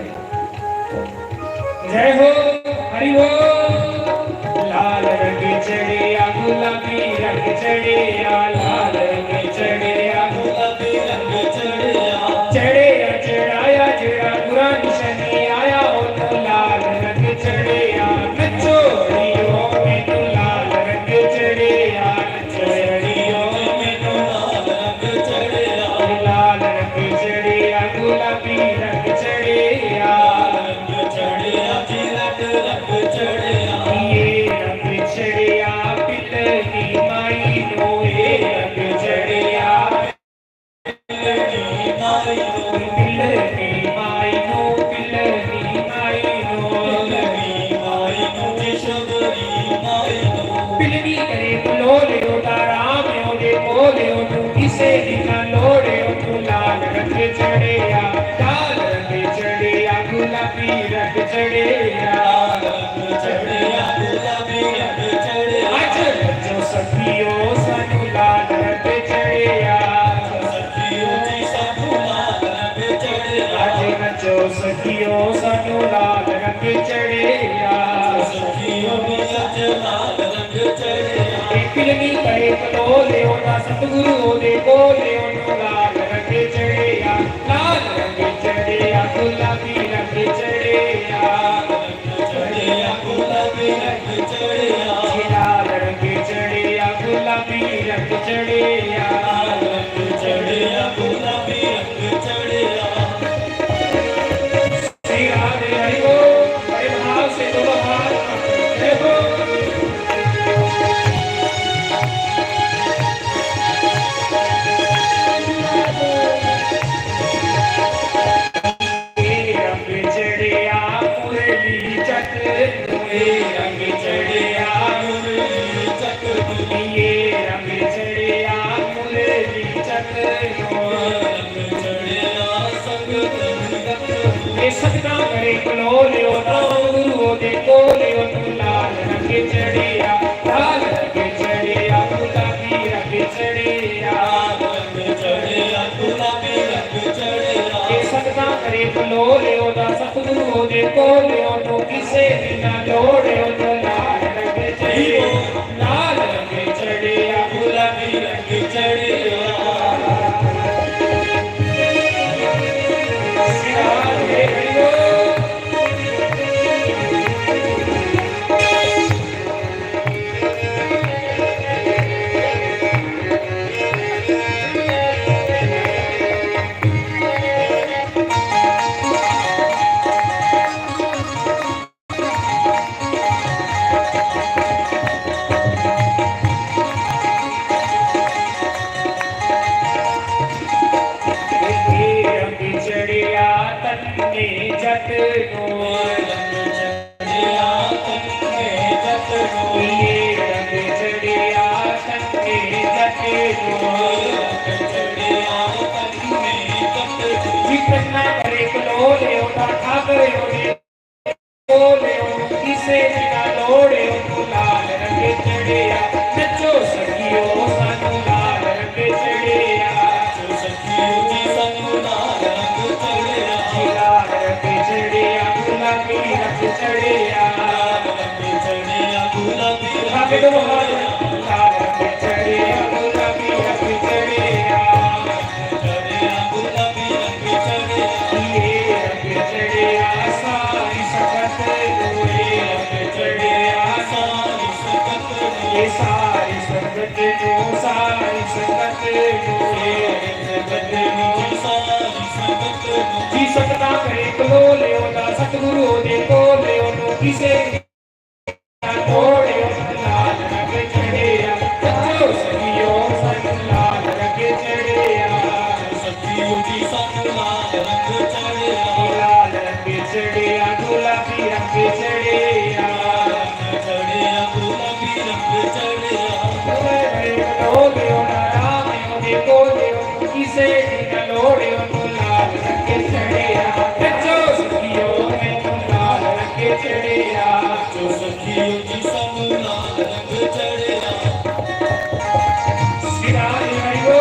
जय हो, हरि हो। लाल रंग चढ़िया, गुलाबी रंग चढ़िया, लाल रंग चढ़िया, गुलाबी रंग चढ़िया। चढ़िया चढ़ाया जेड़ा बुरा निशानी आया, ओनू लाल रंग चढ़िया। नचो अड़ियो, मैनू लाल रंग चढ़िया। नचो अड़ियो, मैनू लाल रंग चढ़िया। लाल रंग चढ़िया, गुलाबी रंग चढ़िया। रंग चढ़िया जी, रंग, रंग चढ़िया। ये रंग चढ़िया, पिल्ले की माई नू, ये रंग चढ़िया। पिल्ले की माई नू, पिल्ले की माई नू, पिल्ले की माई नू। पिल्ले की माई नू, जी शबरी माई नू। पिल्ले की करे बुलोले, ओदा राम ओदे कोले, ओनू किसे दी ना लोड़े, ओनू लाल रंग चढ़िया, लाल रंग चढ़िया, गुलाबी रंग चढ़िया। रंग चढ़िया, गुलाबी रंग चढ़िया। अज नचो सखियो, सानू लाल रंग चढ़िया। सखियो जी, सानू लाल रंग चढ़िया। अज नचो सखियो, सानू लाल रंग चढ़िया। सखियो जी, अज लाल रंग चढ़िया। ए पिलनी करे कलोले, ओदा सतगुरु ओदे कोले, ओनू लाल रंग चढ़िया। लाल रंग चढ़िया, गुलाबी रंग चढ़िया। चढ़िया, गुलाबी रंग चढ़िया। जी लाल रंग चढ़िया, गुलाबी रंग चढ़िया। लाल रंग चढ़िया, गुलाबी रंग चढ़िया। श्री राधे हरि बोल, बड़े भाव से दोनों हाथ जय हो। ए रंग चढ़िया मुरली चक नू, ए रंग चढ़िया मुरली चक नू, ए रंग चढ़िया मुरली चक नू। रंग चढ़िया संगत नू। ए सतना करे कलोले, ओदा सतगुरु ओदे कोले, ओनू लाल रंग चढ़िया, लाल रंग चढ़िया, गुलाबी रंग चढ़िया। रंग चढ़िया, गुलाबी रंग चढ़िया। ए सतना करे कलोले, ओदा सतगुरु ओदे कोले, ओनू किसे दी ना लोड़, ओनू लाल रंग चढ़िया, लाल रंग चढ़िया, गुलाबी रंग चढ़िया। श्री राधे हरि बोल। रंग चढ़िया तन्ने जट नू। चढ़िया तन्ने जट नू। ये रंग चढ़िया तन्ने जट नू। रंग चढ़िया तन्ने जट जी सकदा करे कलोले ओदा, सतगुरु ओदे कोले ओनू किसे दा कोले ओनू लाल रंग चढ़ेया। बच्चो सखियो सानू लाल रंग चढ़ेया। सखियो जी सानू लाल रंग चढ़ेया। लाल रंग चढ़ेया, गुलाबी रंग चढ़ेया। चढ़ेया, गुलाबी रंग चढ़ेया। ओए मेरे कलोले ओदा राम ओदे कोले ओनू किसे दी ना लोड़ ओनू लाल रंग चढ़ेया। बच्चो सखियो मैनू लाल रंग चढ़ेया। बच्चो सखियो जी सानू लाल रंग चढ़ेया। सिराज भाइयो।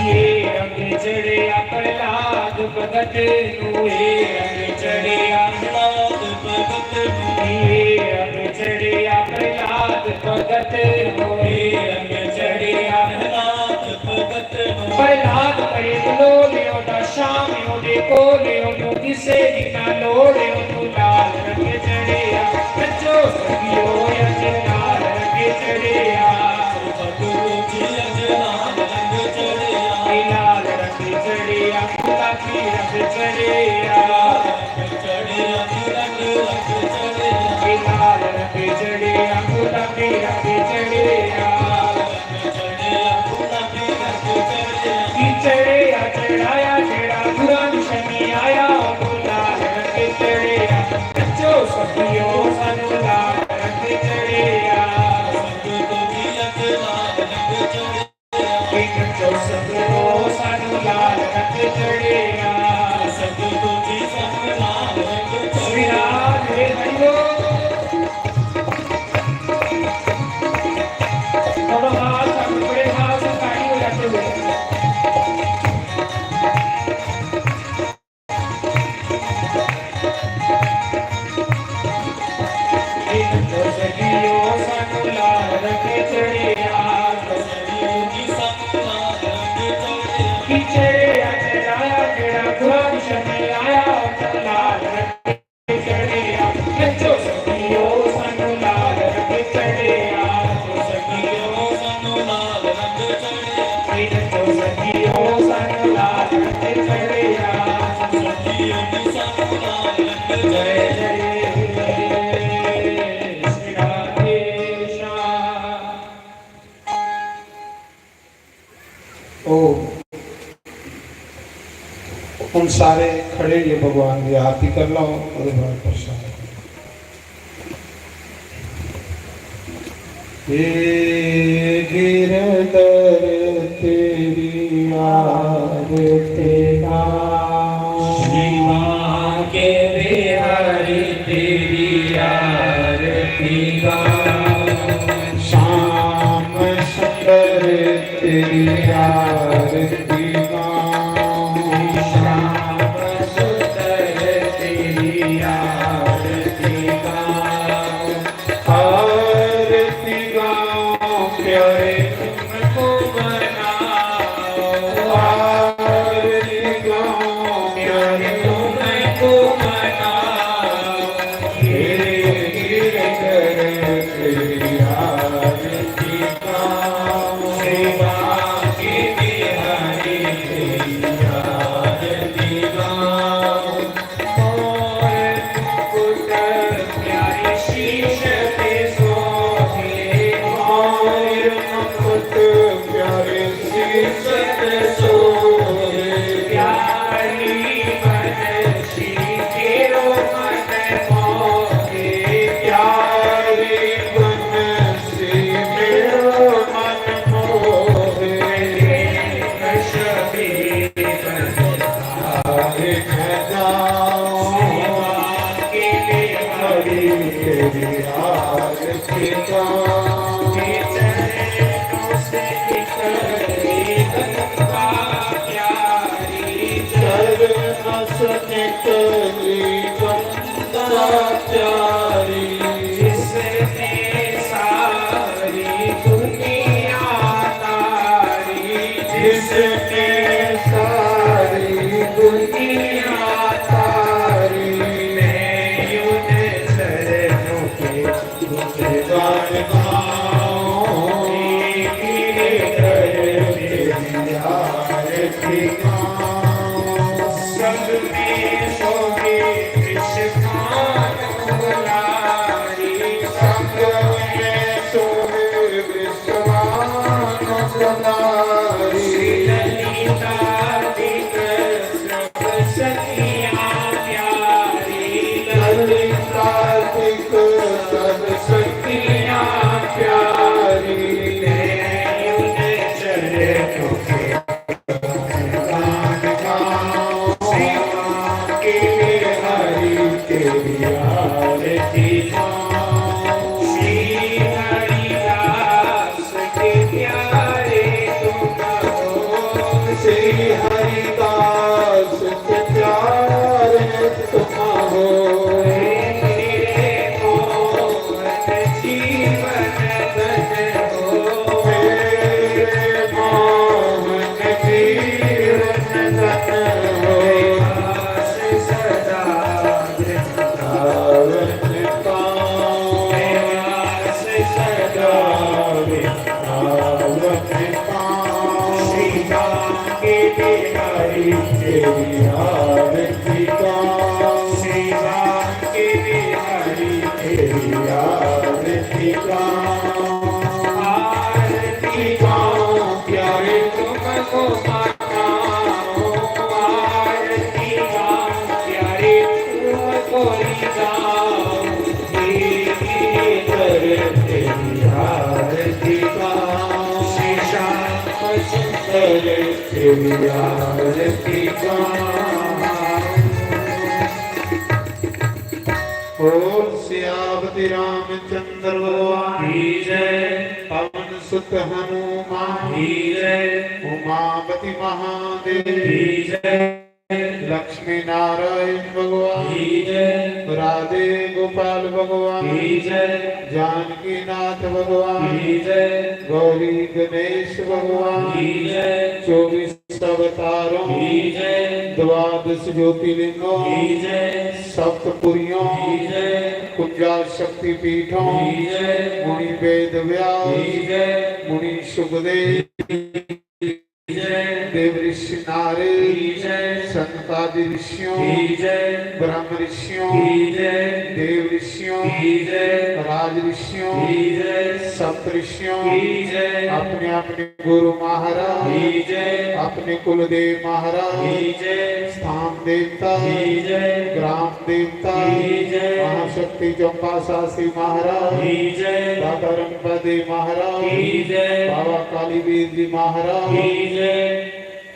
ये रंग चढ़ेया प्रहलाद भगत नू, ये रंग चढ़ेया प्रहलाद भगत नू, ये रंग चढ़ेया प्रहलाद भगत नू, ये रंग चढ़ेया प्रहलाद भगत नू। प्रहलाद परे कलोले ओदा, श्याम ओदे कोले ओनू किसे दी ना लोड़ ओनू लाल रंग चढ़ेया। बच्चो सखियो अज लाल रंग चढ़ेया। सतगुरु जी अज लाल रंग चढ़ेया। ए लाल रंग चढ़ेया, गुलाबी रंग चढ़ेया। चढ़ेया जी रंग रंग चढ़ेया। ए लाल रंग चढ़ेया, गुलाबी रंग चढ़ेया। की चढ़ेया चढ़ाया जेड़ा गुरां शमी आया, ओनू लाल रंग चढ़ेया। बच्चो सखियो सानू लाल रंग चढ़ेया। संगतो जी अज लाल रंग चढ़ेया। बच्चो सखियो सानू लाल रंग चढ़ेया। संगतो जी सानू लाल रंग चढ़ेया। श्री राम हे हरिओ। थोड़ा हाथ, बड़े हाथ से ताली हो जाते हुए। ओ, हुन सारे खड़े होइयै भगवान दी आरती कर लैओ, ओह्दे बाद प्रसाद। हे गिरधर तेरी आरती गाओ। श्री बांके बिहारी तेरी आरती गाओ। श्याम सुंदर तेरी आरती गाओ। श्याम सुंदर तेरी आरती गाओ। आरती गाओ प्यारे तुमको मनाओ। आरती गाओ प्यारे तुमको मनाओ। गिर गिर कर तेरी आरती गाओ। श्री बांके बिहारी तेरी आरती गाओ। मोर मुकुट प्यारे शीश पे शोभे। मोर मुकुट प्यारे शीश पे शोभे। प्यारी बनसी मेरो मन मोहे। प्यारी बनसी मेरो मन मोहे। प्रेम छवि बन ललितादिक सब शक्तियाँ प्यारी। तेरी आरती का। बोल सियापति रामचंद्र भगवान की जय। पवन सुत हनुमान की जय। उमापति महादेव की जय। लक्ष्मी नारायण भगवान की जय। राधे गोपाल भगवान की जय। जानकी नाथ भगवान की जय। गौरी गणेश भगवान की जय। चौबीस अवतारों की जय। द्वादश ज्योतिर्लिंगों की जय। सप्तपुरियों की जय। कुंजा शक्ति पीठों की जय। मुनि वेद व्यास की जय। मुनि सुखदेव की जय। देव ऋषि नारद की जय। सनकादि ऋषियों की जय। ब्रह्म ऋषियों की जय। देव ऋषियों की जय। राज ऋषियों की जय। सप्त ऋषियों की जय। अपने अपने गुरु महाराज की जय। अपने कुलदेव महाराज की जय। स्थान देवता की जय। ग्राम देवता की जय। महाशक्ति चंपा शास्त्री महाराज की जय। दाता रंगपा देव महाराज की जय। बाबा कालीवीर जी महाराज की जय।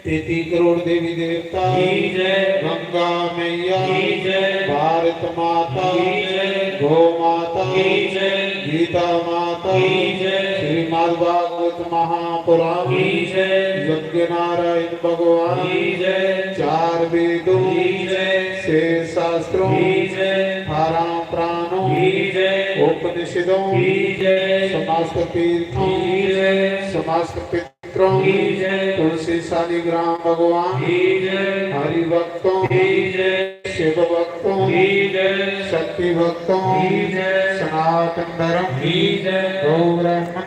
तैंती करोड़ देवी देवता की जय। गंगा मैया की जय। भारत माता की जय। गौ माता की जय। गीता माता की जय। श्रीमद् भागवत महापुराण की जय। यज्ञ नारायण भगवान की जय। चार वेदों की जय। छह शास्त्रों की जय। अठारह पुराणों की जय। उपनिषदों की जय। समस्त तीर्थों की जय। समस्त पितरों की जय। तुलसी शालिग्राम भगवान की जय। हरि भक्तों की जय। शिव भक्तों की जय। शक्ति भक्तों की जय। सनातन धर्म की जय। गौ ब्राह्मण